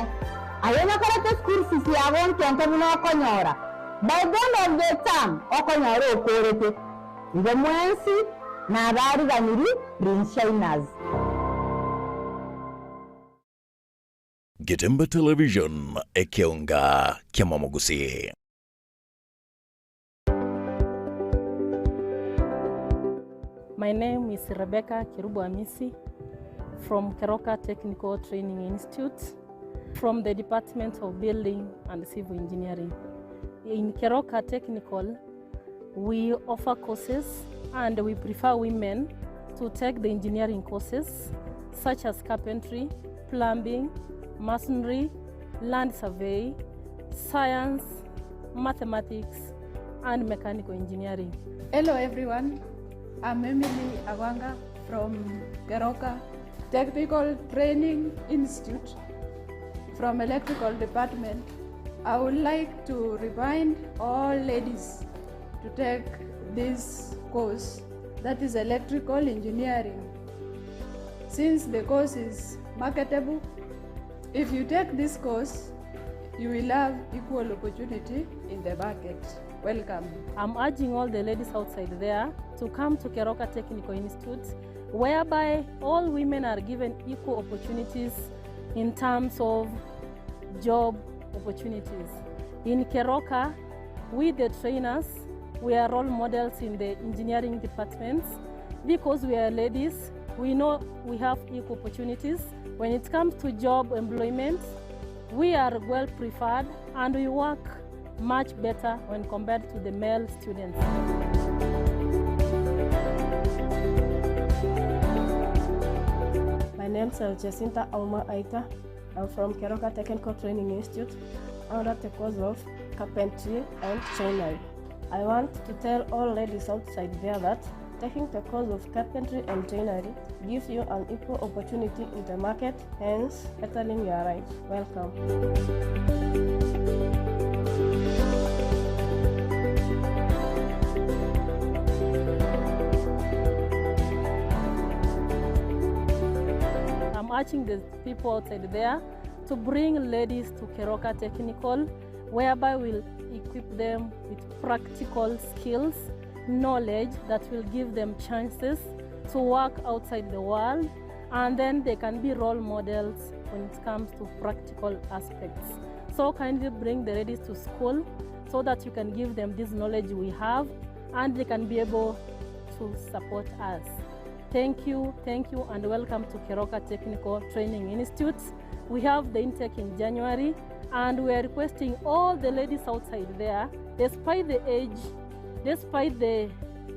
aye onye koreta eschool fees yago nke nke buna okonyora, by the end of the term okonyora okorete. Igo mwensi nabariganiri Prince Shiners. Getemba Television, ekeonga ki'amamogusii. My name is Rebecca Kerubo Amisi from Keroka Technical Training Institute from the Department of Building and Civil Engineering. In Keroka Technical, we offer courses and we prefer women to take the engineering courses such as carpentry, plumbing, masonry, land survey, science, mathematics, and mechanical engineering. Hello everyone, I'm Emily Awanga from Keroka Technical Training Institute from Electrical Department. I would like to remind all ladies to take this course, that is electrical engineering. Since the course is marketable, if you take this course, you will have equal opportunity in the market. Welcome. I'm urging all the ladies outside there to come to Keroka Technical Institute, whereby all women are given equal opportunities in terms of job opportunities. In Keroka, we the trainers, we are role models in the engineering departments. Because we are ladies, we know we have equal opportunities. When it comes to job employment, we are well preferred and we work much better when compared to the male students. My name is Jacinta Auma Aita. I'm from Keroka Technical Training Institute under the course of carpentry and joinery. I want to tell all ladies outside there that taking the course of carpentry and joinery gives you an equal opportunity in the market, hence bettering your life. Welcome. I'm urging the people outside there to bring ladies to Keroka Technical, whereby we'll equip them with practical skills, knowledge that will give them chances to work outside the world, and then they can be role models when it comes to practical aspects. So kindly bring the ladies to school so that you can give them this knowledge we have, and they can be able to support us. Thank you, thank you, and welcome to Keroka Technical Training Institute. We have the intake in January, and we are requesting all the ladies outside there, despite the age, despite the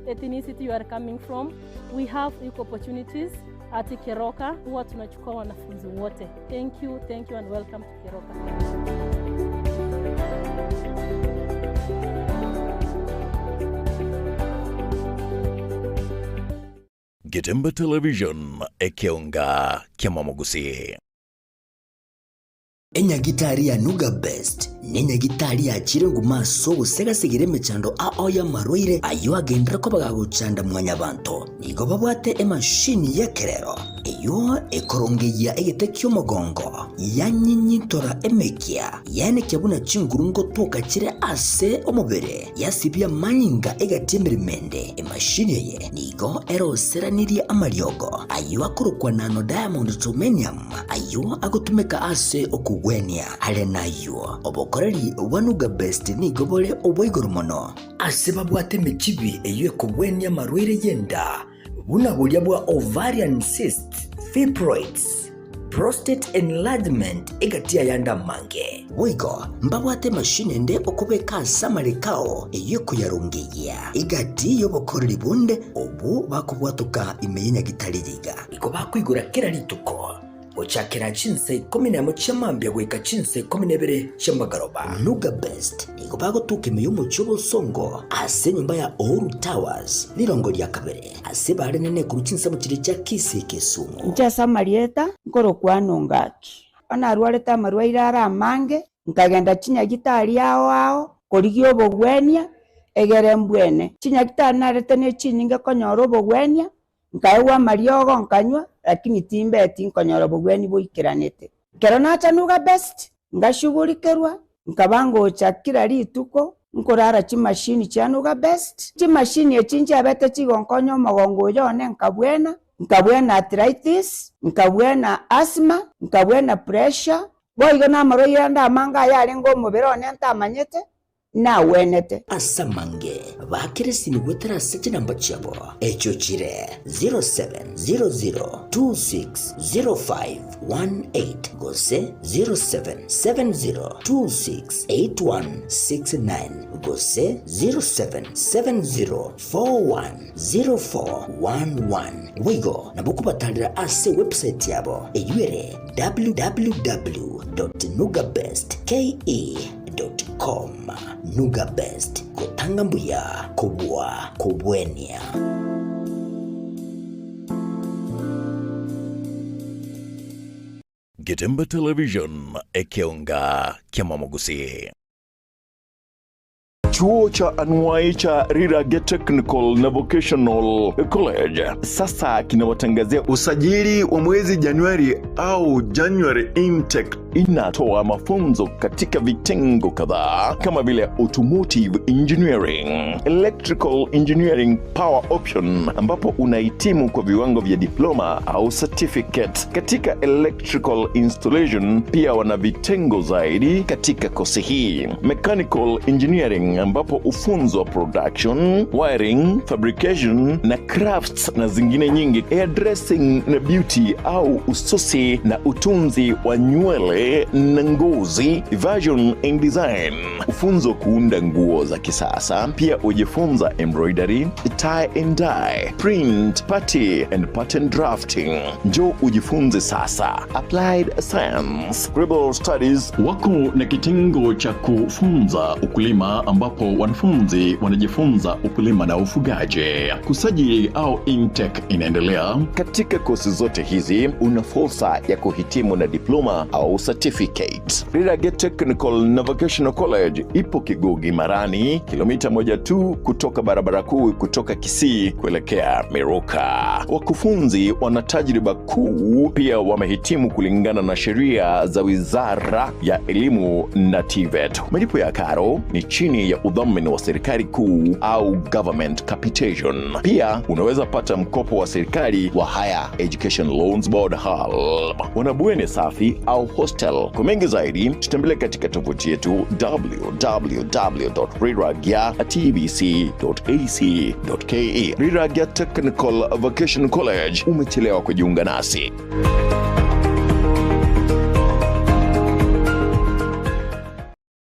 ethnicity you are coming from, we have equal opportunities at Keroka. Huwa tunachukua wanafunzi wote. Thank you, thank you and welcome to Keroka. Getemba Television ekeonga kiamamogusi. Enyagitari ya Nuga Best nenyagitari yachire nguma ase ogosegasegera emechando ao y'amarwaire ayio agenderere koba gagochanda mwanyabanto. Nigo babwate emashini y'ekerero eyio ekorongeia egete ki'omogongo, yanyinyintora emekia, yaenekia buna chinguru ngotoka chire ase omobere, yasibia amanyinga egati y'emeremo ende. Emashini eye nigo eroseranirie amariogo ayio akorokwa nano diamond germanium ayio agotumeka ase okogwenia. Are nayio, obokoreri bwa Nuga Best nigo bore obwa igoro mono. Ase babwate emechibi eyio ekogwenia amarwaire y'enda, buna boria bwa ovarian cysts, fibroids, prostate enlargement egati y'ayande amange. Boigo mbabwate emashini ende okobeka ase amareko ao eyio ekoyarongeyia egati y'obokoreri bonde obwo bakobwatoka ime y'enyagitari riga. Igo bakoigora kera rituko gochakera chinsa ikomi nemo chia mambia goika chinsa ikomi na ibere chi'amagoroba. Nuga Best nigo bagotuka ime y'omochie obosongo ase enyomba ya Uhuru Towers, rirongo ria kabere, ase barenene korwa chinsemo chiria chia Kisii Kisumu. Inche ase amarieta nkorokwana Ongaki. Bono narwarete amarwaire are amange, nkagenda chinyagitari ao ao korigia obogwenia, egere mbwene. Chinyagitari narete ne chinyinge konyora obogwenia, nkaegwa amariogo nkanywa, lakini timbeti nkonyora obogweni boikeranete. Ekero nacha Nuga Best, ngashughulikerwa, nkaba ngocha kila rituko, nkorara chimashini chia Nuga Best. Chimashini echi nchiabete chigonkonya omogongo oyo one nkabwena, nkabwena arthritis, nkabwena asthma, nkabwena pressure, boigo na amarwaire ande amange aya arenge omobere one ntamanyete, nagwenete. Ase amange bakire esimi goetera ase chinamba chiabo, echio chire 0700260518 gose 0770268169 gose 0770410411. Boigo nabo okobatarera ase ewebsite yabo eyio ere www.nugabestke.com. Nuga Best, gotanga mbuya kobua kobwenia. Getemba Television, ekeonga ki'amamogusii. Chuo cha anuai cha Rirage Technical na Vocational College sasa kinawatangazia usajili wa mwezi Januari au January intake. Inatoa mafunzo katika vitengo kadhaa kama vile automotive engineering, electrical engineering power option, ambapo unahitimu kwa viwango vya diploma au certificate katika electrical installation. Pia wana vitengo zaidi katika kosi hii, mechanical engineering, ambapo ufunzwa production, wiring, fabrication na crafts na zingine nyingi, hairdressing na beauty au ususi na utunzi wa nywele na ngozi, fashion and design, ufunzo kuunda nguo za kisasa. Pia ujifunza embroidery, tie and dye, print, party and pattern drafting. Njoo ujifunze sasa. Applied Science, Global Studies wako na kitengo cha kufunza ukulima ambapo wanafunzi wanajifunza ukulima na ufugaji. Kusajili au intake inaendelea. Katika kosi zote hizi una fursa ya kuhitimu na diploma au certificate. Rirage Technical na Vocational College ipo Kigugi Marani, kilomita moja tu kutoka barabara kuu kutoka Kisii kuelekea Miruka. Wakufunzi wana tajriba kuu, pia wamehitimu kulingana na sheria za Wizara ya Elimu na TVET. Malipo ya karo ni chini ya udhamini wa serikali kuu au government capitation. Pia unaweza pata mkopo wa serikali wa Higher Education Loans Board HELB. Wanabweni safi au hostel. Kwa mengi zaidi, tutembelee katika tovuti yetu www.riragia.tbc.ac.ke. Riragia Technical Vocation College, umechelewa kujiunga nasi.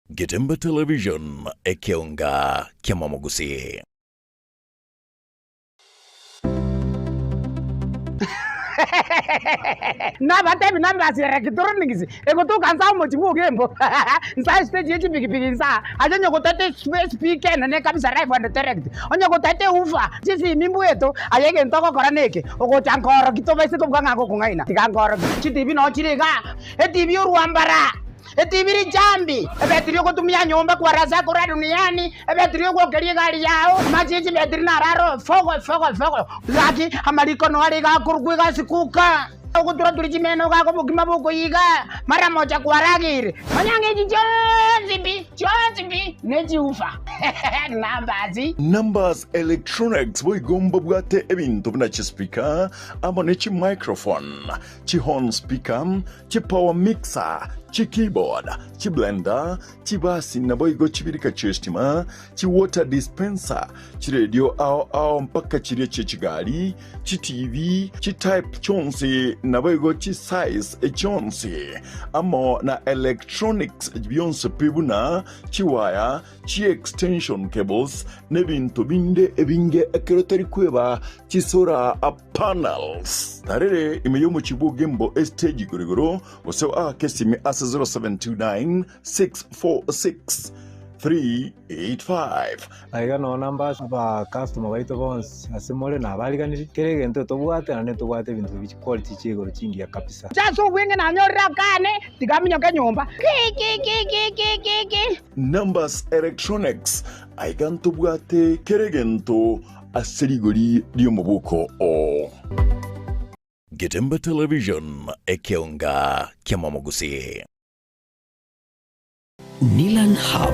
Getembe Television, ekeonga kiamamogusii. Nabatebi nambasi ya electronics egotoka nsa omochi bwa Ogembo nsa estage ye chipikipiki nsa aye onye gotete speaker enene kabisa live and direct onye gotete woofer chisimi mbweto aye egento ogokora neke ogocha nkoroki tobaise kobuga ng'a ngokong'aina tiga nkoroki chitibi noo chire igaa etibi orwambara Etibi richambi, ebetiri ogotumia nyomba kwarasa korwa duniani, ebetiri ogwokeria egari yao, amache ye chibetiri naro aro fogo fogo fogo. Gaki amariko noare iga akorokwa egasi kuka, ogotura-turia chimeno gaka obokima bokoiga, mara mocha kwarageire. Manya ng'a echi chionsi pi, chionsi pi, nechiufa. Numbers. Numbers Electronics boigo mbabwate ebinto buna chispeaker amo ne chimicrophone, chihorn speaker, Chipower mixer, chikeyboard, chiblender, chibasi naboigo chibirika chi'estima, chiwater dispenser, chiredio ao ao mpaka chiria chie chigari, chiTV, chitype chionsi naboigo chisize chionsi, amo na electronics bionsi pi buna chiwaya, chiextension cables, n'ebinto binde ebinge ekero tari kweba chisora panels. Tarere ime y'omochie bw'Ogembo estage igoro igoro, gose oake esimi ase 0729 646 385. Aiga noo namba aba customer baito bonsi ase more nabariganirie, kera egento tobwate naende ntobwate ebinto bi chiquality chia igoro chingiya kabisa. Inche ase obweng'e nanyorire akane, tiga aminyoke nyomba. Ki-ki-ki-ki-ki-ki-ki. Numbers Electronics, aiga ntobwate kera egento ase rigori ri'omobuko oo. Getembe Television, ekeonga ki'amamogusii. Nilan Hub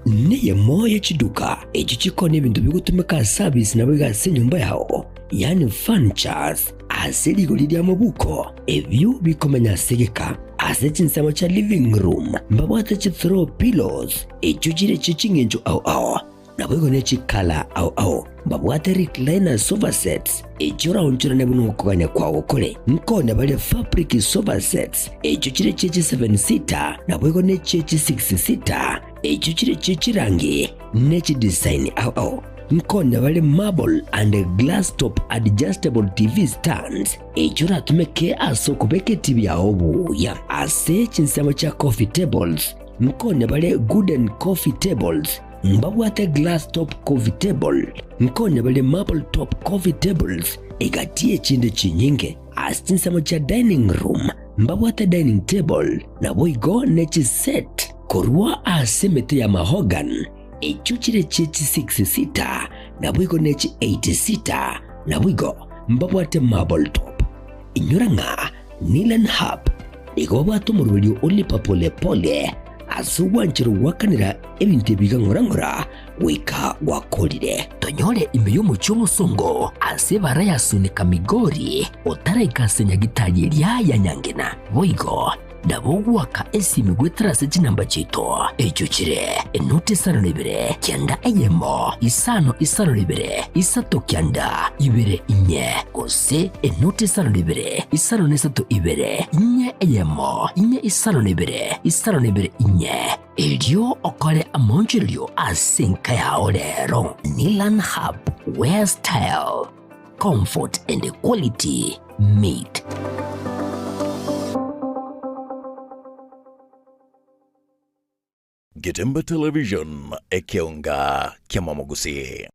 neyemo ye chiduka echio chikoonia ebinto bigotumeka ase abisi naboigo ase enyomba yao, yaani furnitures, ase rigori ri'amabuko, ebio bikomenya ase egeka. Ase chinsemo chia living room mbabwate chi throw pillows echio chire chie ching'encho ao ao, Naboigo ne chikala ao ao mbabwate recliner sofa sets, echio oraonchorane buna okogania kwao kore. Nkonya bare fabric sofa sets, echio chire chie chi seven seater, naboigo ne chie chi six seater, echio chire chie chirangi ne chidesign ao ao. Nkonya bare marble and glass top adjustable TV stands, echio oratumeke ase okobeka etibi yao buya. Ase chinsemo chia coffee tables, nkonya bare wooden coffee tables, Mbabwate glass top coffee table, nkonya bare marble top coffee tables, egati y'echinde chinyinge. Ase chinsemo chia dining room mbabwate dining table, naboigo ne chiset korwa ase emete ya mahogany, echio chire chie chi six seater, naboigo ne chi eight seater, naboigo mbabwate marble top. Inyora ng'a Nilan Hub nigo babwate omoroberio o lipa pole pole ase ogwancherwa goakanera ebinto ebi iga ng'ora ng'ora goika gwakorire. Tonyore ime y'omochie omosongo ase ebara ya Sunika Migori otaraika ase nyagitari eria ya Nyangena. Boigo nabo ogoaka esimi goetera ase chinamba chiaito echio chire enoti isano na ibere kianda eyemo isano isano na ibere isato kianda ibere inye gose enoti isano na ibere isano na isato ibere inye eyemo inye isano na ibere isano na ibere inye erio okore amaonchorerio ase enka yao rero. Nilan Hub where style, comfort and quality meet. Getembe Television, ekeonga kiamamogusii.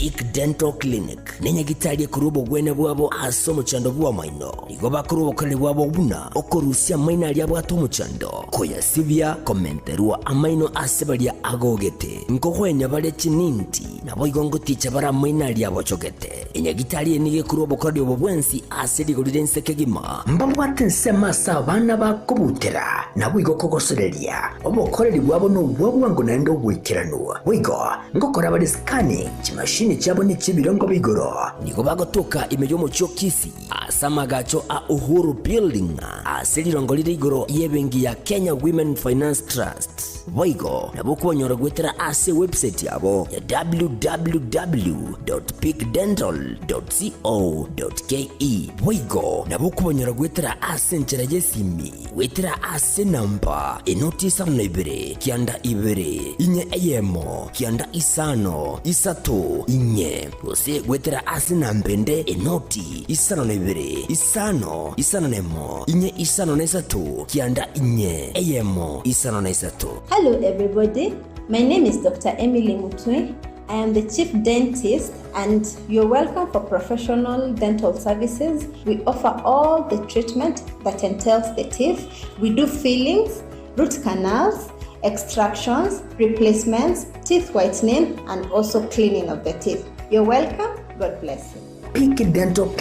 Peak Dental Clinic nenyagitari ekorwa obogwenia bwabo ase omochando bw'amaino. Nigo bakorwa obokoreri bwabo buna okorusia amaino aria abwate omochando, koyasibia, komenterwa amaino ase baria agogete, nkogoenya bare chininti, naboigo ngoticha bare amaino aria abochogete. Enyagitari eye nigo ekorwa obokoreri obo bwensi ase rigori ri'ense kegima. Mbabwate ensemo ase abana bakobutera, naboigo kogosoreria. Obokoreri bwabo nobwa bwango naende oboikeranu. Boigo ngokora bare scanning, chimashini chiabo nechi'ebirengo bia igoro. Nigo bagotoka ime y'omochie o Kisii ase amagacho a Uhuru Building ase rirongo rire igoro y'ebenki ya Kenya Women Finance Trust. Boigo nabo okobanyora goetera ase ewebsite yabo ya www.peakdental.co.ke. Boigo nabo okobanyora goetera ase enchera y'esimi goetera ase enamba 092 92 4 1 9 5 3 4 gose goetera ase enamba ende 0 52 5 51 4 5 3 9 4 1 53. Hello, everybody. My name is Dr. Emily Mutwe. I am the chief dentist, and you're welcome for professional dental services. We offer all the treatment that entails the teeth. We do fillings, root canals, extractions, replacements, teeth whitening, and also cleaning of the teeth. You're welcome. God bless you. Peak Dental Clinic.